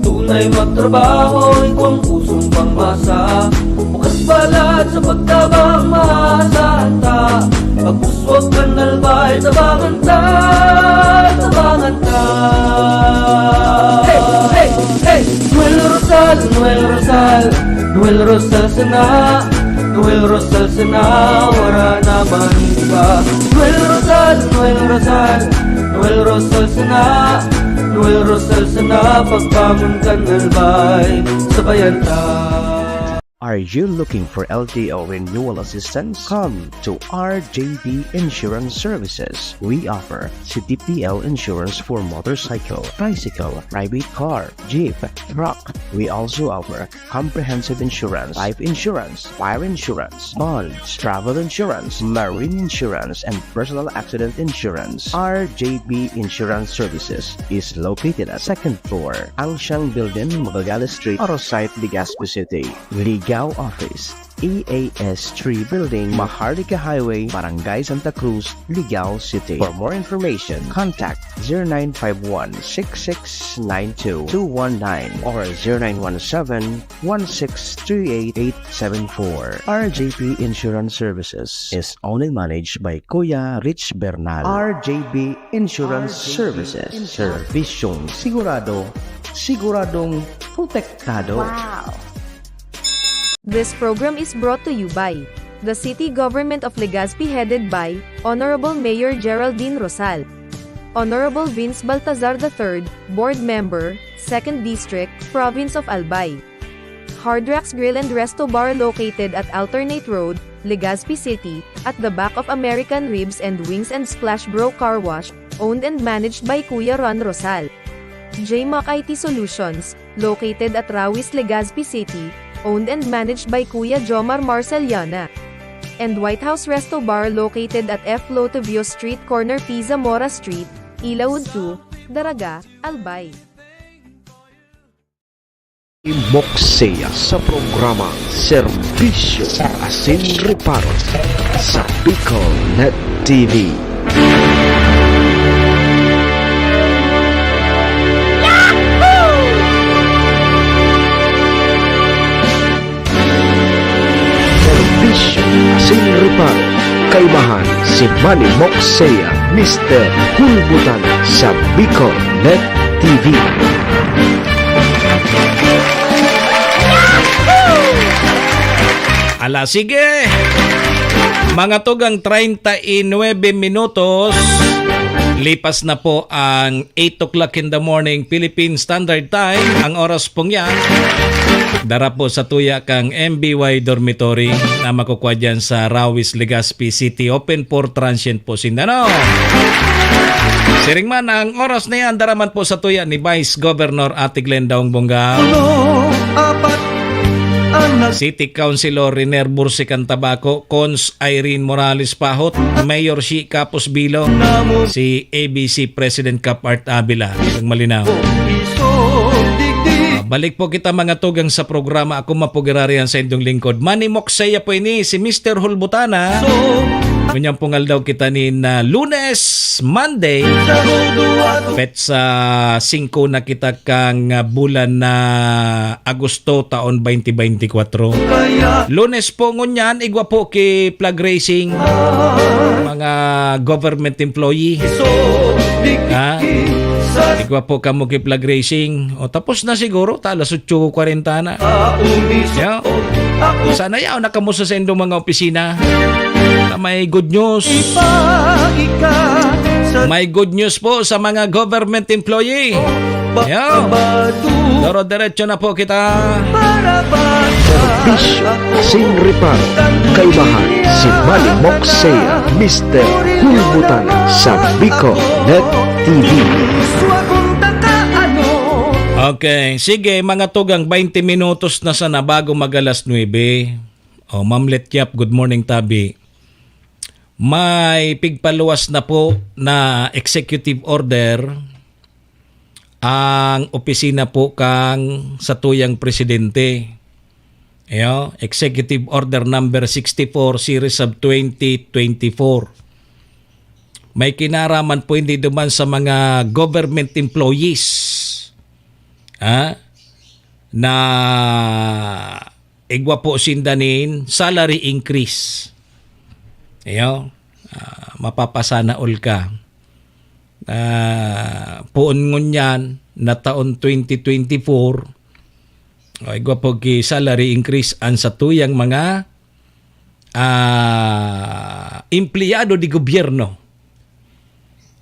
Tunay magtrabaho, igwang pusong pangmasa. Bukas palad sa pagtabang, maasahan ta. Pag-uswag kan Albay, tabangan ta, tabangan ta. Hey, hey, hey! Noel Rosal, Noel Rosal, Noel Rosal sana, Noel Rosal sana, wara na man iba. Noel Rosal, Noel Rosal, Noel Rosal sana, Noel Rosal sana, pagbangon kan Albay, sabayan ta. Are you looking for L T O renewal assistance? Come to R J B Insurance Services. We offer C T P L insurance for motorcycle, tricycle, private car, jeep, truck. We also offer comprehensive insurance, life insurance, fire insurance, bonds, travel insurance, marine insurance, and personal accident insurance. R J B Insurance Services is located at second floor, Angshang Building, Magallanes Street, Arosite, Legazpi City. Ligao Office, E A S three Building, Maharlika Highway, Barangay Santa Cruz, Ligao City. For more information, contact zero nine five one six six nine two two one nine or zero nine one seven one six three eight eight seven four. R J P Insurance Services is owned and managed by Kuya Rich Bernal. R J B Insurance Services. Servisyong sigurado, siguradong protektado. Wow! This program is brought to you by the City Government of Legazpi, headed by Honorable Mayor Geraldine Rosal, Honorable Vince Baltazar the third, Board Member, Second District, Province of Albay. Hard Rocks Grill and Resto Bar, located at Alternate Road, Legazpi City, at the back of American Ribs and Wings and Splash Bro Car Wash, owned and managed by Kuya Ron Rosal. J Mac I T Solutions, located at Rawis, Legazpi City, owned and managed by Kuya Jomar Marceliana. And White House Resto Bar, located at F Lotovio Street, corner P Zamora Street, Ilaud two, Daraga, Albay. Mokseya sa programang Serbisyo Asin Reparo sa Bicol Net T V. Serbisyo Asin Reparo, kaimahan si Manny Mokseya, Mister Hulbutan sa Bicol Net T V. Ala, sige! Mga tugang, treinta y nueve minutos. Lipas na po ang eight o'clock in the morning, Philippine Standard Time. Ang oras pong yan, dara po sa tuya kang M B Y Dormitory na makukuha dyan sa Rawis, Legazpi City. Open for transient po sinda, no? Siring man, ang oras na yan, dara man po sa tuya ni Vice Governor Ate Glendaong Bongga, City Councilor Riner Bursican Tabaco, Cons Irene Morales Pahot, Mayor Shi Capos Bilo, si A B C President Cap Art Avila. Ang malinaw. Ah, balik po kita, mga tugang, sa programa. Ako mapugirarihan sa indong lingkod, Manny Mokseya po ini, si Mister Hulbutana. Ngunyan pong aldaw kita ni na Lunes, Monday, petsa singko na kita kang, ah, bulan na Agosto, taon twenty twenty-four. Lunes po ngunyan, igwa po ki flag raising, mga government employee. Ha? Igwa po kamo ki flag raising. O, tapos na siguro, ta alas otso kwarenta na. Yeah. Sana yaw na kamo sa sendong mga opisina. Na may good news. May good news po sa mga government employee. Yo. Doro-diretso na po kita. Serbisyo Asin Reparo, kaimahan si Manny Mokseya, Mister Hulbutan sa Bicol Net T V. Okay, sige, mga tugang, twenty minutos na sana bago mag alas nuebe. O, Ma'am Letyap, good morning, tabi. May pigpaluwas na po na executive order ang opisina po kang satuyang presidente. Ayo, Executive Order Number sixty-four, Series of twenty twenty-four. May kinaraman po hindi duman sa mga government employees, ha, na igwa po sinda nin salary increase. Ayo, ah, mapapasana all ka. Ah, poon ngunyan na taon twenty twenty-four, o, igwa po ki salary increase an satuyang mga, ah, empleyado de gobyerno.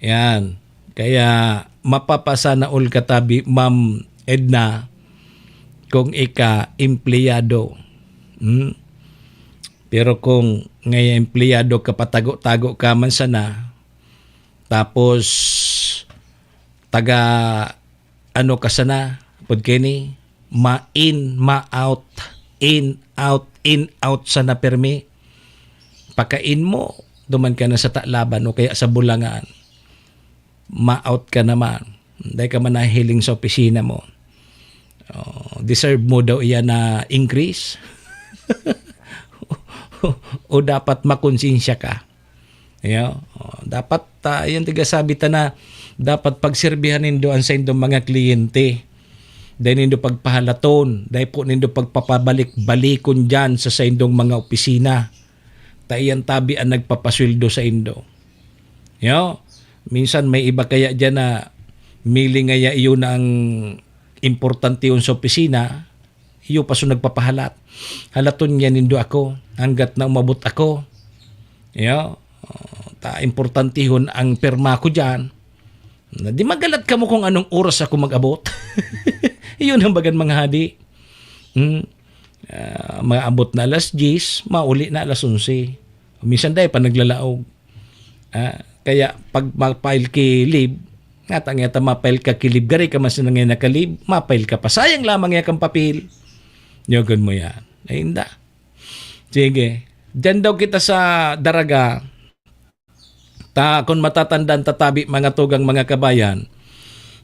Yan. Kaya mapapasana all ka tabi, Ma'am Edna, kung ika empleyado. Hmm? Pero kung ngay empleyado ka, patago-tago ka man sana, tapos taga ano ka sana, pud kini, ma-in, ma-out, in, out, in, out sana permi. Pakain mo, duman ka na sa Tacloban o kaya sa Bulangan. Ma-out ka naman. Dai ka man nahihiling sa opisina mo. Oh, deserve mo daw iyan na increase. O dapat makonsensya ka. Iyo, oh, dapat, ah, yan tiga sabi ta na dapat pagserbihan nindo ang saindong mga kliyente. Dai nindo pagpahalaton, dai po nindo pagpapabalik-balikon diyan sa saindong mga opisina. Ta iyan tabi ang nagpapasweldo saindo. Iyo, minsan may iba kaya diyan na mili ngaya iyo na ang importante yun sa opisina, iyo pa so nagpapahalat. Halaton niya nindo ako, hanggat na umabot ako. Iyo, oh, ta importantehon ang pirma ko diyan. Na di magalat kamo kung anong oras ako mag-abot. Iyon ang bagan mga hadi. Hmm. Ah, maabot na alas diyes, mauli na alas onse. Minsan dai pa naglalaog. Ah, kaya pag ma-file ki leave, ngata-ngata ma-file ka ki leave, gari ka man sana ngayon naka-leave, ma-file ka pa. Sayang lamang yan kang papel. Yogon mo yan. Ay, inda. Sige. Diyan daw kita sa Daraga. Ta, kung matatandaan ta tabi, mga tugang, mga kabayan,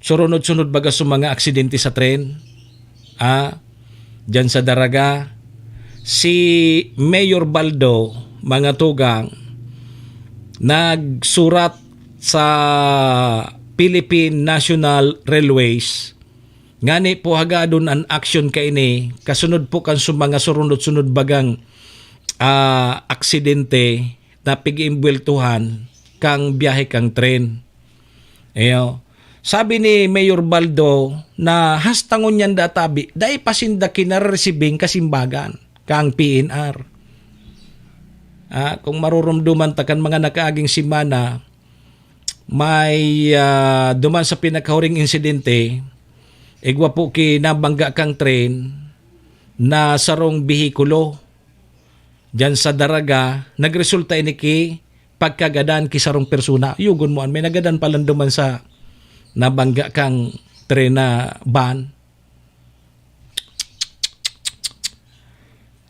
surunod-sunod baga sa mga aksidente sa tren. Ah, diyan sa Daraga, si Mayor Baldo, mga tugang, nagsurat sa Philippine National Railways ngani po hagadon an aksyon kaini, kasunod po kan su-, mga surunod-sunod bagang, ah, aksidente na pig-iimbweltuhan kang biyahe kang tren. Iyo. Sabi ni Mayor Baldo na hasta ngunyan da tabi, dai pa sinda kinaresibing kasimbagan kang P N R. Ah, kung marurumduman ta kan mga nakaaging semana, may, ah, duman sa pinakahuring insidente, igwa po ki nabangga kang tren na sarong behikulo diyan sa Daraga, nagresulta ini ki pagkagadan ki sarong persona. Yugon mo an may nagadan palan duman sa nabangga kang tren na van.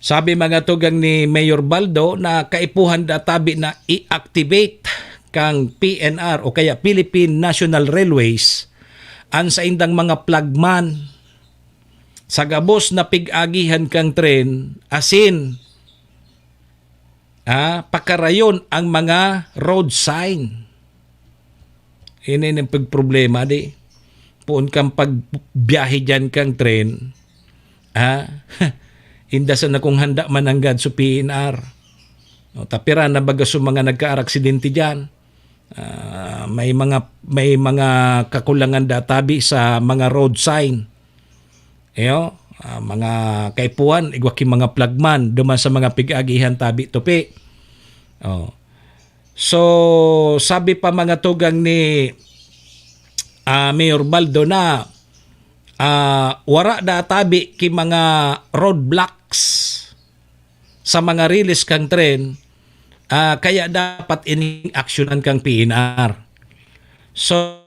Sabi mga tugang ni Mayor Baldo na kaipuhan da tabi na i-activate kang P N R o kaya Philippine National Railways an saindang mga flagman sa gabos na pig-agihan kang tren asin, ah, pakarayon ang mga road sign. Ini ning pagproblema, di? Poon kang pagbiyahe diyan kang tren, ha? Inda sana kung handa mananggad sa P N R. No, tapira na baga sa mga nagkaaraksidente diyan. Ah, may mga, may mga kakulangan da tabi sa mga road sign. Iyo, ah, mga kaipuhan, igwa ki mga flagman, duman sa mga pig-agihan tabi tupi. Oh. So, sabi pa mga tugang ni, ah, Mayor Baldo na, ah, wara da tabi ki mga roadblocks sa mga riles kang tren, ah, kaya dapat ining aksyonan kang P N R. So,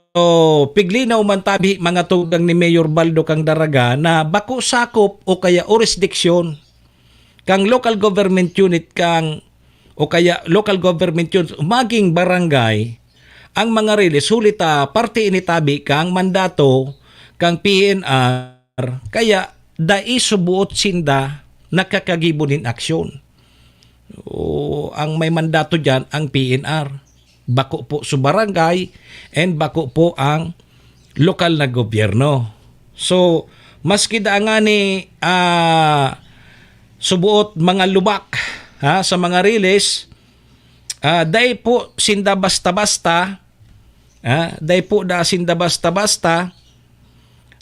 piglinaw man tabi mga tugang ni Mayor Baldo kang Daraga na bako sakop o kaya orisdiksyon kang local government unit kang o kaya local government unit, maging barangay, ang mga riles, huli ta parte ini tabi kang mandato kang P N R, kaya dai subuot sinda nakakagibo nin aksyon. O, ang may mandato diyan, ang P N R. Bako po sa barangay and bako po ang lokal na gobyerno. So, maski da ngani, ah, subuot mga lubak, ha, sa mga riles, ah, dai po sinda basta-basta, ha, dai po da sinda basta-basta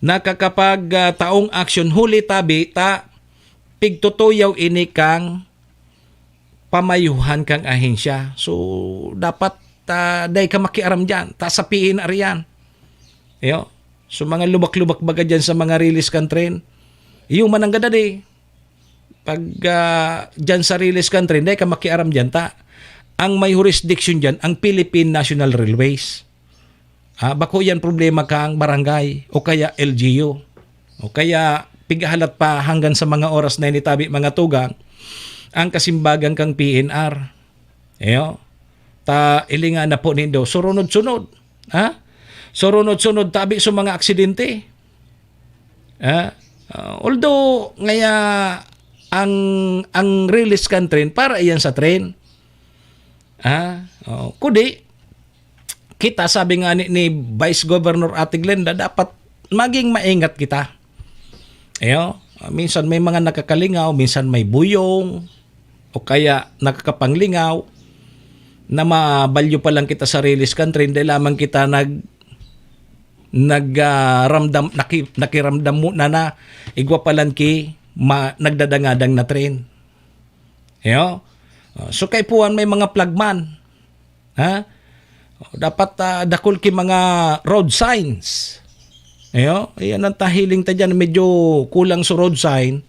nakakapag, ah, taong aksyon, huli tabi ta pigtutuyaw ini kang pamayuhan kang ahensya. So, dapat ta dai ka makiaram diyan, ta sa P N R yan. Iyo. So, mga lubak-lubak baga diyan sa mga rilis kan tren. Iyo man ang gadadi. Pag, ah, diyan sa rilis kan tren, dai ka makiaram diyan, ta ang may jurisdiction diyan, ang Philippine National Railways. Ah, bako yan problema kang barangay o kaya L G U. O kaya, pigahalat pa hanggang sa mga oras na ini tabi, mga tugang, ang kasimbagan kang P N R. Iyo. Ta ilinga na po nindo, surunod-sunod. Ha? Surunod-sunod tabi sa mga aksidente. Ha? Ah, although, ngaya ang, ang rilis kan tren, para iyan sa tren. Ha? Oh, kudi, kita, sabi nga ni, ni Vice Governor Ate Glenda, dapat maging maingat kita. Iyo, minsan may mga nakakalingaw, minsan may buyong, o kaya nakakapanglingaw, na mabalyo pa lang kita sa rilis kan tren, dai lamang kita nag-, nag, ah, ramdam, naki-, nakiramdam mo na na igwa pa lang ki ma-, nagdadangadang na tren. Iyo. Ah, so, kaipuhan may mga flagman. Ha? Dapat, ah, dakul ki mga road signs. Iyo, iyan ang tahiling ta diyan, medyo kulang sa road sign.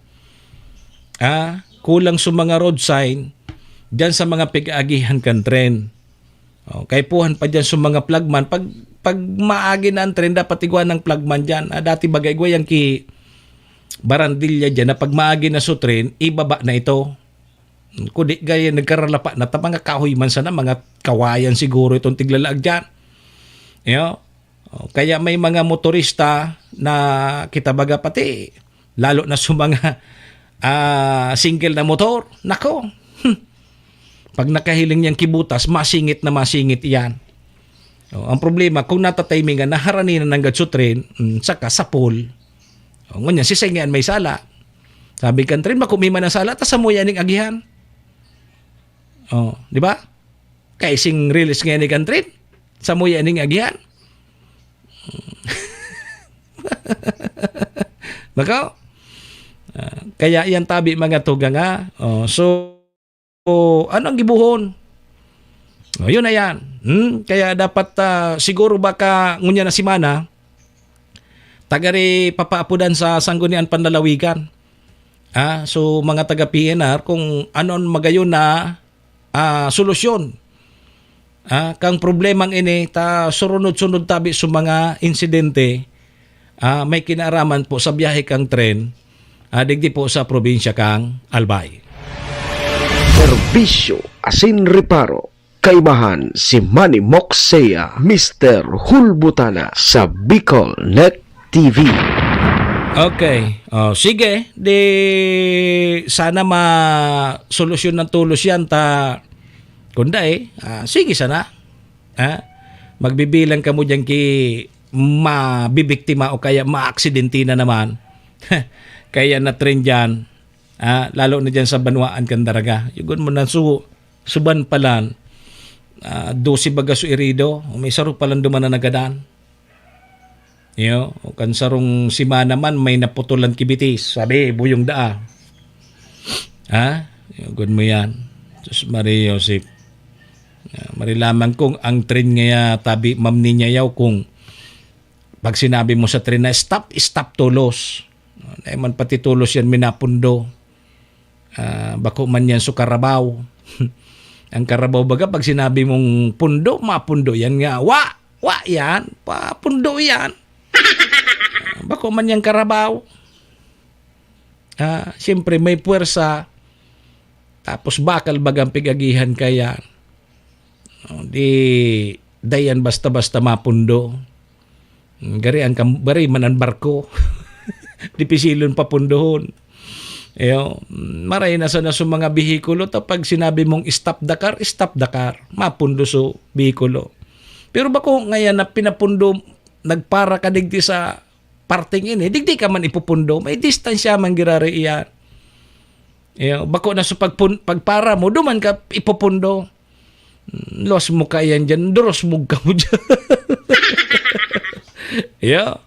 Ha? Kulang sa mga road sign diyan sa mga pig-aagihan kan tren. Oh, kaipuhan pa diyan sa mga flagman. Pag, pag maagi na ang tren, dapat igwa ng flagman diyan. Ah, dati baga igwa yang ki barandilya diyan na pag maagi na sa tren, ibaba na ito. Kung di gaya nagkaralapa na ta, mga kahoy man sana, mga kawayan siguro itong tiglalaag diyan. Iyo. Oh, kaya may mga motorista na kita baga pati, lalo na sa mga, ah, single na motor. Nako. Hmm. Pag nakahiling niyang kibutas, masingit na masingit iyan. Oh, ang problema, kung natatimingan na harani na nanggad sa tren, mm, saka sapol. Oh, ngunyan, si Sengian may sala. Sabi kan tren, "Bako mi man ang sala, ta samo yan ning agihan." Oh, di ba? Kay sing rilis nga ni kan tren, samo yan ning agihan. Nako? Ah, kaya yan tabi, mga tugang, ha? Oh, so, ano ang gibuhon? Oh, yun na yan. Hmm? Kaya dapat, ah, siguro baka ngunyan na semana, tagari papaapodan sa Sangguniang Panlalawigan. Ah, so, mga taga-P N R, kung anon magayon na, ah, solusyon, ah, kang problemang ini, ta surunod-sunod tabi sa mga insidente, ah, may kinaaraman po sa biyahe kang tren, ah, digdi po sa probinsya kang Albay. Serbisyo asin reparo. Kaibahan si Manny Moxea, Mister Hulbutana sa Bicol Net T V. Okay. Oh, sige. Di sana masolusyon ng tulos yan. Ta, kunda eh. Ah, sige sana. Ha? Magbibilang kamo dyan ki mabibiktima o kaya maaksidente na naman. Kaya na-trend dyan. Ah, lalo na dyan sa banwaan kan Daraga. Yugon mo na su-, suban palan. Ah, dose baga su irido. May saro palan duman na nagadan. Iyo, o kan sarong semana man, may naputulan ki bitis. Sabi, buyong daa. Ha? Yugon mo yan. Sus Maria Joseph. Ah, marilaman kong ang train ngaya tabi, ma'am, ninyayaw kung pag sinabi mo sa train na, "Stop," stop tolos. Dai man pati tolos yan minapundo. Ah, bako man yan so karabaw. Ang karabaw baga, pag sinabi mong pundo, mapundo yan nga. Wa! Wa yan! Papundo yan! Ah, bako man yan karabaw. Ah, siyempre, may puwersa. Tapos bakal bagang pig-agihan ka yan. Oh, di, dayan basta-basta mapundo. Gari ang kam-, gari man ang barko. Dipisilon papundohon. Iyo, maray na sana sa mga behikulo, ta pag sinabi mong stop the car, stop the car. Mapundo so behikulo. Pero bako ngayan na pinapundo, nagpara ka digdi sa parting ini, digdi ka man ipupundo, may distansya man girari iyan. Iyo, bako na sa pagpun-, pagpara mo, duman ka ipupundo. Luwas mo kaiyan dyan, durusmog ka mo dyan. Yeah.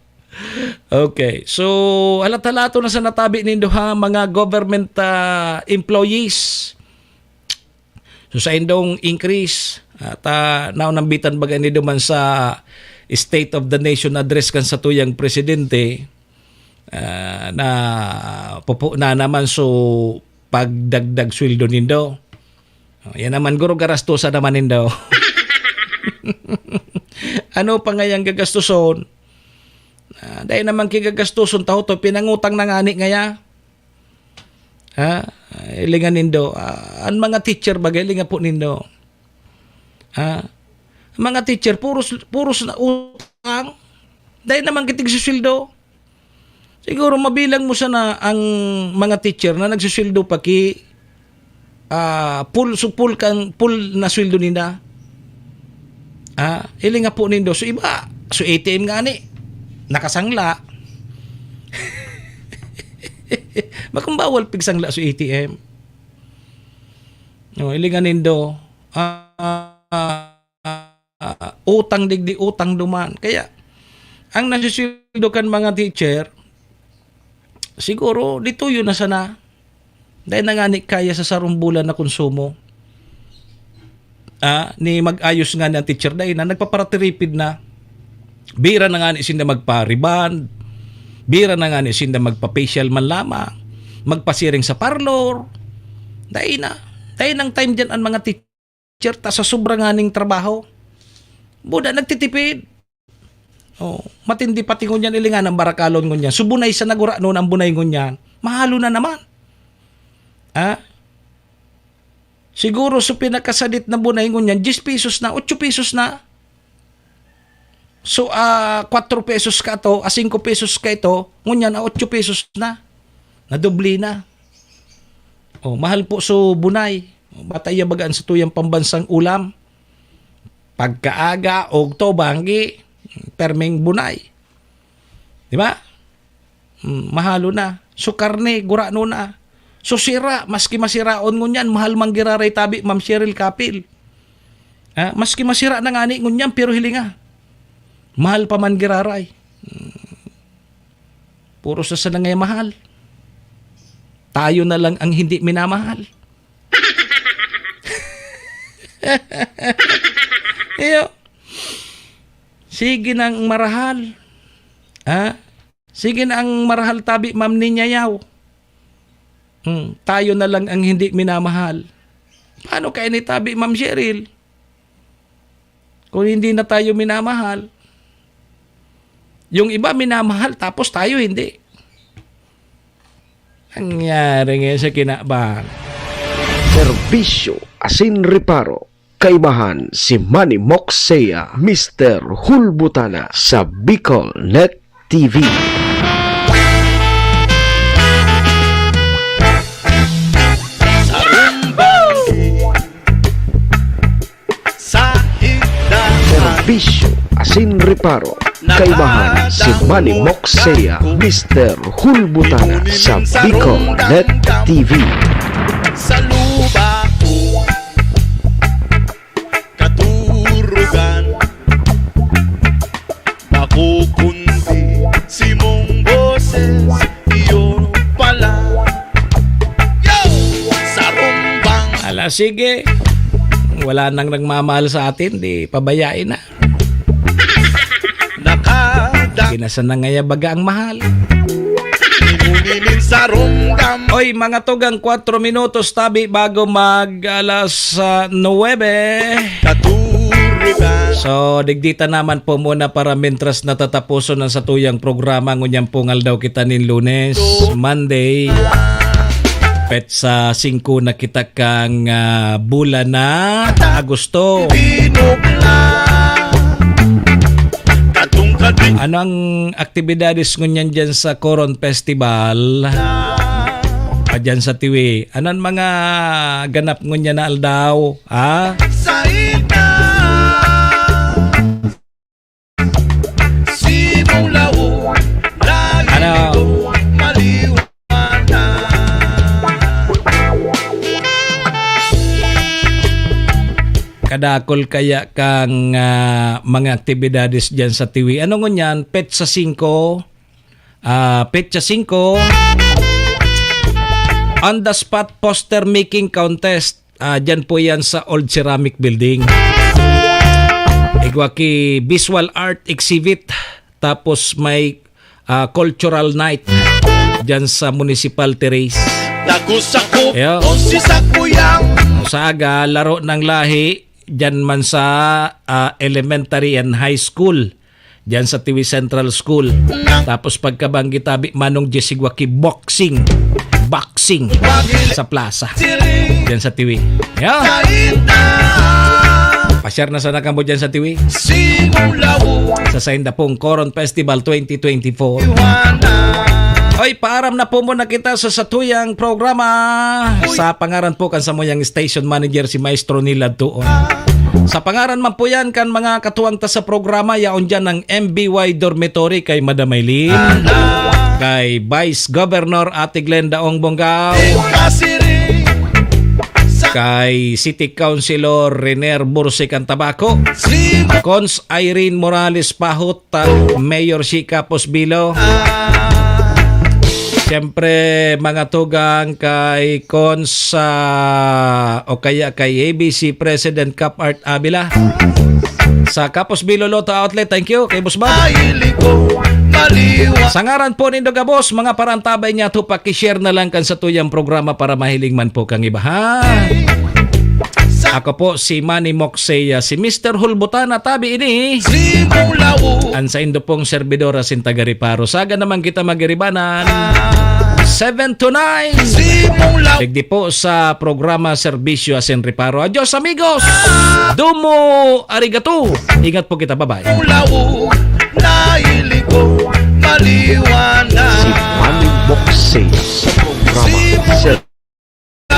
Okay. So, halat-halato na sa natabi nindo ha, mga government, ah, employees. So, sa indong increase, At, ah, naunambitan baga ini duman sa State of the Nation Address kan satuyang presidente, ah, na pupo na naman so pagdagdag sweldo nindo. Oh, yan naman, guro, garastusan naman nindo. Ano pa ngayang gagastuson? Ah, dahil naman kigagastuson, taho to, pinangutang na ngani ngaya. Ha? Hilingan nindo. Ah, ang mga teacher, bagay, hilinga po nindo. Ha? Ang mga teacher, puros, puros na utang. Dahil naman kitig sa sweldo. Siguro mabilang mo sana ang mga teacher na nagsusweldo pa ki, ah, full, so full kang, full na sweldo ninda. Ah, hilinga po nindo. So iba, so A T M ngani, nakasangla. Bakong bawal pigsangla so A T M? No, hilinga nindo. Ah, ah, ah, utang digdi, utang duman. Kaya, ang nasisweldo kan mga teacher, siguro, dituyo na sana. Dahil na nga ni kaya sa sarong bulan na konsumo. Ah, ni mag-ayos nga ni ang teacher dahil na nagpaparatiripid na. Bira na nga ni sinda magpa-rebond. Bira na nga ni sinda magpa-facial man lamang. Magpasiring sa parlor. Dahil na. Dahil ng time dyan ang mga teacher ta sa sobra nga ning trabaho. Buda, nagtitipid. Oh, matindi pati ngunyan, hilinga ng barakalon ngunyan. So, bunay sa nagura noon ang bunay ngunyan. Mahalo na naman. Ah? Siguro, so pinakasadit na bunay ngunyan, diyes pesos na, otso pesos na. So, ah, kwatro pesos ka to, ah, singko pesos ka ito, ngunyan, ah, otso pesos na. Nadoble na. Oh, mahal po so bunay. Bata iya bagaan sa tuyang pambansang ulam. Pagkaaga, ogto, banggi, perming bunay. Di ba? Hmm, mahalo na. So, karne, gurano na. So, sira, maski masiraon ngunyan, mahal man giraray tabi, Ma'am Cheryl Kapil. Ah, maski masira na ngani ngunyan, pero hilinga. Mahal pa man giraray. Hmm. Puro sa sana ngaya mahal. Tayo na lang ang hindi minamahal. Iyo. Sige nang marahal. Ha? Sige na ang marahal tabi, Ma'am Ninyayaw. Hmm, tayo na lang ang hindi minamahal. Paano kaya ni tabi, Ma'am Cheryl? Kung hindi na tayo minamahal, yung iba minamahal, tapos tayo hindi. Nangyari ngayon sa kinaban. Serbisyo asin reparo. Kaimahan si Manny Moksea, Mister Hulbutana sa Bicol Net T V. Sa rumbang sa higdaan. Serbisyo asin reparo. Kaimahan si Manny Moksea, Mister Hulbutana sa Bicol Net T V. Sa luba ko, katurugan, bako kundi simong boses, iyo pala. Yo! Sa rumbang. Ala, sige. Wala nang nagmamahal sa atin, di pabayain na. Nakada. Kinasa na ngaya baga ang mahal. Nguninin sa rungkam. Oy, mga tugang, kwatro minutos tabi bago mag alas, ah, nuwebe. Katurugan. So, digdita naman po muna para mintras natataposon ang satuyang programa. Ngunyan pong aldaw kita nin Lunes, Monday. Petsa singko na kita kang, ah, bulan na Agosto. Ano ang aktibidades ngunyan dyan sa Coron Festival? Ah, dyan sa Tiwi. Ano ang mga ganap ngunyan na aldaw? Ha? Simulaw, lagi Ano? Ito maliwanag. Kadakol kaya kang, ah, mga aktibidades dyan sa Tiwi. Ano ngunyan? Petsa singko. Ah, petsa singko. On the spot poster making contest. Ah, dyan po yan sa Old Ceramic Building. Igwa ki visual art exhibit, tapos may, ah, cultural night dyan sa Municipal Terrace. Naku, sako, Ayo. O si sakuyang. Sa aga, laro ng lahi, dyan man sa, ah, elementary and high school. Diyan sa Tiwi Central School. Tapos pagkabanggi tabi, Manong Jesse Guaki, boxing. Boxing sa plaza. Diyan sa Tiwi. Yeah. Pasyar na sana kamo diyan sa Tiwi. Sa Saindapong Coron Festival twenty twenty-four. Oy, paaram na po muna kita sa satuyang programa. Sa pangaran po kan samuyang station manager, si Maestro Nilad Tuon. Sa pangaran man po yan kan mga katuwang ta sa programa, yaon dyan ang M B Y Dormitory kay Madam Aileen, kay Vice Governor Ate Glenda Ong Bonggao, kay City Councilor Renier Bursi kan Tabaco, Cons Irene Morales Pahot, ta, Mayor si Capos Bilo. Siyempre, mga tugang kay Cons, ah, o kaya kay A B C President Cap Art Avila. Sa Capos Bilo Lotto Outlet, thank you kay Boss Bob. Sa ngaran po nindo gabos, mga parantabay niya to, paki-share na lang kan satuyang programa para mahiling man po kang iba, ha? Ako po si Manny Moxey, ah, si Mister Hulbutana, tabi ini. An saindo pong servidor asin taga-Reparo. Saga naman kita magiribanan. Seven to nine. Digdi po sa programa Serbisyo asin Reparo. Adios, amigos! Domo arigato! Ingat po kita. Bye-bye. Si Manny Moxey sa programa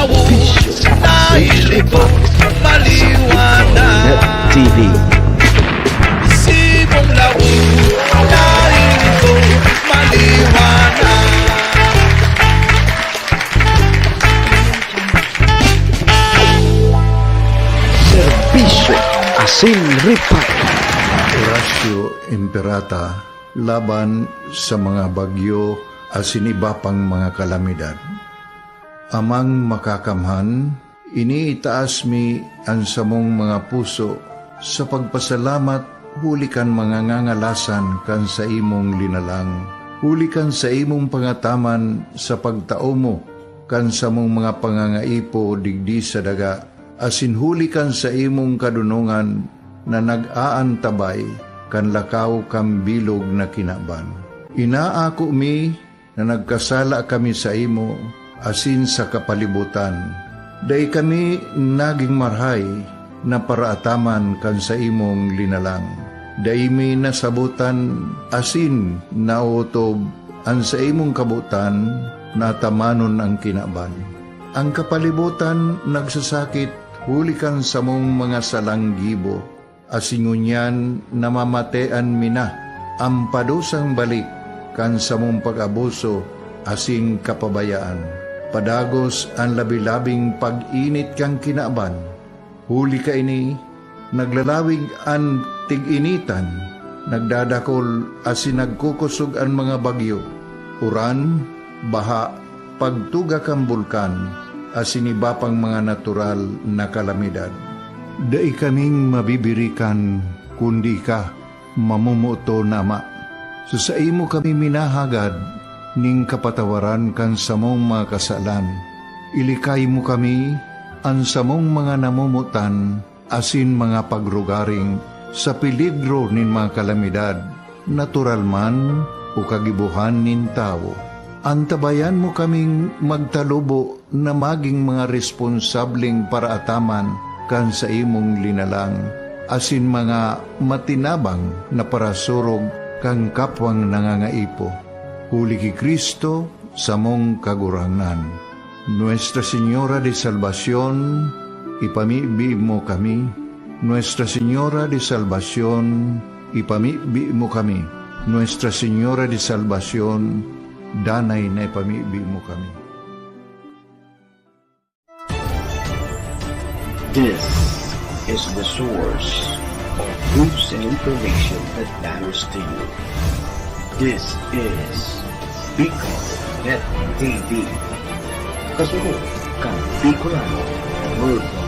Serbisyo asin Reparo sa Net T V. Serbisyo asin Reparo. Horacio Imperata laban sa mga bagyo asin iba pang mga kalamidad. Amang Makakamhan, iniitaas mi an samong mga puso sa pagpasalamat huli kan mga ngangalasan kan saimong linalang, huli kan saimong pangataman sa pagtao mo kan samong mga pangangaipo digdi sa daga, asin huli kan saimong kadonongan na nag-aantabay kan lakaw kan bilog na kinaban. Inaako mi na nagkasala kami saimo asin sa kapalibotan. Dai kami nagin marahay na paraataman kan saimong linalang. Dai mi nasabotan asin naotob an saimong kabotan na atamanon an kinaban. An kapalibotan nagsasakit huli kan samong mga salang gibo, asin ngunyan namamatean mi na an padusang balik kan samong pag-abuso asin kapabayaan. Padagos an labi-labing pag-init kan kinaban. Huli kaini, naglalawig an tig-initan, nagdadakol asin nagkukosog an mga bagyo, uran, baha, pagtuga kan bulkan, asin iba pang mga natural na kalamidad. Dai kaming mabibirikan, kundi ika, mamomoton na Ama. Sa saimo kami minahagad nin kapatawaran kan samong mga kasalan. Ilikay mo kami, an samong mga namomotan, asin mga pagrugaring sa peligro nin mga kalamidad, natural man o kagibohan nin tawo. Antabayan mo kaming magtalubo na magin mga responsableng paraataman kan saimong linalang, asin mga matinabang na parasurog kan kapwang nangangaipo. Huli ki Cristo, samong Kagurangnan. Nuestra Señora de Salvacion, ipamibi mo kami. Nuestra Señora de Salvacion, ipamibi mo kami. Nuestra Señora de Salvacion, danay na ipamibi mo kami. This is the source of news and information that matters to you. This is Bicol Net T V. Kasunod kan Bicolano. Word.